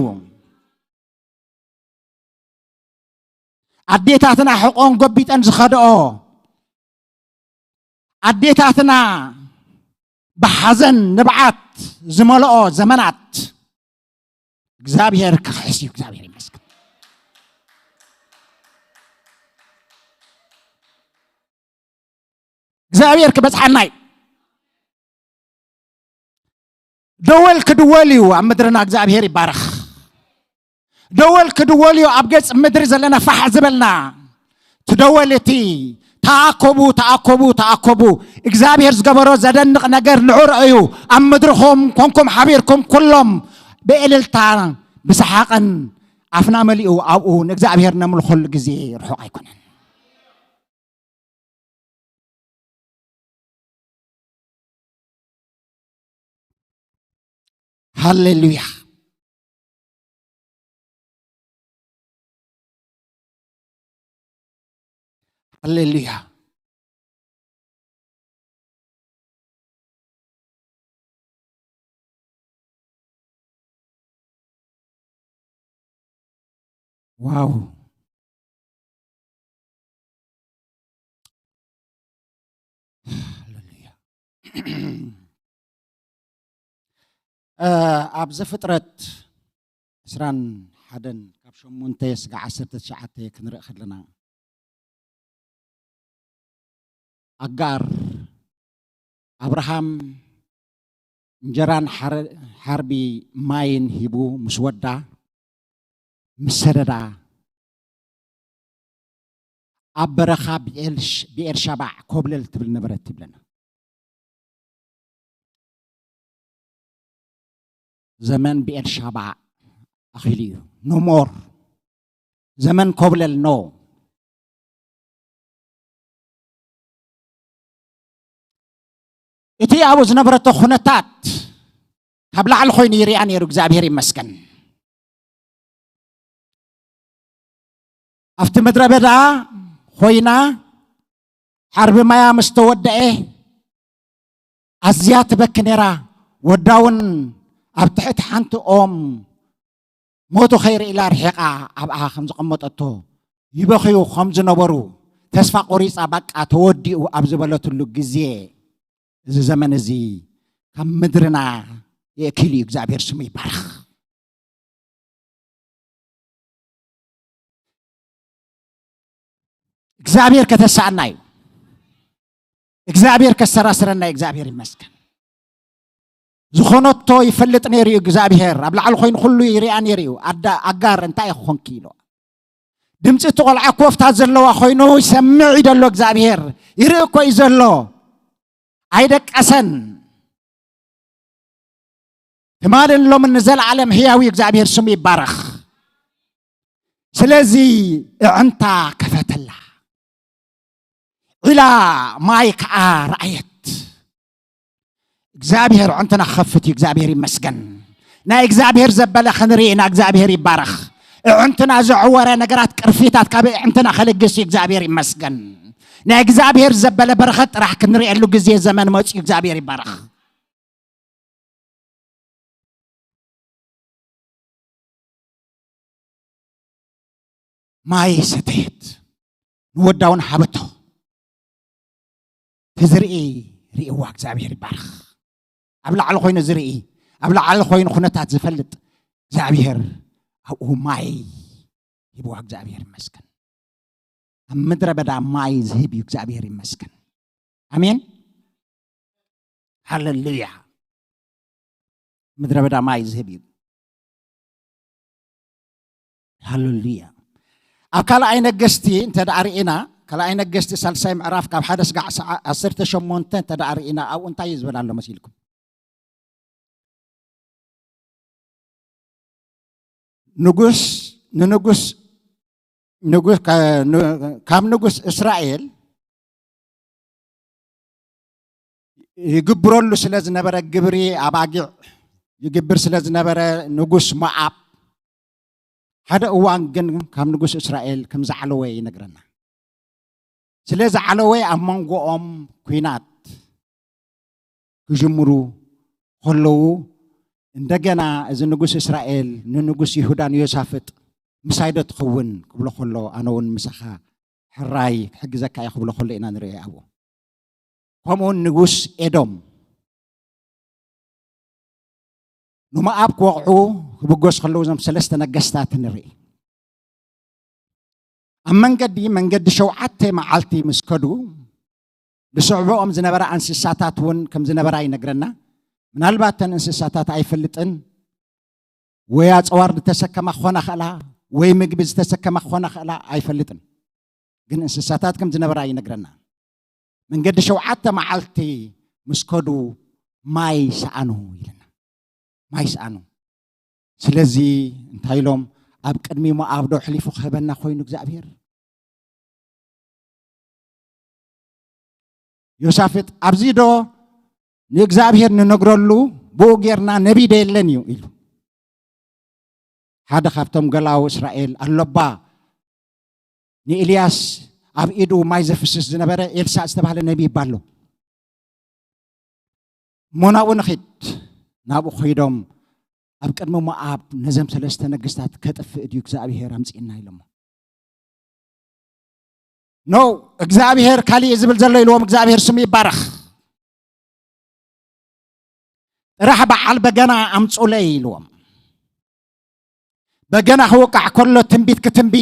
ኣዴታትና ሕቆን ጎቢጠን ዝኸድኦ፣ ኣዴታትና ብሓዘን ንብዓት ዝመልኦ ዘመናት እግዚኣብሔር ክኽሕስ እዩ። እግዚኣብሔር ይመስገን። እግዚኣብሔር ክበጽሓና እዩ። ደወል ክድወል እዩ ኣብ ምድርና። እግዚኣብሔር ይባረኽ። ደወል ክድወል እዩ ኣብ ገጽ ምድሪ ዘለና ፋሕ ዝበልና። ትደወል እቲ ተኣከቡ፣ ተኣከቡ፣ ተኣከቡ። እግዚኣብሔር ዝገበሮ ዘደንቕ ነገር ንዑ ረኣዩ። ኣብ ምድርኹም ኮንኩም ሓቢርኩም ኩሎም ብእልልታ ብሰሓቕን ኣፍና መሊኡ ኣብኡ ንእግዚኣብሔር ነምልኸሉ ግዜ ርሑቕ ኣይኮነን። ሃሌሉያ። ሃሌሉያ። ዋው። ሃሌሉያ። እ፣ ኣብ ዘፍጥረት ዕስራን ሓደን ካብ ሸሞንተ ስጋዕ ዓሰርተ ትሽዓተ ክንርኢ ከለና፣ ኣጋር ኣብርሃም እንጀራን ሓረ-፣ ሓርቢ ማይን ሂቡ ምስ ወዳ፣ ምስ ሰደዳ፣ ኣብ በረኻ ብኤልሽ-፣ ብኤርሻባዕ ኮብለል ትብል ነበረት ይብለና። ዘመን ብኤርሻባዕ ኣኺሉ እዩ። ኖ ሞር። ዘመን ኮብለል ኖ። እቲ ኣብኡ ዝነበረቶ ኩነታት ካብ ላዕሊ ኮይኑ ይርኣ ነይሩ። እግዚኣብሔር ይመስገን። ኣብቲ ምድረ በዳ ኮይና ሓርቢ ማያ ምስ ተወደአ ኣዝያ ትበኪ ነይራ። ወዳ እውን ኣብ ትሕቲ ሓንቲ ኦም ሞቱ ከይርኢ ኢላ ርሒቓ ኣብኣ ከም ዘቐመጠቶ ይበኽዩ ከም ዝነበሩ፣ ተስፋ ቆሪጻ በቃ ተወዲኡ ኣብ ዝበለትሉ ግዜ፣ እዚ ዘመን እዚ ካብ ምድርና የእኪሉ እዩ። እግዚኣብሔር ስሙ ይባረኽ። እግዚኣብሔር ከተሳእና እዩ። እግዚኣብሔር ከሰራስረና እዩ። እግዚኣብሔር ይመስገን። ዝኾነቶ ይፈልጥ ነይሩ እዩ እግዚኣብሔር። ኣብ ላዕሊ ኮይኑ ኩሉ ይሪኣ ነይሩ እዩ። ኣዳ-፣ ኣጋር እንታይ ክኾንኪ ኢልዋ። ድምፂ እቲ ቆልዓ ኮፍታ ዘለዋ ኮይኑ ይሰምዕ እዩ ዘሎ እግዚኣብሔር። ይርኢ እኮ እዩ ዘሎ። ኣይደቀሰን። ትማልን ሎምን ንዘለዓለም ህያው እዩ። እግዚኣብሔር ስሙ ይባረኽ። ስለዚ እዕንታ ከፈተላ። ዒላ ማይ ከዓ ረኣየት። እግዚኣብሔር እዕንትና ክኸፍት እዩ። እግዚኣብሔር ይመስገን። ናይ እግዚኣብሔር ዘበለ ክንርኢ ኢና። እግዚኣብሔር ይባረኽ። እዕንትና ዘዕወረ ነገራት፣ ቅርፊታት ካብ እዕንትና ከልግስ እዩ። እግዚኣብሔር ይመስገን። ናይ እግዚኣብሔር ዘበለ በረኸት ጥራሕ ክንርእየሉ ግዜ ዘመን መፅዩ። እግዚኣብሔር ይባረኽ። ማይ ሰተየት፣ ንወዳ እውን ሃበቶ። እቲ ዝርኢ ርእይዋ እግዚኣብሔር ይባረኽ። ኣብ ላዕሊ ኮይኑ ዝርኢ፣ ኣብ ላዕሊ ኮይኑ ኩነታት ዝፈልጥ እግዚኣብሔር ኣብኡ ማይ ሂብዋ። እግዚኣብሔር ይመስገን። ኣብ ምድረ በዳ ማይ ዝህብ እዩ። እግዚኣብሔር ይመስገን። ኣሜን። ሃሌሉያ። ምድረ በዳ ማይ ዝህብ እዩ። ሃሌሉያ። ኣብ ካልኣይ ነገስቲ እንተ ደኣ ርኢና፣ ካልኣይ ነገስቲ ሳልሳይ ምዕራፍ ካብ ሓደ ስጋዕ ሰዓ-፣ ዓሰርተ ሸሞንተ እንተ ደኣ ርኢና፣ ኣብኡ እንታይ እዩ ዝብል ኣሎ መሲልኩም? ንጉስ፣ ንንጉስ፣ ንጉስ፣ ካ-፣ ን-፣ ካብ ንጉስ እስራኤል ይግብረሉ ስለ ዝነበረ፣ ግብሪ ኣባጊዕ ይግብር ስለ ዝነበረ፣ ንጉስ ሞዓብ ሓደ እዋን ግን ካብ ንጉስ እስራኤል ከም ዝዓለወ ይነግረና። ስለ ዝዓለወ ኣብ መንጎኦም ኲናት ክጅምሩ ከለዉ፣ እንደገና እዚ ንጉስ እስራኤል ንንጉስ ይሁዳ ንዮሳፍጥ፣ "ምሳይ ዶ ትኸውን?" ክብሎ ከሎ፣ "ኣነ እውን ምሳኻ ሕራይ ክሕግዘካ እየ" ክብሎ ከሎ ኢና ንርኢ ኣብኡ። ከምኡ እውን ንጉስ ኤዶም ንሞኣብ ክወቕዑ ክብገሱ ከለዉ፣ እዞም ሰለስተ ነገስታት ንርኢ። ኣብ መንገዲ፣ መንገዲ ሸውዓተ መዓልቲ ምስ ከዱ፣ ዝስዕብኦም ዝነበራ እንስሳታት እውን ከም ዝነበራ ይነግረና። ምናልባት እተን እንስሳታት ኣይፈልጥን፣ ወይ ኣጽዋር ዝተሰከማ ክኾና ክእላ፣ ወይ ምግቢ ዝተሰከማ ክኾና ክእላ፣ ኣይፈልጥን። ግን እንስሳታት ከም ዝነበራ ይነግረና። መንገዲ ሸውዓተ መዓልቲ ምስ ከዱ ማይ ሰኣኑ ኢልና። ማይ ሰኣኑ። ስለዚ እንታይ ኢሎም? "ኣብ ቅድሚ ሞኣብ ዶ ኣሕሊፉ ክህበና ኮይኑ እግዚኣብሔር?" ዮሳፍጥ፣ "ኣብዚ ዶ ንእግዚኣብሔር ንነግረሉ? ብኡ ጌርና ነቢይ ዶ የለን እዩ?" ኢሉ። ሓደ ካብቶም ገላው እስራኤል፣ "ኣሎባ ንኤልያስ ኣብ ኢዱ ማይ ዘፍስስ ዝነበረ ኤልሳዕ ዝተባህለ ነቢይ ይባሎ። እሞ ናብኡ ንኺድ። ናብኡ ኸይዶም ኣብ ቅድሚ ሞኣብ ነዘም ሰለስተ ነገስታት ከጥፍእ ድዩ እግዚኣብሔር ኣምፅእና ኢሎሞ። ኖ፣ እግዚኣብሔር ካሊእ ዝብል ዘሎ ኢልዎም፣ እግዚኣብሔር ስሙ ይባረኽ። ጥራሕ በዓል በገና ኣምፁለይ ኢልዎም። በገና ክወቃዕ ከሎ ትንቢት ክትንቢ፣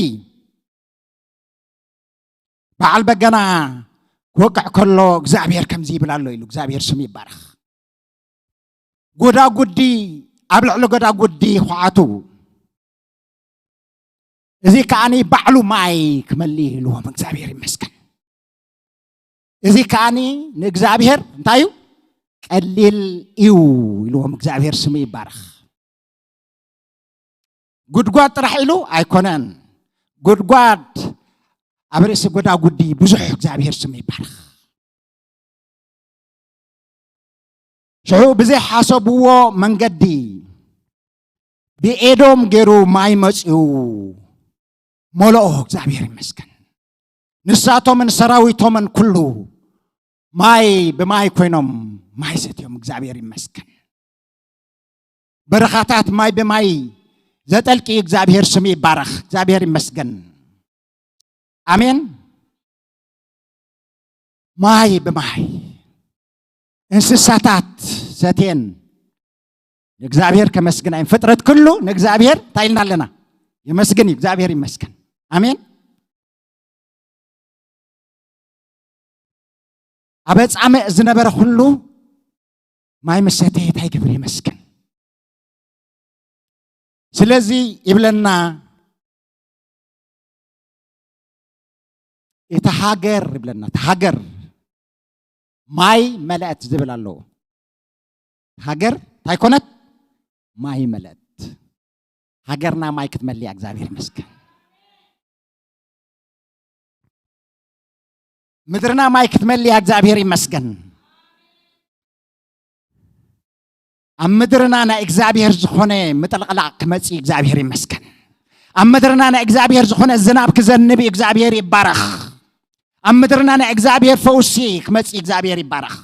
በዓል በገና ክወቅዕ ከሎ እግዚኣብሔር ከምዚ ይብል ኣሎ ኢሉ፣ እግዚኣብሔር ስሙ ይባረኽ። ጎዳጉዲ ኣብ ልዕሊ ጎዳጉዲ ኳዓቱ፣ እዚ ከዓኒ ባዕሉ ማይ ክመሊ ኢልዎም፣ እግዚኣብሔር ይመስገን። እዚ ከዓኒ ንእግዚኣብሔር እንታይ እዩ? ቀሊል እዩ ኢልዎም፣ እግዚኣብሔር ስሙ ይባረኽ። ጉድጓድ ጥራሕ ኢሉ ኣይኮነን። ጉድጓድ ኣብ ርእሲ ጎዳጉዲ ብዙሕ፣ እግዚኣብሔር ስሙ ይባረኽ። ሽዑ ብዘይሓሰብዎ መንገዲ ብኤዶም ገይሩ ማይ መፂኡ መለኦ፣ እግዚኣብሔር ይመስገን። ንሳቶምን ሰራዊቶምን ኩሉ ማይ ብማይ ኮይኖም ማይ ሰትዮም፣ እግዚኣብሔር ይመስገን። በረኻታት ማይ ብማይ ዘጠልቂ እግዚኣብሔር ስሙ ይባረኽ፣ እግዚኣብሔር ይመስገን። ኣሜን። ማይ ብማይ እንስሳታት ሰትየን ንእግዚኣብሔር ከመስግና እየን። ፍጥረት ኩሉ ንእግዚኣብሔር እንታይ ኢልና ኣለና? የመስግን እዩ። እግዚኣብሔር ይመስገን። ኣሜን። ኣብ ኣጻምእ ዝነበረ ኩሉ ማይ ምስ ሰተየ እንታይ ይገብር? የመስግን። ስለዚ ይብለና፣ እታ ሃገር ይብለና፣ እታ ሃገር ማይ መለአት ዝብል ኣለዎ። ሃገር እንታይ ኮነት? ማይ መለአት። ሃገርና ማይ ክትመልእ እያ፣ እግዚኣብሔር ይመስገን። ምድርና ማይ ክትመልእ እያ፣ እግዚኣብሔር ይመስገን። ኣብ ምድርና ናይ እግዚኣብሔር ዝኾነ ምጥልቕላቕ ክመጽእ እግዚኣብሔር ይመስገን። ኣብ ምድርና ናይ እግዚኣብሔር ዝኾነ ዝናብ ክዘንብ እግዚኣብሔር ይባረኽ። ኣብ ምድርና ናይ እግዚኣብሔር ፈውሲ ክመጽእ እግዚኣብሔር ይባረኽ።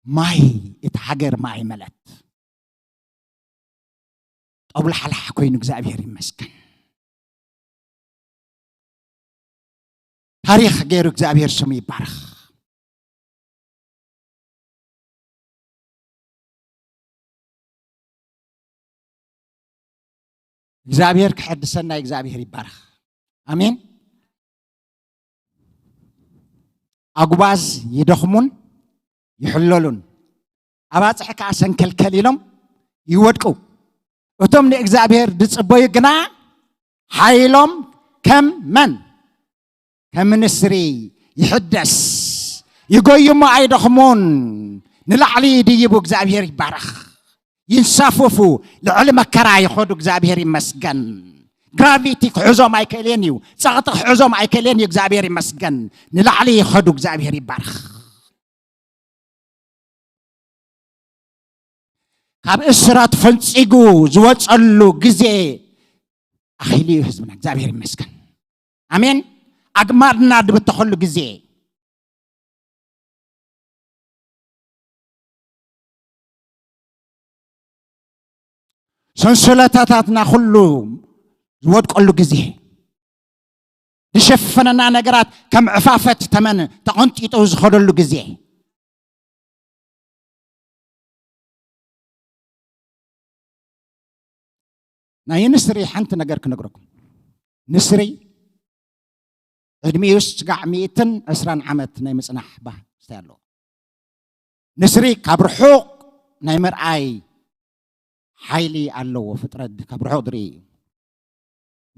ማይ፣ እቲ ሃገር ማይ መለት። ጠብላሕላሕ ኮይኑ እግዚኣብሔር ይመስገን። ታሪኽ ገይሩ እግዚኣብሔር ስሙ ይባረኽ። እግዚኣብሔር ክሐድሰና እግዚኣብሔር ይባረኽ። ኣሜን። ኣጉባዝ ይደኽሙን ይሕለሉን፣ ኣባጽሕ ከኣ ሰንከልከል ኢሎም ይወድቁ። እቶም ንእግዚኣብሔር ዝጽበዩ ግና ሓይሎም ከም መን? ከም ንስሪ ይሕደስ። ይጎዩ እሞ ኣይደኽሙን። ንላዕሊ ይድይቡ። እግዚኣብሔር ይባረኽ። ይንሳፈፉ። ልዕሊ መከራ ይኸዱ። እግዚኣብሔር ይመስገን። ግራቪቲ ክሕዞም ኣይክእልን እዩ። ጸቕጢ ክሕዞም ኣይክእልን እዩ። እግዚኣብሔር ይመስገን። ንላዕሊ ይኸዱ። እግዚኣብሔር ይባረኽ። ካብ እስራት ፈንጺጉ ዝወጸሉ ግዜ ኣኺሉ እዩ ህዝብና። እግዚኣብሔር ይመስገን። ኣሜን። ኣግማድና ድብተኸሉ ግዜ፣ ሰንሰለታታትና ኩሉ ዝወድቀሉ ግዜ፣ ዝሸፈነና ነገራት ከም ዕፋፈት ተመን ተቐንጢጡ ዝኸደሉ ግዜ፣ ናይ ንስሪ ሓንቲ ነገር ክነግረኩም። ንስሪ ዕድሚኡ ስጋዕ ሚእትን ዕስራን ዓመት ናይ ምጽናሕ ባህስቲ ኣለዎ። ንስሪ ካብ ርሑቕ ናይ ምርኣይ ሓይሊ ኣለዎ። ፍጥረት ካብ ርሑቕ ዝርኢ እዩ።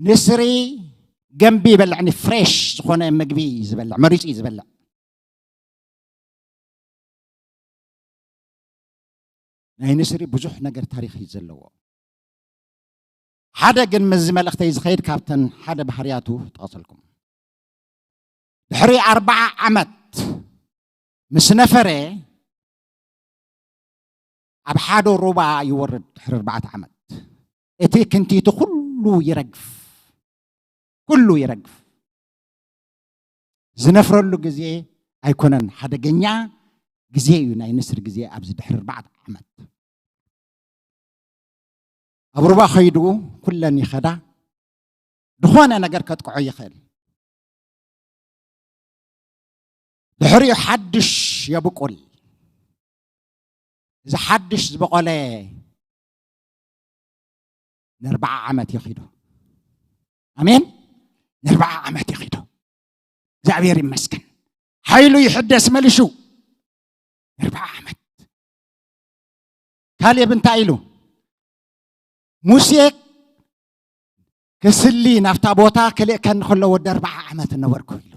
ንስሪ ገንቢ ይበልዕ፣ ንፍሬሽ ዝኾነ ምግቢ እዩ ዝበልዕ፣ መሪጹ እዩ ዝበልዕ። ናይ ንስሪ ብዙሕ ነገር ታሪኽ እዩ ዘለዎ። ሓደ ግን ምስዚ መልእኽተይ ዝኸይድ ካብተን ሓደ ባህርያቱ ጠቕሰልኩም። ድሕሪ ኣርብዓ ዓመት ምስ ነፈረ ኣብ ሓደ ሩባ ይወርድ። ድሕሪ ኣርባዕተ ዓመት እቲ ክንቲቱ ኩሉ ይረግፍ። ኩሉ ይረግፍ። ዝነፍረሉ ግዜ ኣይኮነን፣ ሓደገኛ ግዜ እዩ ናይ ንስሪ ግዜ። ኣብዚ ድሕሪ ኣርባዕተ ዓመት ኣብ ሩባ ከይዱ ኩለን ይኸዳ፣ ዝኾነ ነገር ከጥቅዖ ይኽእል። ድሕሪኡ ሓድሽ የብቁል። እዚ ሓድሽ ዝበቆለ ንኣርባዓ ዓመት ይኺዶ። ኣሜን። ንኣርባዓ ዓመት ይኺዶ። እግዚኣብሔር ይመስገን። ሓይሉ ይሕደስ መሊሹ። ንኣርባዓ ዓመት። ካሌብ እንታይ ኢሉ? ሙሴ ክስሊ ናብታ ቦታ ክልእከኒ ከሎ ወዲ ኣርባዓ ዓመት ነበርኩ ኢሉ።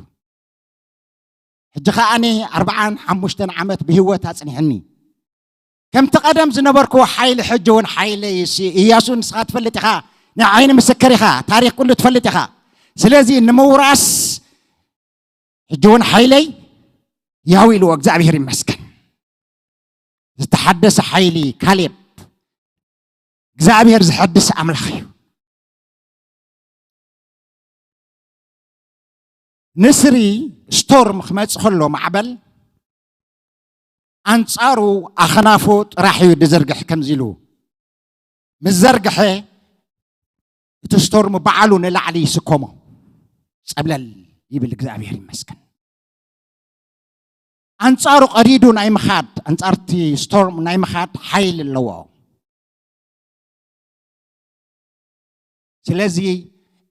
ሕጂ ከኣኒ ኣርባዓን ሓሙሽተን ዓመት ብህይወት ኣጽኒሕኒ። ከምቲ ቀደም ዝነበርኩዎ ሓይሊ ሕጂ እውን ሓይሊ እዩ። እሲ-፣ እያሱ ንስኻ ትፈልጥ ኢኻ፣ ናይ ዓይኒ ምስክር ኢኻ፣ ታሪኽ ኩሉ ትፈልጥ ኢኻ። ስለዚ ንምውራስ ሕጂ እውን ሓይለይ ያው ኢልዎ፣ እግዚኣብሔር ይመስገን። ዝተሓደሰ ሓይሊ ካሌብ፣ እግዚኣብሔር ዝሐድስ ኣምላኽ እዩ። ንስሪ ስቶርም ክመጽእ ከሎ ማዕበል ኣንጻሩ ኣኽናፉ ጥራሕ እዩ ዝዘርግሕ ከምዚ ኢሉ ምስ ዘርግሐ እቲ ስቶርም ባዕሉ ንላዕሊ ይስከሞ። ጸብለል ይብል እግዚኣብሔር ይመስገን። ኣንጻሩ ቀዲዱ ናይ ምኻድ፣ ኣንጻርቲ ስቶርም ናይ ምኻድ ሓይሊ ኣለዎ። ስለዚ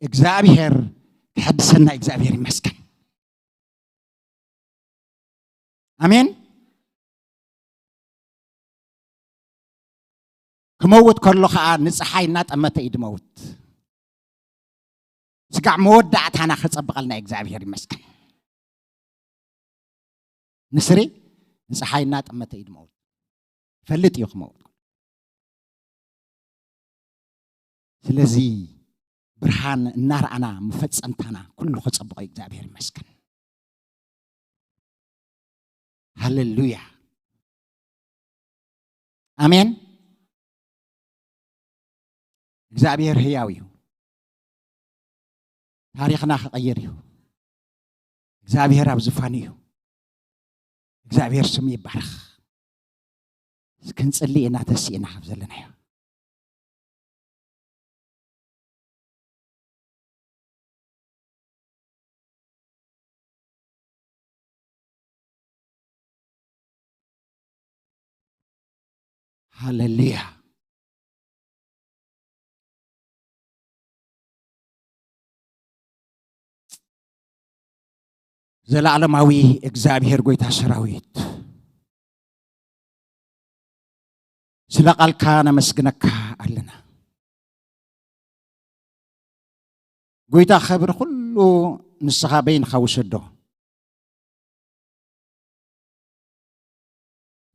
እግዚኣብሔር ክሕድሰና እግዚኣብሔር ይመስገን። ኣሜን። ክመውት ከሎ ኸዓ ንፀሓይ እናጠመተ እዩ ድመውት። ስጋዕ መወዳእታና ከፀብቐልና እግዚኣብሔር ይመስገን። ንስሪ ንፀሓይ እናጠመተ እዩ ድመውት። ይፈልጥ እዩ ክመውት። ስለዚ ብርሃን እናረኣና መፈጸምታና ኩሉ ከጸብቆ እግዚኣብሔር ይመስገን። ሃሌሉያ። ኣሜን። እግዚኣብሔር ህያው እዩ። ታሪኽና ክቐይር እዩ። እግዚኣብሔር ኣብ ዝፋኑ እዩ። እግዚኣብሔር ስሙ ይባረኽ። ክንጽሊ ኢና ተሲእና ካብ ዘለናዮ። ሃሌሉያ። ዘለዓለማዊ እግዚኣብሔር ጎይታ ሰራዊት፣ ስለ ቃልካ ነመስግነካ ኣለና። ጎይታ፣ ኸብሪ ኩሉ ንስኻ በይንኻ ውሰዶ።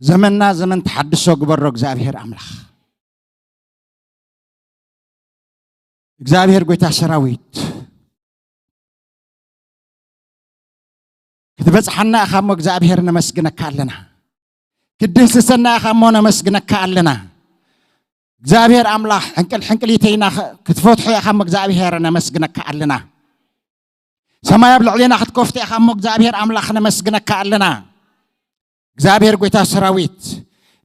ዘመንና ዘመን ተሓድሶ ግበሮ እግዚኣብሔር ኣምላኽ። እግዚኣብሔር ጎይታ ሰራዊት፣ ክትበጽሓና ኢኻ እሞ እግዚኣብሔር ነመስግነካ ኣለና። ክትድህስሰና ኢኻ እሞ ነመስግነካ ኣለና። እግዚኣብሔር ኣምላኽ፣ ሕንቅል ሕንቅሊተይና ኸ-፣ ክትፈትሖ ኢኻ እሞ እግዚኣብሔር ነመስግነካ ኣለና። ሰማይ ኣብ ልዕሌና ክትከፍቶ ኢኻ እሞ እግዚኣብሔር ኣምላኽ ነመስግነካ ኣለና። እግዚኣብሔር ጎይታ ሰራዊት፣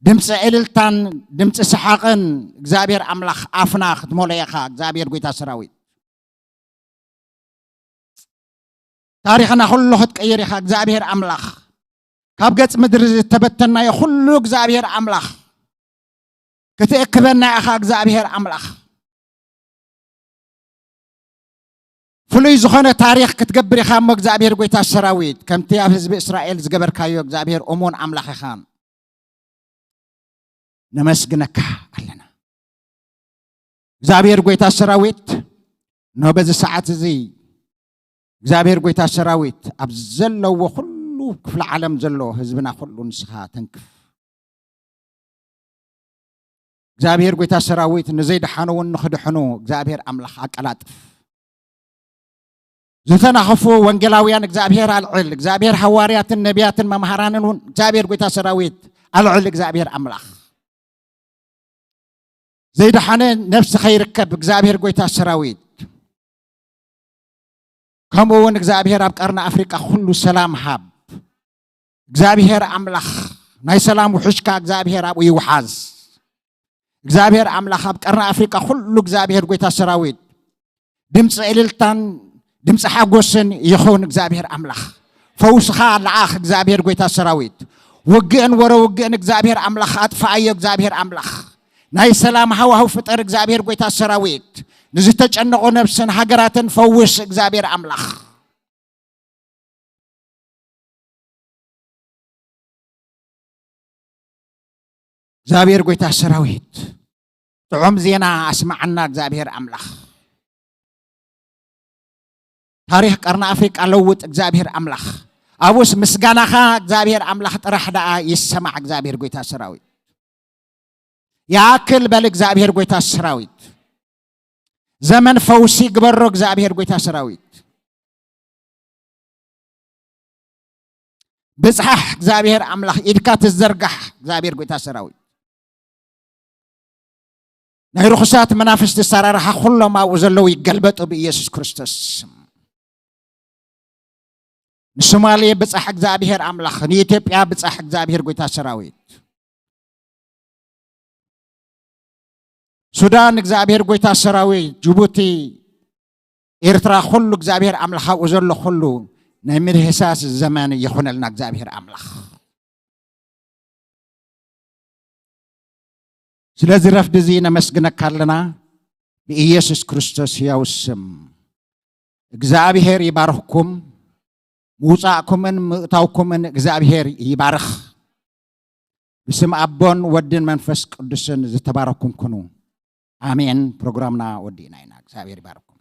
ድምፂ ዕልልታን ድምፂ ሰሓቕን እግዚኣብሔር ኣምላኽ ኣፍና ክትመልኦ ኢኻ እግዚኣብሔር ጎይታ ሰራዊት። ታሪኽና ኩሉ ክትቀይር ኢኻ እግዚኣብሔር ኣምላኽ። ካብ ገጽ ምድሪ ዝተበተናዮ ኩሉ እግዚኣብሔር ኣምላኽ ክትእክበና ኢኻ እግዚኣብሔር ኣምላኽ። ፍሉይ ዝኾነ ታሪኽ ክትገብር ኢኻ እሞ እግዚኣብሔር ጎይታ ሰራዊት፣ ከምቲ ኣብ ህዝቢ እስራኤል ዝገበርካዮ እግዚኣብሔር እሙን ኣምላኽ ኢኻ። ነመስግነካ ኣለና እግዚኣብሔር ጎይታ ሰራዊት። ኖ በዚ ሰዓት እዚ እግዚኣብሔር ጎይታ ሰራዊት፣ ኣብ ዘለዎ ኩሉ ክፍለ ዓለም ዘሎ ህዝብና ኩሉ ንስኻ ተንክፍ። እግዚኣብሔር ጎይታ ሰራዊት፣ ንዘይደሓኑ እውን ንኽድሕኑ እግዚኣብሔር ኣምላኽ ኣቀላጥፍ። ዝተናኸፉ ወንጌላውያን እግዚኣብሔር ኣልዕል። እግዚኣብሔር ሃዋርያትን ነቢያትን መምሃራንን እውን እግዚኣብሔር ጎይታ ሰራዊት ኣልዕል። እግዚኣብሔር ኣምላኽ፣ ዘይደሓነ ነፍሲ ኸይርከብ እግዚኣብሔር ጎይታ ሰራዊት፣ ከምኡ እውን እግዚኣብሔር ኣብ ቀርኒ ኣፍሪቃ ኩሉ ሰላም ሃብ። እግዚኣብሔር ኣምላኽ ናይ ሰላም ውሕጅካ እግዚኣብሔር ኣብኡ ይውሓዝ። እግዚኣብሔር ኣምላኽ ኣብ ቀርኒ ኣፍሪቃ ኩሉ እግዚኣብሔር ጎይታ ሰራዊት ድምፂ እልልታን ድምፂ ሓጎስን ይኹን። እግዚኣብሔር ኣምላኽ ፈውስኻ ለኣኽ። እግዚኣብሔር ጎይታ ሰራዊት ውግእን ወረ ውግእን እግዚኣብሔር ኣምላኽ ኣጥፍኣዮ። እግዚኣብሔር ኣምላኽ ናይ ሰላም ሃዋህው ፍጠር። እግዚኣብሔር ጎይታ ሰራዊት ንዝተጨነቑ ነብስን ሃገራትን ፈውስ። እግዚኣብሔር ኣምላኽ እግዚኣብሔር ጎይታ ሰራዊት ጥዑም ዜና ኣስማዓና። እግዚኣብሔር ኣምላኽ ታሪኽ ቀርኒ ኣፍሪቃ ለውጥ። እግዚኣብሔር ኣምላኽ ኣብኡስ ምስጋናኻ እግዚኣብሔር ኣምላኽ ጥራሕ ደኣ ይሰማዕ። እግዚኣብሔር ጎይታ ሰራዊት ይኣክል በል። እግዚኣብሔር ጎይታ ሰራዊት ዘመን ፈውሲ ግበሮ። እግዚኣብሔር ጎይታ ሰራዊት ብጽሓሕ። እግዚኣብሔር ኣምላኽ ኢድካ ትዘርጋሕ። እግዚኣብሔር ጎይታ ሰራዊት ናይ ርኹሳት መናፍስቲ ኣሰራርሓ ኩሎም ኣብኡ ዘለዉ ይገልበጡ ብኢየሱስ ክርስቶስ ስም። ንሶማሌ ብጻሕ እግዚኣብሔር ኣምላኽ፣ ንኢትዮጵያ ብጻሕ እግዚኣብሔር ጎይታ ሰራዊት፣ ሱዳን እግዚኣብሔር ጎይታ ሰራዊት፣ ጅቡቲ፣ ኤርትራ፣ ኩሉ እግዚኣብሔር ኣምላኽ ኣብኡ ዘሎ ኩሉ ናይ ምድህሳስ ዘመን ይኹነልና እግዚኣብሔር ኣምላኽ። ስለዚ ረፍዲ እዚ ነመስግነካ ኣለና ብኢየሱስ ክርስቶስ ሕያው ስም። እግዚኣብሔር ይባርኽኩም። ምውጻእኩምን ምእታውኩምን እግዚኣብሔር ይባርኽ። ብስም ኣቦን ወድን መንፈስ ቅዱስን ዝተባረኩም ኩኑ። ኣሜን። ፕሮግራምና ወዲእና ኢና። እግዚኣብሔር ይባርኩም።